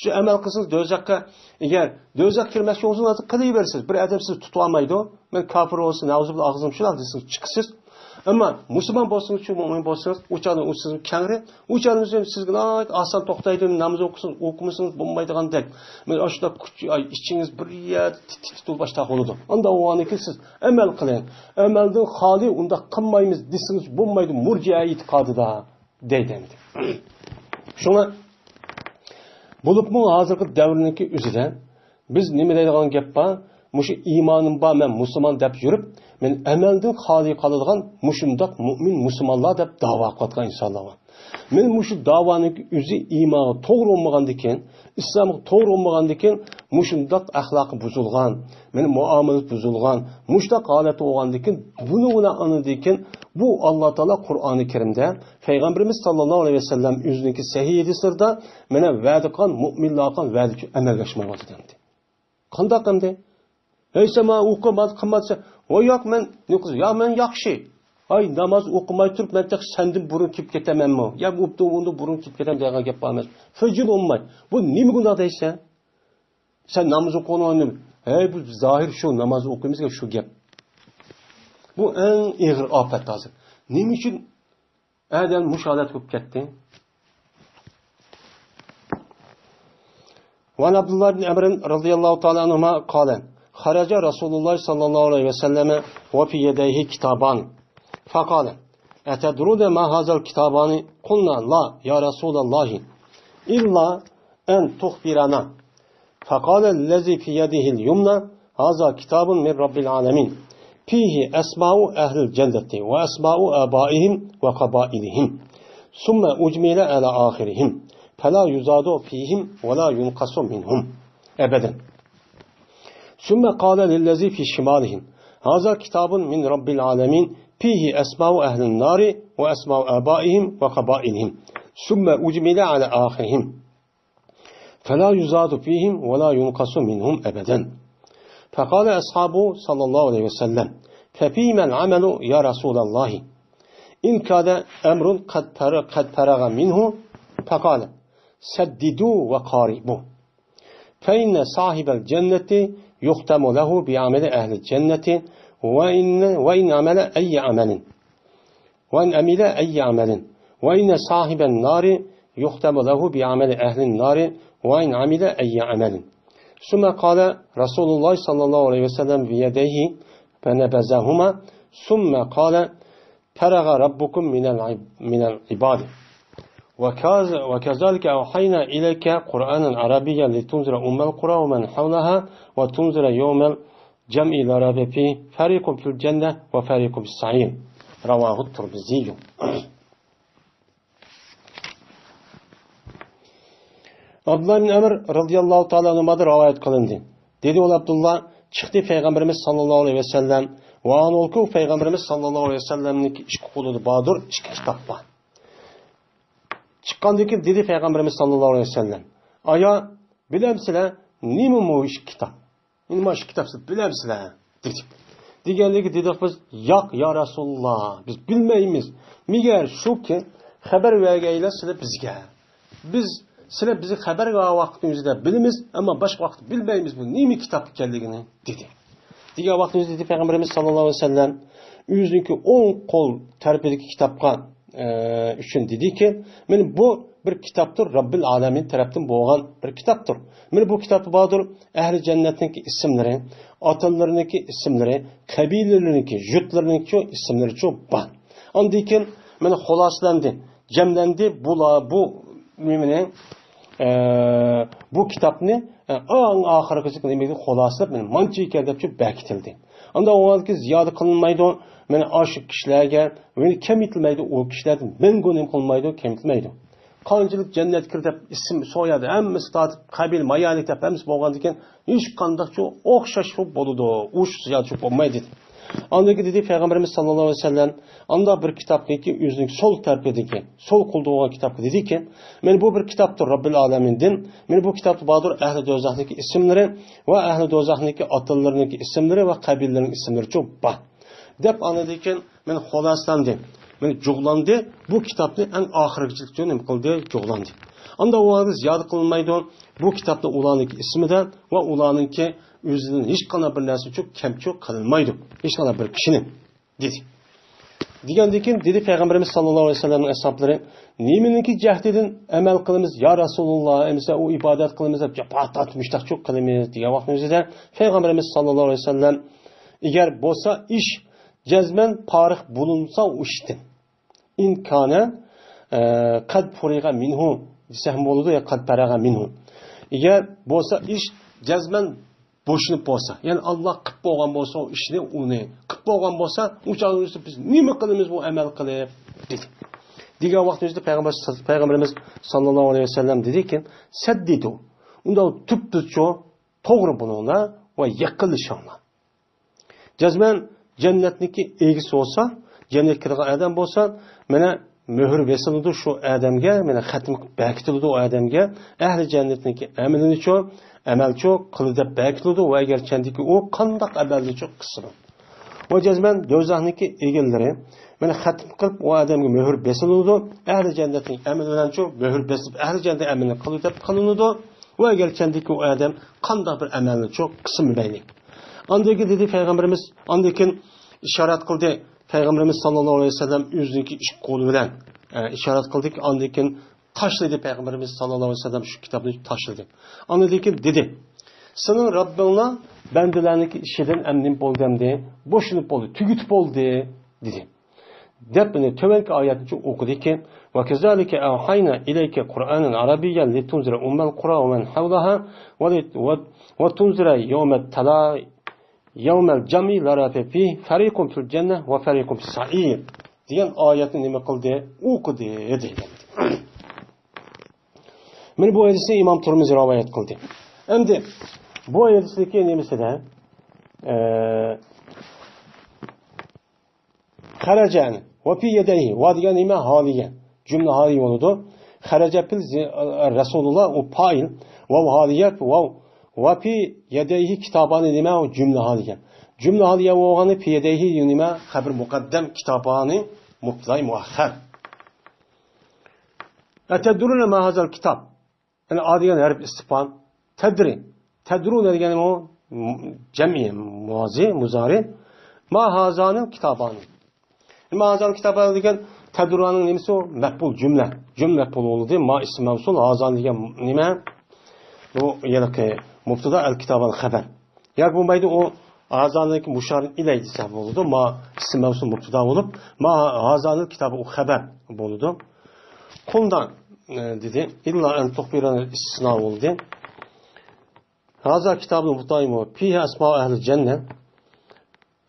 شۇ ئەمەل قىلسىڭىز دوزاخقا، ئەگەر دوزاخقا كىرمەكچى بولسىڭىز، ھازىر قىلىۋېرىسىز. بىر ئادەم سىزنى تۇتۇۋالمايدۇ. مەن كاپىر بولسا، نەئۇزۇبىللا، ئاغزىم شۇنداق دېسىڭىز، چىقىسىز. ئەمما مۇسۇلمان بولسىڭىزچۇ، مۆمىن بولسىڭىز، ئۇ چاغدا ئۇ سىزنىڭ كەڭرى، ئۇ چاغدا سىزگە ناھايىتى ئاسان توختايدۇ، ناماز ئوقۇسىڭىز، ئوقۇمىسىڭىز بولمايدىغاندەك. مانا ئاشۇنداق كۈچ، ئاي، ئىچىڭىز بىر يەردە تىت-، تىت-، تىت بولۇپ باشلاپ بولىدۇ. ئانداق بولغاندىن كېيىن سىز ئەمەل قىلىڭ. ئەمەلدىن خالىي ئۇنداق قىلمايمىز دېسىڭىز بولمايدۇ، مۇرجىئە ئېتىقادىدا. دەيدۇ ئەمدى. شۇڭا بولۇپمۇ ھازىرقى دەۋرنىڭكى ئۆزىدە بىز نېمە دەيدىغان گەپ بار؟ مۇشۇ ئىمانىم بار، مەن مۇسۇلمان دەپ يۈرۈپ، مەن ئەمەلدىن خالىي قالىدىغان مۇشۇنداق مۇئمىن مۇسۇلمانلار دەپ داۋا قىلىۋاتقان ئىنسانلار بار. مەن مۇشۇ داۋانىڭكى ئۆزى ئىمانغا توغرا بولمىغاندىكىن، ئىسلامغا توغرا بولمىغاندىكىن، مۇشۇنداق ئەخلاقى بۇزۇلغان، مېنىڭ مۇئامىلىسى بۇزۇلغان، مۇشۇنداق ھالەتتە بولغاندىكىن، بۇنى ئۇلار ئاندىن كېيىن بۇ ئاللا تائالا قۇرئانى كەرىمدە پەيغەمبىرىمىز ساللاللاھۇ ئەلەيھى ۋەسەللەم ئۆزىنىڭكى سەھىھ ھەدىسلىرىدە مانا ۋەدە قىلغان مۆمىنلەرگە قىلغان ۋەدە ئۈچۈن ئەمەلگە ئاشمايۋاتىدۇ ئەمدى. قانداق ئەمدى؟ ھەي، سەن ماڭا ئوقۇ، مانا قىلما دېسە، ۋاي ياق، مەن نېمە قىلسا، يا مەن ياخشى. ھاي، ناماز ئوقۇماي تۇرۇپ، مەن تېخى سەندىن بۇرۇن كېلىپ كېتەمەنمۇ؟ يا ئۇندىن بۇرۇن كېلىپ كېتەم دېگەن گەپ بار ئەمەس. فىجىل بولماي. بۇ نېمە گۇناھ دەيسەن؟ سەن ناماز ئوقۇغىنىڭ، ھەي، بۇ زاھىر شۇ، ناماز ئوقۇيمىز دېگەن شۇ گەپ. بۇ ئەڭ ئېغىر ئاپەت ھازىر. نېمە ئۈچۈن ئادەم مۇشۇ ھالەتكە كېلىپ كەتتى؟ وعن عبد الله بن عمرو رضي الله تعالى عنهما قال: خرج رسول الله صلى الله عليه وسلم وفي يديه كتابان، فقال: أتدرون ما هذا الكتابان؟ قلنا: لا يا رسول الله، إلا أن تخبرنا. فقال الذي في يده اليمنى: هذا كتاب من رب العالمين، فيه أسماء أهل الجنة وأسماء آبائهم وقبائلهم، ثم أجمل على آخرهم، فلا يزاد فيهم ولا ينقص منهم أبدا. ثم قال للذي في شماله: هذا كتاب من رب العالمين، فيه أسماء أهل النار وأسماء آبائهم وقبائلهم، ثم أجمل على آخرهم، فلا يزاد فيهم ولا ينقص منهم أبدا. فقال أصحابه صلى الله عليه وسلم: ففيما العمل يا رسول الله؟ إن كان أمر قد فر-، قد فرغ منه. فقال: سددوا وقاربوا، فإن صاحب الجنة يختم له بعمل أهل الجنة، وإن، وإن عمل أي عمل، وإن عمل أي عمل، وإن صاحب النار يختم له بعمل أهل النار، وإن عمل أي عمل. ثم قال رسول الله صلى الله عليه وسلم بيديه فنبذهما، ثم قال: فرغ ربكم من العب-، من العباد. وكذ-، وكذلك أوحينا إليك قرآنا عربيا لتنذر أم القرى ومن حولها وتنذر يوم الجمع لا ريب فيه، فريق في الجنة وفريق في السعير. رواه الترمذي. ئابدۇللا ئىبن ئەمر رەزىياللاھۇ تائالا ئەنھۇمادىن رىۋايەت قىلىندى. دېدى ئۇ، ئابدۇللا، چىقتى پەيغەمبىرىمىز ساللاللاھۇ ئەلەيھى ۋەسەللەم، ۋە ئانىڭكى پەيغەمبىرىمىز ساللاللاھۇ ئەلەيھى ۋەسەللەمنىڭكى ئىككى قولىدا باردۇر، ئىككى كىتاب بار. چىققاندىن كېيىن دېدى پەيغەمبىرىمىز ساللاللاھۇ ئەلەيھى ۋەسەللەم: ئايا، بىلەمسىلەر، نېمە بۇ ئىككى كىتاب؟ مانا شۇ كىتابنى بىلەمسىلەر؟ دېدى. دېگەندىكىن دېدۇق بىز، ياق، يا رەسۇلۇللا، بىز بىلمەيمىز. مەگەر شۇكى، خەۋەر بەرگەيلا سىلەر بىزگە. بىز، سىلەر بىزگە خەۋەر بەرگەن ۋاقىتنىڭ ئۆزىدە بىلىمىز، ئەمما باشقا ۋاقىتتا بىلمەيمىز بۇ نېمە كىتاب ئىكەنلىكىنى، دېدى. دېگەن ۋاقىتنىڭ ئۆزىدە دېدى پەيغەمبىرىمىز ساللاللاھۇ ئەلەيھى ۋەسەللەم ئۆزىنىڭكى ئوڭ قول تەرىپىدىكى كىتابقا ئە، ئۈچۈن دېدىكى، مانا بۇ بىر كىتابتۇر، رەببىل ئالەمىن تەرەپتىن بولغان بىر كىتابتۇر. مانا بۇ كىتابتا باردۇر، ئەھلى جەننەتنىڭكى ئىسىملىرى، ئاتىلىرىنىڭكى ئىسىملىرى، قەبىلىلىرىنىڭكى، يۇرتلىرىنىڭكى ئىسىملىرىچۇ بار. ئاندىن كېيىن مانا خۇلاسىلەندى، جەملەندى، بۇلار، بۇ نېمىنى، ئە، بۇ كىتابنى، ئە، ئەڭ ئاخىرقىسى نېمىگە خۇلاسىلاپ، مانا مانچە ئىكەن دەپ بەكىتىلدى. ئاندا ئۇنىڭدىكى زىيادە قىلىنمايدۇ. مانا ئاشۇ كىشىلەرگە، مانا كېمىيتىلمەيدۇ، ئۇ كىشىلەردىن مەڭگۈ نېمە قىلمايدۇ، كېمىيتىلمەيدۇ. قانچىلىك جەننەتكە كىر دەپ ئىسىم سويادى، ھەممىسى تارتىپ، قەبىلە مايالىك دەپ ھەممىسى بولغاندىكىن، ھېچقانداق شۇ ئوخشاش شۇ بولىدۇ، ئۇ زىيادە شۇ بولمايدۇ. ئاندىن كېيىن دېدى پەيغەمبىرىمىز ساللاللاھۇ ئەلەيھى ۋەسەللەم، ئاندا بىر كىتابنىڭكى ئۆزىنىڭ سول تەرىپىدىكى، سول قولىدا بولغان كىتابقا دېدىكى، مانا بۇ بىر كىتابتۇر رەببىل ئالەمىندىن، مانا بۇ كىتابتا باردۇر ئەھلى دوزاخنىڭكى ئىسىملىرى ۋە ئەھلى دوزاخنىڭكى ئاتىلىرىنىڭكى ئىسىملىرى ۋە قەبىلىلىرىنىڭ ئىسىملىرىچۇ بار. دەپ ئاندىن كېيىن مانا خۇلاسىلاندى، مانا جۇغلاندى، بۇ كىتابنى ئەڭ ئاخىرغىچىلىك نېمە قىلدى، جۇغلاندى. ئاندا ئۇلارغا زىيادە قىلىنمايدۇ، بۇ كىتابتا ئۇلارنىڭكى ئىسمىدا ۋە ئۇلارنىڭكى ئۆزىدىن ھېچقانداق بىر نەرسىچۇ كەمچۇ قىلىنمايدۇ، ھېچقانداق بىر كىشىنى. دېدى. دېگەندىن كېيىن دېدى پەيغەمبىرىمىز ساللاللاھۇ ئەلەيھى ۋەسەللەمنىڭ ئەسھابلىرى، نېمىنىڭكى جەھىتىدىن ئەمەل قىلىمىز، يا رەسۇلۇللا، ئەمىسە ئۇ ئىبادەت قىلىمىز دەپ جاپا تارتىپ مۇشتاقچۇ قىلىمىز دېگەن ۋاقىتنىڭ ئۆزىدە پەيغەمبىرىمىز ساللاللاھۇ ئەلەيھى ۋەسەللەم، ئەگەر بولسا ئىش جەزمەن پارىغ بولۇنسا ئۇ ئىشتىن، ئىن كانە، ئە، قەد فۇرىغە مىنھۇ دېسەم بولىدۇ يا قەد پەرەغە مىنھۇ. ئەگەر بولسا ئىش جەزمەن بوشىنىپ بولسا، يەنى ئاللا قىپ بولغان بولسا ئۇ ئىشنى، ئۇنى قىپ بولغان بولسا، ئۇ چاغدا بىز نېمە قىلىمىز بۇ ئەمەل قىلىپ؟ دېدى. دېگەن ۋاقتىمىزدا پەيغەمبەر، پەيغەمبىرىمىز ساللاللاھۇ ئەلەيھى ۋەسەللەم دېدىكى، سەددىدۇ، ئۇنداق تۈپتۈزچۇ توغرا بولۇڭلار ۋە يېقىنلىشىڭلار. جەزمەن جەننەتنىڭكى ئىگىسى بولسا، جەننەتكە كىرىدىغان ئادەم بولسا، مانا مۆھۈر بېسىلىدۇ شۇ ئادەمگە، مانا خەتىم قىلىپ بېكىتىلىدۇ ئۇ ئادەمگە. ئەھلى جەننەتنىڭكى ئەمىلىنىچۇ، ئەمەلچۇ قىلدى دەپ بېكىتىلىدۇ ۋە ئەگەر چەندىكى ئۇ قانداق ئەمەلنىچۇ قىلسىدۇ. ۋە جەزمەن دوزاخنىڭكى ئىگىلىرى، مانا خەتىم قىلىپ ئۇ ئادەمگە مۆھۈر بېسىلىدۇ. ئەھلى جەننەتنىڭ ئەمىلى بىلەنچۇ مۆھۈر بېسىلىپ، ئەھلى جەننەت ئەمىلىنى قىلدى دەپ قىلىنىدۇ. ۋە ئەگەر چەندىكى ئۇ ئادەم قانداق بىر ئەمەلنىچۇ قىلسىمۇ مەيلى. ئاندىن كېيىن دېدى پەيغەمبىرىمىز، ئاندىن كېيىن ئىشارەت قىلدى. پەيغەمبىرىمىز ساللاللاھۇ ئەلەيھى ۋەسەللەم ئۆزىنىڭكى ئىككى قولى بىلەن، ئە، ئىشارەت قىلدىكى، ئاندىن كېيىن تاشلىدى، پەيغەمبىرىمىز ساللاللاھۇ ئەلەيھى ۋەسەللەم شۇ كىتابنى تاشلىدى. ئاندىن كېيىن دېدى، سېنىڭ رەببىڭلا بەندىلەرنىڭكى ئىشىدىن ئەمدى نېمە بولدى، ئەمدى بوشىنىپ بولدى، تۈگىتىپ بولدى، دېدى. دەپ، مانا تۆۋەنكى ئايەتنى ئوقۇدىكى، وكذلك أوحينا إليك قرآنا عربيا لتنذر أم القرى ومن حولها ولت-، و-، وتنذر يوم التلا-، يوم الجمع لا ريب فيه فريق في الجنة وفريق في السعير دېگەن ئايەتنى نېمە قىلدى؟ ئوقۇدى، دېگەن. مانا بۇ ھەدىسنى ئىمام تۇرمۇزى رىۋايەت قىلدى. ئەمدى بۇ ھەدىستىكى نېمىسىدە، ئە، خەرەجەنى ۋە پى يەدەيھى، ۋە دېگەن نېمە؟ ھالىيە. جۈملە ھالىيە بولىدۇ. خەرەجە پىل زى-، رەسۇلۇللا، ئۇ پائىل. ۋاۋ ھالىيە، ۋاۋ. ۋە پى يەدەيھى كىتابانى نېمە؟ ئۇ جۈملە ھالىيە. جۈملە ھالىيە بولغانى پى يەدەيھى نېمە؟ خەبىر مۇقەددەم، كىتابانى مۇبتىدائى مۇئەخخەر. ئەتەدرۇنە ما ھازال كىتاب؟ يەنى ئا دېگەن ھەرپ ئىستىفھام. تەدرى. تەدرۇنە دېگەنمۇ جەمئىي مازى، مۇزارى. ما ھازانىل كىتابانى. ما ھازانىل كىتابانى دېگەن تەدرۇنانىڭ نېمىسى ئۇ؟ مەپئۇل جۈملە. جۈملە مەپئۇل بولدى. ما ئىسمى مەۋسۇل، ھازانى دېگەن نېمە؟ بۇ ھېلىقى مۇبتىدا، ئەل كىتابان خەبەر. ياكى بولمايدۇ، ئۇ ھازانىكى مۇشارىن ئىلەي دېسە بولىدۇ. ما ئىسمى مەۋسۇل مۇبتىدا بولۇپ، ما ھازانىل كىتابى ئۇ خەبەر بولىدۇ. قۇلنا، ئە، دېدى. ئىللا ئەن تۇخبىرەنە ئىستىسنا بولدى. ھازا كىتابىل مۇتايىمۇ فىھى ئەسمائۇ ئەھلى جەننە.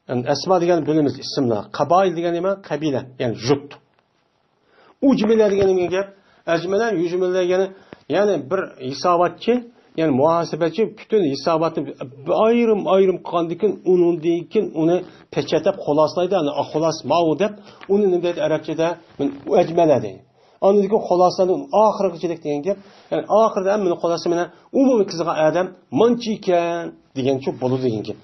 يەنى ئەسما دېگەن بىلىمىز ئىسىملار. قابائىل دېگەن نېمە؟ قەبىلە، يەنى يۇرت. ئۇجمىلە دېگەن نېمە گەپ؟ ئەجمىلە، يۇجمىلە دېگەن، يەنى بىر ھېساباتچى، يەنى مۇھاسىبەتچى پۈتۈن ھېساباتنى ئايرىم-ئايرىم قىلغاندىن كېيىن، ئۇنىڭدىن كېيىن ئۇنى پېچەتلەپ خۇلاسىلايدۇ، ئەنە خۇلاس ماۋۇ دەپ، ئۇنى نېمە دەيدۇ ئەرەبچىدە؟ ئەجمىلە دەيدۇ. ئاندىن كېيىن خۇلاسىلەردىن ئاخىرغىچىلىك دېگەن گەپ. يەنى ئاخىرىدا ھەممىنى خۇلاسا مانا ئومۇمىي قىلىدىغان ئادەم مانچە ئىكەن دېگەنچە بولىدۇ دېگەن گەپ.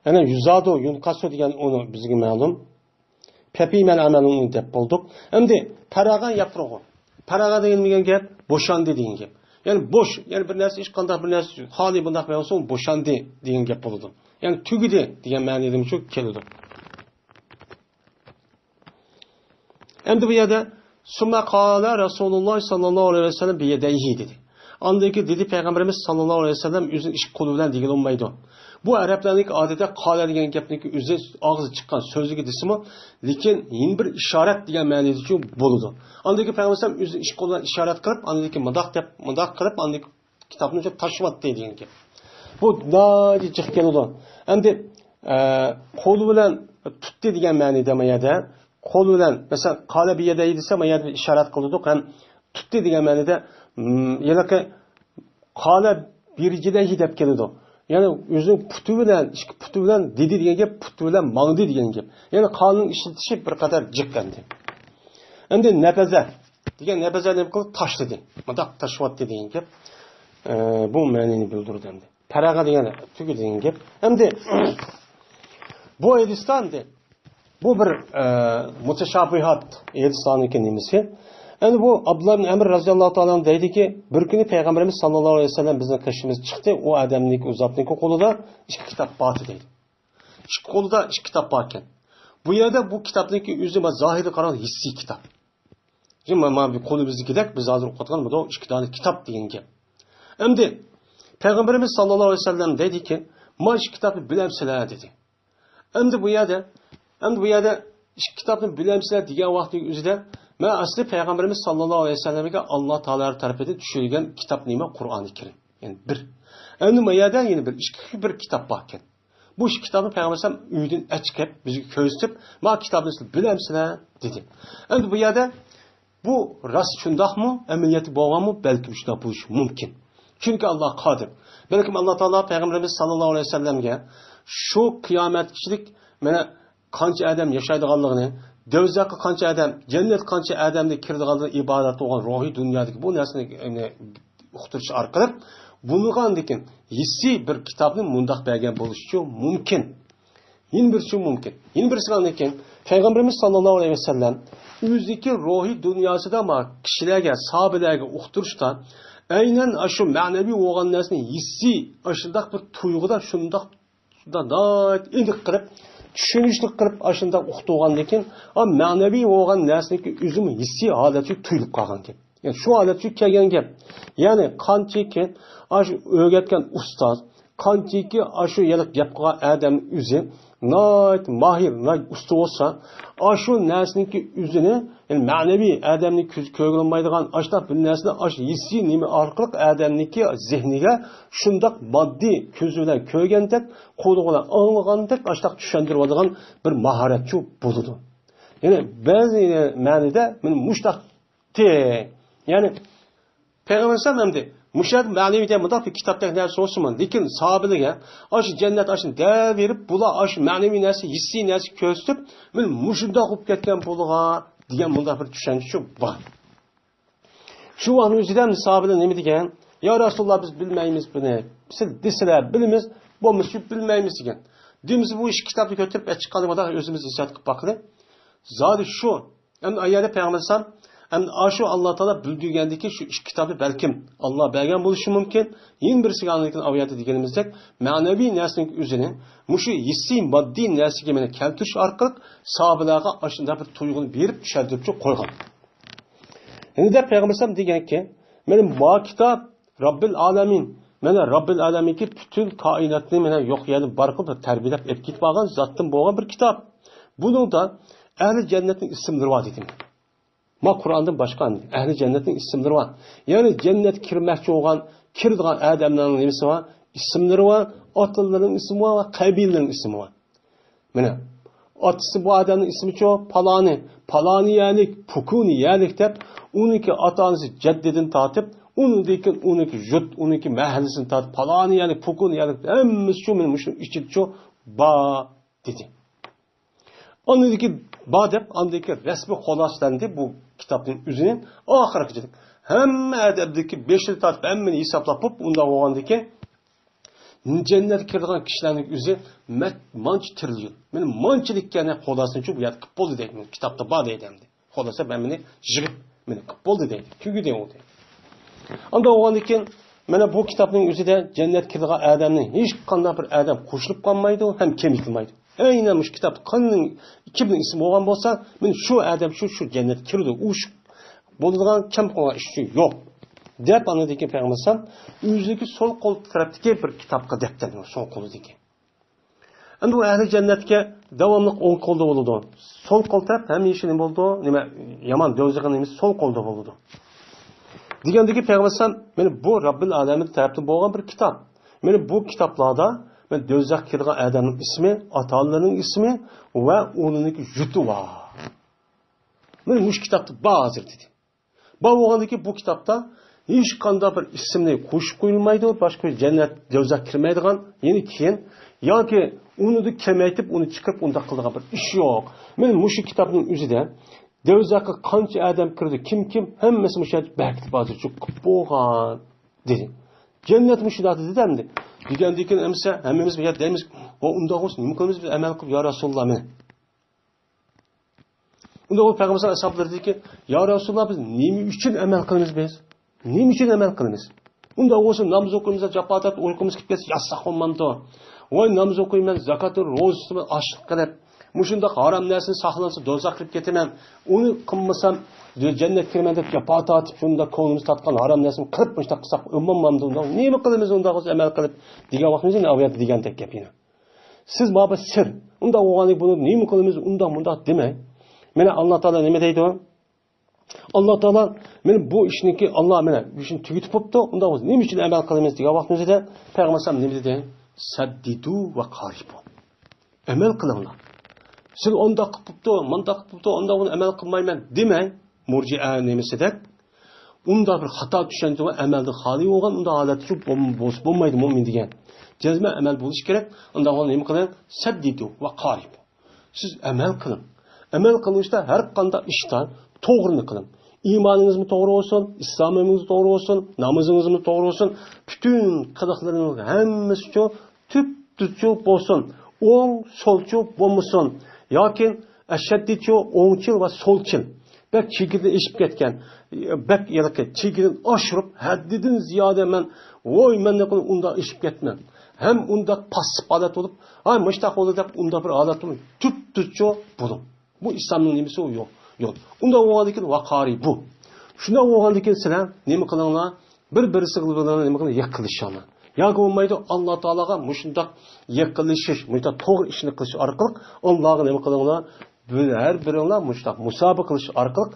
يەنە يۈزادۇ، يۇنقاسۇ دېگەن ئۇنى بىزگە مەلۇم. پەپىمەل ئەمەلۇن دەپ بولدۇق. ئەمدى پەرەغە ياپرىغۇ. پەرەغە دېگەن، دېگەن گەپ بوشاندى دېگەن گەپ. يەنى بوش، يەنى بىر نەرسە، ھېچقانداق بىر نەرسە خالىي بۇنداق بولسا بوشاندى دېگەن گەپ بولىدۇ. يەنى تۈگىدى دېگەن مەنىدىمۇ كېلىدۇ. ئەمدى بۇ يەردە سۇمما قالە رەسۇلۇللا ساللاللاھۇ ئەلەيھى ۋەسەللەم بىيەدەيھى دېدى. ئاندىن كېيىن دېدى پەيغەمبىرىمىز ساللاللاھۇ ئەلەيھى ۋەسەللەم ئۆزىنىڭ ئىككى قولى بىلەن دېگىلى بولمايدۇ. بۇ ئەرەبلەرنىڭكى ئادىتى قالە دېگەن گەپنىڭكى ئۆزى ئاغزى چىققان سۆزىگە دېسىمۇ، لېكىن يەنە بىر ئىشارەت دېگەن مەنىدىچۇ بولىدۇ. ئاندىن كېيىن پەيغەمبەر ئۆزىنىڭ ئىككى قولى بىلەن ئىشارەت قىلىپ، ئاندىن كېيىن مۇنداق دەپ، مۇنداق قىلىپ، ئاندىن كېيىن كىتابنى شۇ تاشلىۋەتتى دېگەن گەپ. بۇ ناھايىتى جىق كېلىدۇ. ئەمدى، ئە، قولى بىلەن تۇتتى دېگەن مەنىدە ما يەردە. قولى بىلەن، مەسىلەن، قالە بىيەدەيھى دېسە، ما يەردە ئىشارەت قىلدۇق ھەم تۇتتى دېگەن مەنىدە، م، ھېلىقى قالە بىرجىلەيھى دەپ كېلىدۇ. يەنى ئۆزىنىڭ پۇتى بىلەن، ئىككى پۇتى بىلەن دېدى دېگەن گەپ، پۇتى بىلەن ماڭدى دېگەن گەپ. يەنى قالىنىڭ ئىشلىتىشى بىر قەدەر جىق ئەمدى. ئەمدى نەبەزە دېگەن، نەبەزە نېمە قىلدى؟ تاشلىدى. مۇنداق تاشلىۋەتتى دېگەن گەپ. ئە، بۇ مەنىنى بىلدۈرىدۇ ئەمدى. پەرەغە دېگەن تۈگىدى دېگەن گەپ. ئەمدى بۇ ھەدىستە ئەمدى بۇ بىر، ئە، مۇتەشابىھات ھەدىسلەرنىڭكى نېمىسى. ئەمدى بۇ ئابدۇللا ئىبن ئەمر رەزىياللاھۇ تائالا ئەنھۇ دەيدىكى، بىر كۈنى پەيغەمبىرىمىز ساللاللاھۇ ئەلەيھى ۋەسەللەم بىزنىڭ قېشىمىزغا چىقتى. ئۇ ئادەمنىڭكى، ئۇ زاتنىڭكى قولىدا ئىككى كىتاب بار ئىدى دەيدۇ. ئىككى قولىدا ئىككى كىتاب بار ئىكەن. بۇ يەردە بۇ كىتابنىڭكى ئۆزى زاھىرىغا قارىغاندا ھېسسىي كىتاب. شۇ مانا بۇ قولىمىزدىكىدەك بىز ھازىر ئوقۇۋاتقان بۇ ئىككى دانە كىتاب دېگەن گەپ. ئەمدى پەيغەمبىرىمىز ساللاللاھۇ ئەلەيھى ۋەسەللەم دەيدىكى، ما ئىككى كىتابنى بىلەمسىلەر دېدى. ئەمدى بۇ يەردە، ئەمدى بۇ يەردە ئىككى كىتابنى بىلەمسىلەر دېگەن ۋاقىتنىڭ ئۆزىدە، مەن ئەسلى پەيغەمبىرىمىز ساللاللاھۇ ئەلەيھى ۋەسەللەمگە ئاللا تائالا تەرىپىدىن چۈشۈرۈلگەن كىتاب نېمە؟ قۇرئانى كەرىم. يەنى بىر. ئەمدى ما يەردە يەنە بىر، ئىككى بىر كىتاب بار ئىكەن. بۇ ئىككى كىتابنى پەيغەمبەر ئەلەيھىسسالام ئۆيدىن ئەچىقىپ بىزگە كۆرسىتىپ، ما كىتابنى سىلەر بىلەمسىلەر دېدى. ئەمدى بۇ يەردە بۇ راست شۇنداقمۇ؟ ئەمەلىيەتتە بولغانمۇ؟ بەلكىم شۇنداق بولۇشى مۇمكىن. چۈنكى ئاللا قادىر. بەلكىم ئاللا تائالا پەيغەمبىرىمىز ساللاللاھۇ ئەلەيھى ۋەسەللەمگە شۇ قىيامەتكىچىلىك مانا قانچە ئادەم ياشايدىغانلىقىنى، دوزاخقا قانچە ئادەم، جەننەتكە قانچە ئادەمنى كىرىدىغانلىقىنى ئىبارەت بولغان روھىي دۇنيادىكى بۇ نەرسىنى، يەنى، ئۇقتۇرۇش ئارقىلىق بۇنىڭدىن كېيىن ھېسسىي بىر كىتابنى مۇنداق بەرگەن بولۇشىچۇ مۇمكىن. يەنە بىرسى مۇمكىن. يەنە بىرسى ئاندىن كېيىن پەيغەمبىرىمىز ساللاللاھۇ ئەلەيھى ۋەسەللەم ئۆزىدىكى روھىي دۇنياسىدا ما كىشىلەرگە، ساھابىلەرگە ئۇقتۇرۇشتا ئەينەن ئاشۇ مەنىۋى بولغان نەرسىنى ھېسسىي، ئاشۇنداق بىر تۇيغۇدا شۇنداق، شۇنداق ناھايىتى ئېنىق قىلىپ چۈشىنىشلىك قىلىپ ئاشۇنداق ئۇقتۇرغاندىن كېيىن، ئا، مەنىۋى بولغان نەرسىنىڭكى ئۆزىمۇ ھېسسىي ھالەتكە تۇيۇلۇپ قالغان گەپ. يەنى شۇ ھالەتكە كەلگەن گەپ. يەنى قانچىكى ئاشۇ ئۆگەتكەن ئۇستاز، قانچىكى ئاشۇ يەنە گەپ قىلغان ئادەم ئۆزى ناھايىتى ماھىر، ناھايىتى ئۇستا بولسا، ئاشۇ نەرسىنىڭكى ئۆزىنى، يەنى مەنىۋى ئادەمنى كۆز كۆرگىلى بولمايدىغان ئاشۇنداق بىر نەرسىنى ئاشۇ ھېسسىي نېمە ئارقىلىق ئادەمنىڭكى زېھنىگە شۇنداق ماددىي كۆزى بىلەن كۆرگەندەك، قۇلىقى بىلەن ئاڭلىغاندەك ئاشۇنداق چۈشەندۈرۈۋالىدىغان بىر ماھارەتچۇ بولىدۇ. يەنى بەزى مەنىدە مانا مۇشۇنداق تى-، يەنى پەيغەمبەر ئەلەيھىسسالام ئەمدى مۇشۇ يەردە مەنىۋى دېگەن مۇنداق بىر كىتابتەك نەرسە بولسىمۇ، لېكىن ساھابىلەرگە ئاشۇ جەننەت ئاشۇنى دەۋېرىپ، بۇلار ئاشۇ مەنىۋى نەرسە، ھېسسىي نەرسە كۆرسىتىپ، مانا مۇشۇنداق بولۇپ كەتكەن بولغا دېگەن مۇنداق بىر چۈشەنچە بار. شۇ ۋاقىتنىڭ ئۆزىدە ساھابىلەر نېمە دېگەن؟ يا رەسۇلاللا، بىز بىلمەيمىز بۇنى. سىز دېسىلە بىلىمىز، بولمىسا بىلمەيمىز دېگەن. دېمىسە بۇ ئىككى كىتابنى كۆتۈرۈپ ئەچىققاندا ئۆزىمىز ھېساب قىلىپ باقىلى. زادى شۇ ئەمدى ئايەتتە پەيغەمبەر ئەلەيھىسسالام، ئەمدى ئاشۇ ئاللا تائالا بىلدۈرگەندىكى شۇ ئىككى كىتابنى بەلكىم ئاللا بەرگەن بولۇشى مۇمكىن. يەنە بىرسىگە ئاندىن كېيىن ئايەتتە دېگىنىمىزدەك، مەنىۋى نەرسىنىڭ ئۆزىنى مۇشۇ ھېسسىي ماددىي نەرسىگە مانا كەلتۈرۈش ئارقىلىق ساھابىلەرگە ئاشۇنداق بىر تۇيغۇنى بېرىپ چۈشەندۈرۈپ قويغان. ھەمدە پەيغەمبەر ئەلەيھىسسالام دېگەنكى، مانا ما كىتاب رەببىل ئالەمىن، مانا رەببىل ئالەمىنكى پۈتۈن كائىناتنى مانا يوق يەردىن بار قىلىپ تەربىيەلەپ ئېلىپ كېتىپ بارغان زاتتىن بولغان بىر كىتاب. بۇنىڭدا ئەھلى جەننەتنىڭ ئىسىملىرى بار دېدىم. ما قۇرئاندىن باشقا ئەھلى جەننەتنىڭ ئىسىملىرى بار. يەنى جەننەتكە كىرمەكچى بولغان، كىرىدىغان ئادەملەرنىڭ نېمىسى بار؟ ئىسىملىرى بار، ئاتىلىرىنىڭ ئىسمى بار ۋە قەبىلىلىرىنىڭ ئىسمى بار. مانا ئاتىسى بۇ ئادەمنىڭ ئىسمىچۇ پالانى، پالانى يەرلىك، پۇكۇنى يەرلىك دەپ، ئۇنىڭكى ئاتا-ئانىسى جەددىدىن تارتىپ، ئۇنىڭدىن كېيىن ئۇنىڭكى يۇرت، ئۇنىڭكى مەھەللىسىدىن تارتىپ، پالانى يەرلىك، پۇكۇنى يەرلىك، ھەممىسىچۇ مانا مۇشۇنىڭ ئىچىدىچۇ بار دېدى. ئاندىن كېيىن بار دەپ، ئاندىن كېيىن رەسمىي خۇلاسىلەندى بۇ كىتابنىڭ ئۆزىنى ئاخىرىغىچە. ھەممە ئادەمدىكى بېشىنى تارتىپ، ھەممىنى ھېسابلاپ بولۇپ، ئۇنداق بولغاندىن كېيىن جەننەتكە كىرىدىغان كىشىلەرنىڭ ئۆزى مە-، مانچە تىرىليون. مانا مانچىلىك يەنە خۇلاسىنى شۇ بۇ يەردە قىلىپ بولدى دەيدۇ. كىتابتا بار دەيدۇ ئەمدى. خۇلاسە مەن مېنى يىغىپ، مېنى قىلىپ بولدى دەيدۇ. تۈگىدى ئۇ دەيدۇ. ئانداق بولغاندىن كېيىن، مانا بۇ كىتابنىڭ ئۆزىدە جەننەتكە كىرىدىغان ئادەمنى ھېچقانداق بىر ئادەم قوشۇلۇپ قالمايدۇ ھەم كېمىتىلمەيدۇ. ئەينەن مۇشۇ كىتابتا قاندىن، كىمنىڭ ئىسمى بولغان بولسا، مانا شۇ ئادەم شۇ، شۇ جەننەتكە كىرىدۇ. ئۇ شۇ بولىدىغان كەم قىلغان ئىش يوق. دەپ ئاندىن كېيىن پەيغەمبەر ئەلەيھىسسالام ئۆزىنىڭكى سول قول تەرەپتىكى بىر كىتابقا دەپتەرنى سول قولىدىكى. ئەمدى ئۇ ئەھلى جەننەتكە داۋاملىق ئوڭ قولدا بولىدۇ. سول قول تەرەپ ھەمىشە نېمە بولىدۇ؟ نېمە، يامان دوزاخنىڭ نېمىسى سول قولدا بولىدۇ. دېگەندىكى پەيغەمبەر ئەلەيھىسسالام، مانا بۇ رەببىل ئالەمىن تەرەپتىن بولغان بىر كىتاب. مانا بۇ كىتابلاردا مانا دوزاخقا كىرىدىغان ئادەمنىڭ ئىسمى، ئاتا-ئانىلىرىنىڭ ئىسمى ۋە ئۇنىڭكى يۇرتى بار. مانا مۇشۇ كىتابتا بار ھازىر دېدى. بار بولغاندىكى بۇ كىتابتا ھېچقانداق بىر ئىسىمنى قوشۇپ قويۇلمايدۇ، باشقا جەننەت، دوزاخ كىرمەيدىغان، يەنى كېيىن ياكى ئۇنى كېمەيتىپ، ئۇنى چىقىرىپ، ئۇنداق قىلىدىغان بىر ئىش يوق. مانا مۇشۇ كىتابنىڭ ئۆزىدە دوزاخقا قانچە ئادەم كىردى، كىم كىم، ھەممىسى مۇشۇ يەردە بەركىتىپ ھازىرچۇ قىلىپ بولغان دېدى. جەننەت مۇشۇنداق دېدى ئەمدى. دېگەندىن كېيىن ئەمىسە ھەممىمىز بۇ يەردە دەيمىز، ۋە ئۇنداق بولسا نېمە قىلىمىز بىز ئەمەل قىلىپ يا رەسۇلاللا مانا. ئۇنداق بولۇپ پەيغەمبەر ئەسھابلىرى دېدىكى، يا رەسۇلاللا، بىز نېمە ئۈچۈن ئەمەل قىلىمىز بىز؟ نېمە ئۈچۈن ئەمەل قىلىمىز؟ ئۇنداق بولسا ناماز ئوقۇيمىز، جاپا تارتىپ ئۇيقۇمىز كېلىپ كەتسە ياتساق بولمامدۇ؟ ۋاي ناماز ئوقۇيمەن، زاكاتى روزىسى بىلەن ئاشلىق قىلىپ، مۇشۇنداق ھارام نەرسىدىن ساقلانسا دوزاخ كىرىپ كېتىمەن. ئۇنى قىلمىسام جەننەتكە كىرىمەن دەپ جاپا تارتىپ شۇنداق كۆڭلىمىز تارتقان ھارام نەرسىنى قىلىپ مۇشۇنداق قىلساق ئۆمەممامدۇ؟ ئۇنداق نېمە قىلىمىز ئۇنداق بولسا ئەمەل قىلىپ دېگەن ۋاقتىمىزدا ئاۋۇ يەردە دېگەندەك گەپ يەنە. سىز مانا بىر سىر. ئۇنداق بولغاندىن بۇنى نېمە قىلىمىز، ئۇنداق مۇنداق دېمەي. مانا ئاللا تائالا نېمە دەيدۇ؟ ئاللا تائالا مانا بۇ ئىشنىڭكى ئاللا مانا بۇ ئىشنى تۈگىتىپ بوپتۇ. ئۇنداق بولسا نېمە ئۈچۈن ئەمەل قىلىمىز دېگەن ۋاقتىمىزدا پەيغەمبەر ئەلەيھىسسالام نېمە دېدى؟ سەددىدۇ ۋە قارىبۇ. ئەمەل قىلىڭلار. سىز ئۇنداق قىلىپ بوپتۇ، مۇنداق قىلىپ بوپتۇ، ئۇنداق بولۇپ ئەمەل قىلمايمەن دېمەي. مۇرجىئە نېمىسىدەك ئۇنداق بىر خاتا چۈشەنچە ۋە ئەمەلدىن خالىي بولغان ئۇنداق ھالەتتە بولم-، بولس-، بولمايدۇ مۆمىن دېگەن. جەزمەن ئەمەل بولۇشى كېرەك. ئۇنداق بولغاندا نېمە قىلىڭ؟ سەددىدۇ ۋە قارىبۇ. سىز ئەمەل قىلىڭ. ئەمەل قىلىشتا ھەر قانداق ئىشتا توغرىنى قىلىڭ. ئىمانىڭىزمۇ توغرا بولسۇن، ئىسلامىڭىز توغرا بولسۇن، نامىزىڭىزمۇ توغرا بولسۇن، پۈتۈن قىلىقلىرىڭىز ھەممىسىچۇ تۈپتۈزچۇ بولسۇن، ئوڭ سولچۇ بولمىسۇن، ياكى ئەشەددىيچۇ ئوڭچىل ۋە سولچىل، بەك چېگرىدىن ئېشىپ كەتكەن، بەك ھېلىقى چېگرىدىن ئاشۇرۇپ، ھەددىدىن زىيادە مەن، ۋوي، مەن نېمە قىلىپ ئۇنداق ئېشىپ كەتمەن. ھەم ئۇنداق پاسسىپ ھالەت بولۇپ، ھاي، مۇشتاق بولدى دەپ ئۇنداق بىر ھالەت بولۇپ، تۈپتۈزچۇ بولۇڭ. بۇ ئىسلامنىڭ نېمىسى ئۇ؟ يول. يول. ئۇنداق بولغاندىن كېيىن ۋەقارىبۇ. شۇنداق بولغاندىن كېيىن سىلەر نېمە قىلىڭلار؟ بىر-بىرسى بىلەن نېمە قىلىڭ؟ يېقىنلىشىڭلار. ياكى بولمايدۇ، ئاللا تائالاغا مۇشۇنداق يېقىنلىشىش، مۇشۇنداق توغرا ئىشنى قىلىش ئارقىلىق ئاللاغا نېمە قىلىڭلار؟ بىر، ھەر بىرىڭلار مۇشۇنداق مۇسابىقە قىلىش ئارقىلىق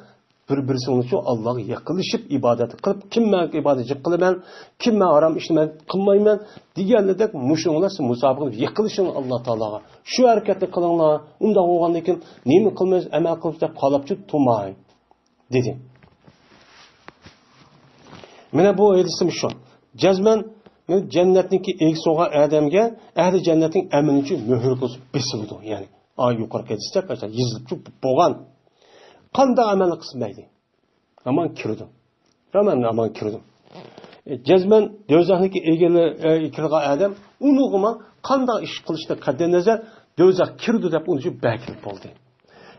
بىر-بىرسىنىڭچۇ ئاللاغا يېقىنلىشىپ ئىبادەت قىلىپ، كىم مەن ئىبادەت جىق قىلىمەن، كىم مەن ھارام ئىشنى مەن قىلمايمەن دېگەندەك مۇشۇنىڭلار سىز مۇسابىقە قىلىپ يېقىنلىشىڭ ئاللا تائالاغا. شۇ ھەرىكەتنى قىلىڭلار. ئۇنداق بولغاندىن كېيىن نېمە قىلىمىز، ئەمەل قىلىمىز دەپ قالاپ تۇرماي. دېدى. مانا بۇ ھەدىسىم شۇ. جەزمەن، مانا جەننەتنىڭكى ئىگىسى بولغان ئادەمگە ئەھلى جەننەتنىڭ ئەمىلىنىچۇ مۆھۈر قىلىپ بېسىلىدۇ. يەنى، ئا، يۇقىرىقى ھەدىستەك يېزىلىپچۇ بولغان. قانداق ئەمەل قىلسا مەيلى. ھامان كىرىدۇ. ھامان، ھامان كىرىدۇ. ئە، جەزمەن دوزاخنىڭكى ئىگىلىرى، ئە، كىرىدىغان ئادەم ئۇنىڭغىمۇ قانداق ئىش قىلىشىدىن قەتئىينەزەر دوزاخ كىرىدۇ دەپ ئۇنى بەكىتىپ بولدى.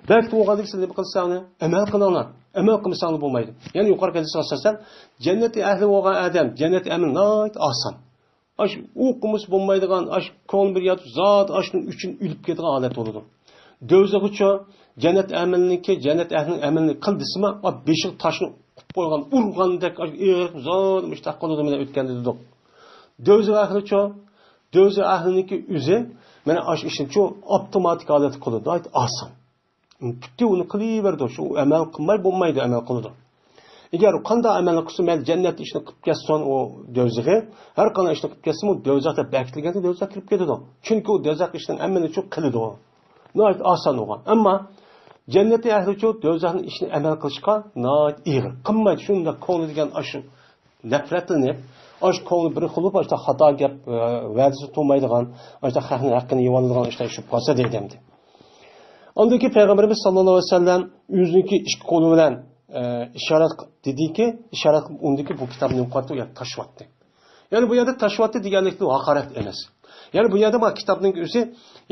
بەكىتىپ بولغاندىن كېيىن سىز نېمە قىلساڭلار؟ ئەمەل قىلىڭلار. ئەمەل قىلمىساڭلار بولمايدۇ. يەنى يۇقىرىقى ھەدىسكە ئاساسەن، جەننەت ئەھلى بولغان ئادەم، جەننەت ئەمىلى ناھايىتى ئاسان. ئاش ئوقۇمىسا بولمايدىغان، ئاش كۆڭلى بىر ياتىپ زادى ئاشنىڭ ئۈچۈن ئۆلۈپ كېتىدىغان ھالەت بولىدۇ. دوزىخىچۇ، جەننەت ئەمىلىنىڭكى، جەننەت ئەھلىنىڭ ئەمىلىنى قىل دېسىمۇ، ئا، بېشىغا تاشنى قويۇپ قويغان، ئۇرغاندەك، ئاش ئېغىر زادى مۇشتاق قىلىدۇ مانا ئۆتكەندە دېدۇق. دوزاخ ئەھلىچۇ، دوزاخ ئەھلىنىڭكى ئۆزى مانا ئاش ئىشنىچۇ ئاپتوماتىك ھالەتتە قىلىدۇ، ناھايىتى ئاسان. پۈتتى، ئۇنى قىلىۋېرىدۇ. شۇ ئەمەل قىلماي بولمايدۇ، ئەمەل قىلىدۇ. ئەگەر ئۇ قانداق ئەمەلنى قىلسا، مەيلى جەننەت ئىشىنى قىلىپ كەتسۇن، ئۇ دوزىخى. ھەر قانداق ئىشنى قىلىپ كەتسىمۇ، دوزاختا بەكىتىلگەندە دوزاخ كىرىپ كېتىدۇ. چۈنكى ئۇ دوزاخ ئىشىنىڭ ھەممىنى شۇ قىلىدۇ. ناھايىتى ئاسان ئۇغا. ئەمما جەننەت ئەھلىچۇ دوزاخنىڭ ئىشىنى ئەمەل قىلىشقا ناھايىتى ئېغىر. قىلمايدۇ، شۇنداق كۆڭلى دېگەن ئاشۇ نەپرەتلىنىپ، ئاش كۆڭلى بىر خىل بولۇپ، ئاشتا خاتا گەپ، ئە، ۋەدىسى تۇرمايدىغان، ئاشتا خەقنىڭ ھەققىنى يېۋالىدىغان ئىشلار چۈشۈپ قالسا دەيدۇ ئەمدى. ئاندىن كېيىن پەيغەمبىرىمىز ساللاللاھۇ ئەلەيھى ۋەسەللەم ئۆزىنىڭكى ئىككى قولى بىلەن، ئە، ئىشارەت دېدىكى، ئىشارەت قىلىپ ئۇندىكى بۇ كىتابنى نېمە قىلىۋەتتى؟ ئۇ يەردە تاشلىۋەتتى. يەنى بۇ يەردە تاشلىۋەتتى دېگەنلىكتىن ھاقارەت ئەمەس. يەنى بۇ يەردە بار كىتابنىڭ ئۆزى،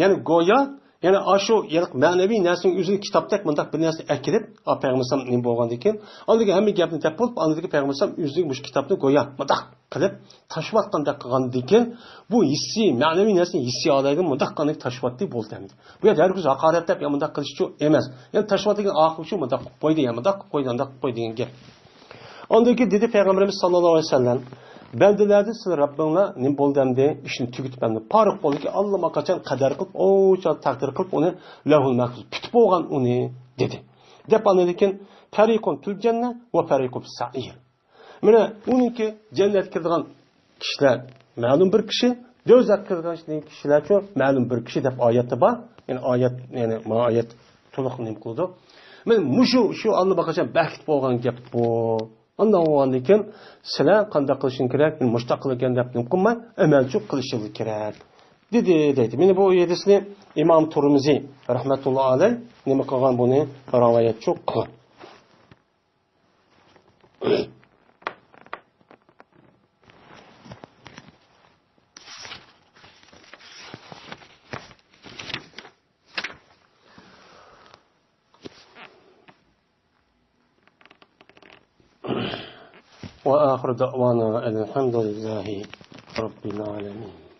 يەنى گويا، يەنى ئاشۇ يەنى مەنىۋى نەرسىنىڭ ئۆزىنى كىتابتەك مۇنداق بىر نەرسە ئەكىرىپ، ئا، پەيغەمبەر ئەلەيھىسسالام نېمە بولغاندىن كېيىن، ئاندىن كېيىن ھەممە گەپنى دەپ بولۇپ، ئاندىن كېيىن پەيغەمبەر ئەلەيھىسسالام ئۆزىنىڭ مۇشۇ كىتابنى گويا مۇنداق قىلىپ تاشلىۋاتقاندەك قىلغاندىن كېيىن، بۇ ھېسسىي، مەنىۋى نەرسىنى ھېسسىي ئالايدىغان مۇنداق قىلىپ تاشلىۋەتتى، بولدى ئەمدى. بۇ يەردە ھەرگىز ھاقارەتلەپ يا مۇنداق قىلىشچۇ ئەمەس. يەنى تاشلىۋاتقان ئاخىرى شۇ مۇنداق قىلىپ قويدى، يا مۇنداق قىلىپ قويدى، ئانداق قىلىپ قويدى دېگەن گەپ. ئاندىن كېيىن دېدى پەيغەمبىرىمىز ساللاللاھۇ ئەلەيھى ۋەسەللەم، بەندىلەردىن سىلى رەببىڭلار نېمە بولدى ئەمدى؟ ئىشنى تۈگىتىپ ئەمدى پارىق بولدىكى، ئاللىماقاچان قەدەر قىلىپ، ئوچان تەقدىر قىلىپ، ئۇنى لەۋھۇل مەھپۇز پۈتۈپ بولغان ئۇنى، دېدى. دەپ ئاندىن كېيىن، فەرىقۇن فىل جەننە ۋە فەرىقۇن فىس سەئىر. مانا ئۇنىڭكى جەننەتكە كىرىدىغان كىشىلەر مەلۇم بىر كىشى، دوزاخقا كىرىدىغان كىشىلەرچۇ مەلۇم بىر كىشى دەپ ئايەتتە بار. يەنى ئايەت، يەنى ما ئايەت تولۇق نېمە قىلىدۇ؟ مانا مۇشۇ، شۇ ئاللىماقاچان بەكىت بولغان گەپ بۇ. ئاندىن بولغاندىن كېيىن سىلەر قانداق قىلىشىڭ كېرەك؟ مانا مۇشۇنداق قىلىدىكەن دەپ نېمە قىلماي، ئەمەلچۇ قىلىشىڭ كېرەك، دېدى، دەيدۇ. مانا بۇ ھەدىسنى ئىمام تۇرمۇزى رەھمەتۇللا ئەلەي نېمە قىلغان بۇنى؟ رىۋايەتچۇ قىلغان. وآخر دعوانا أن الحمد لله رب العالمين.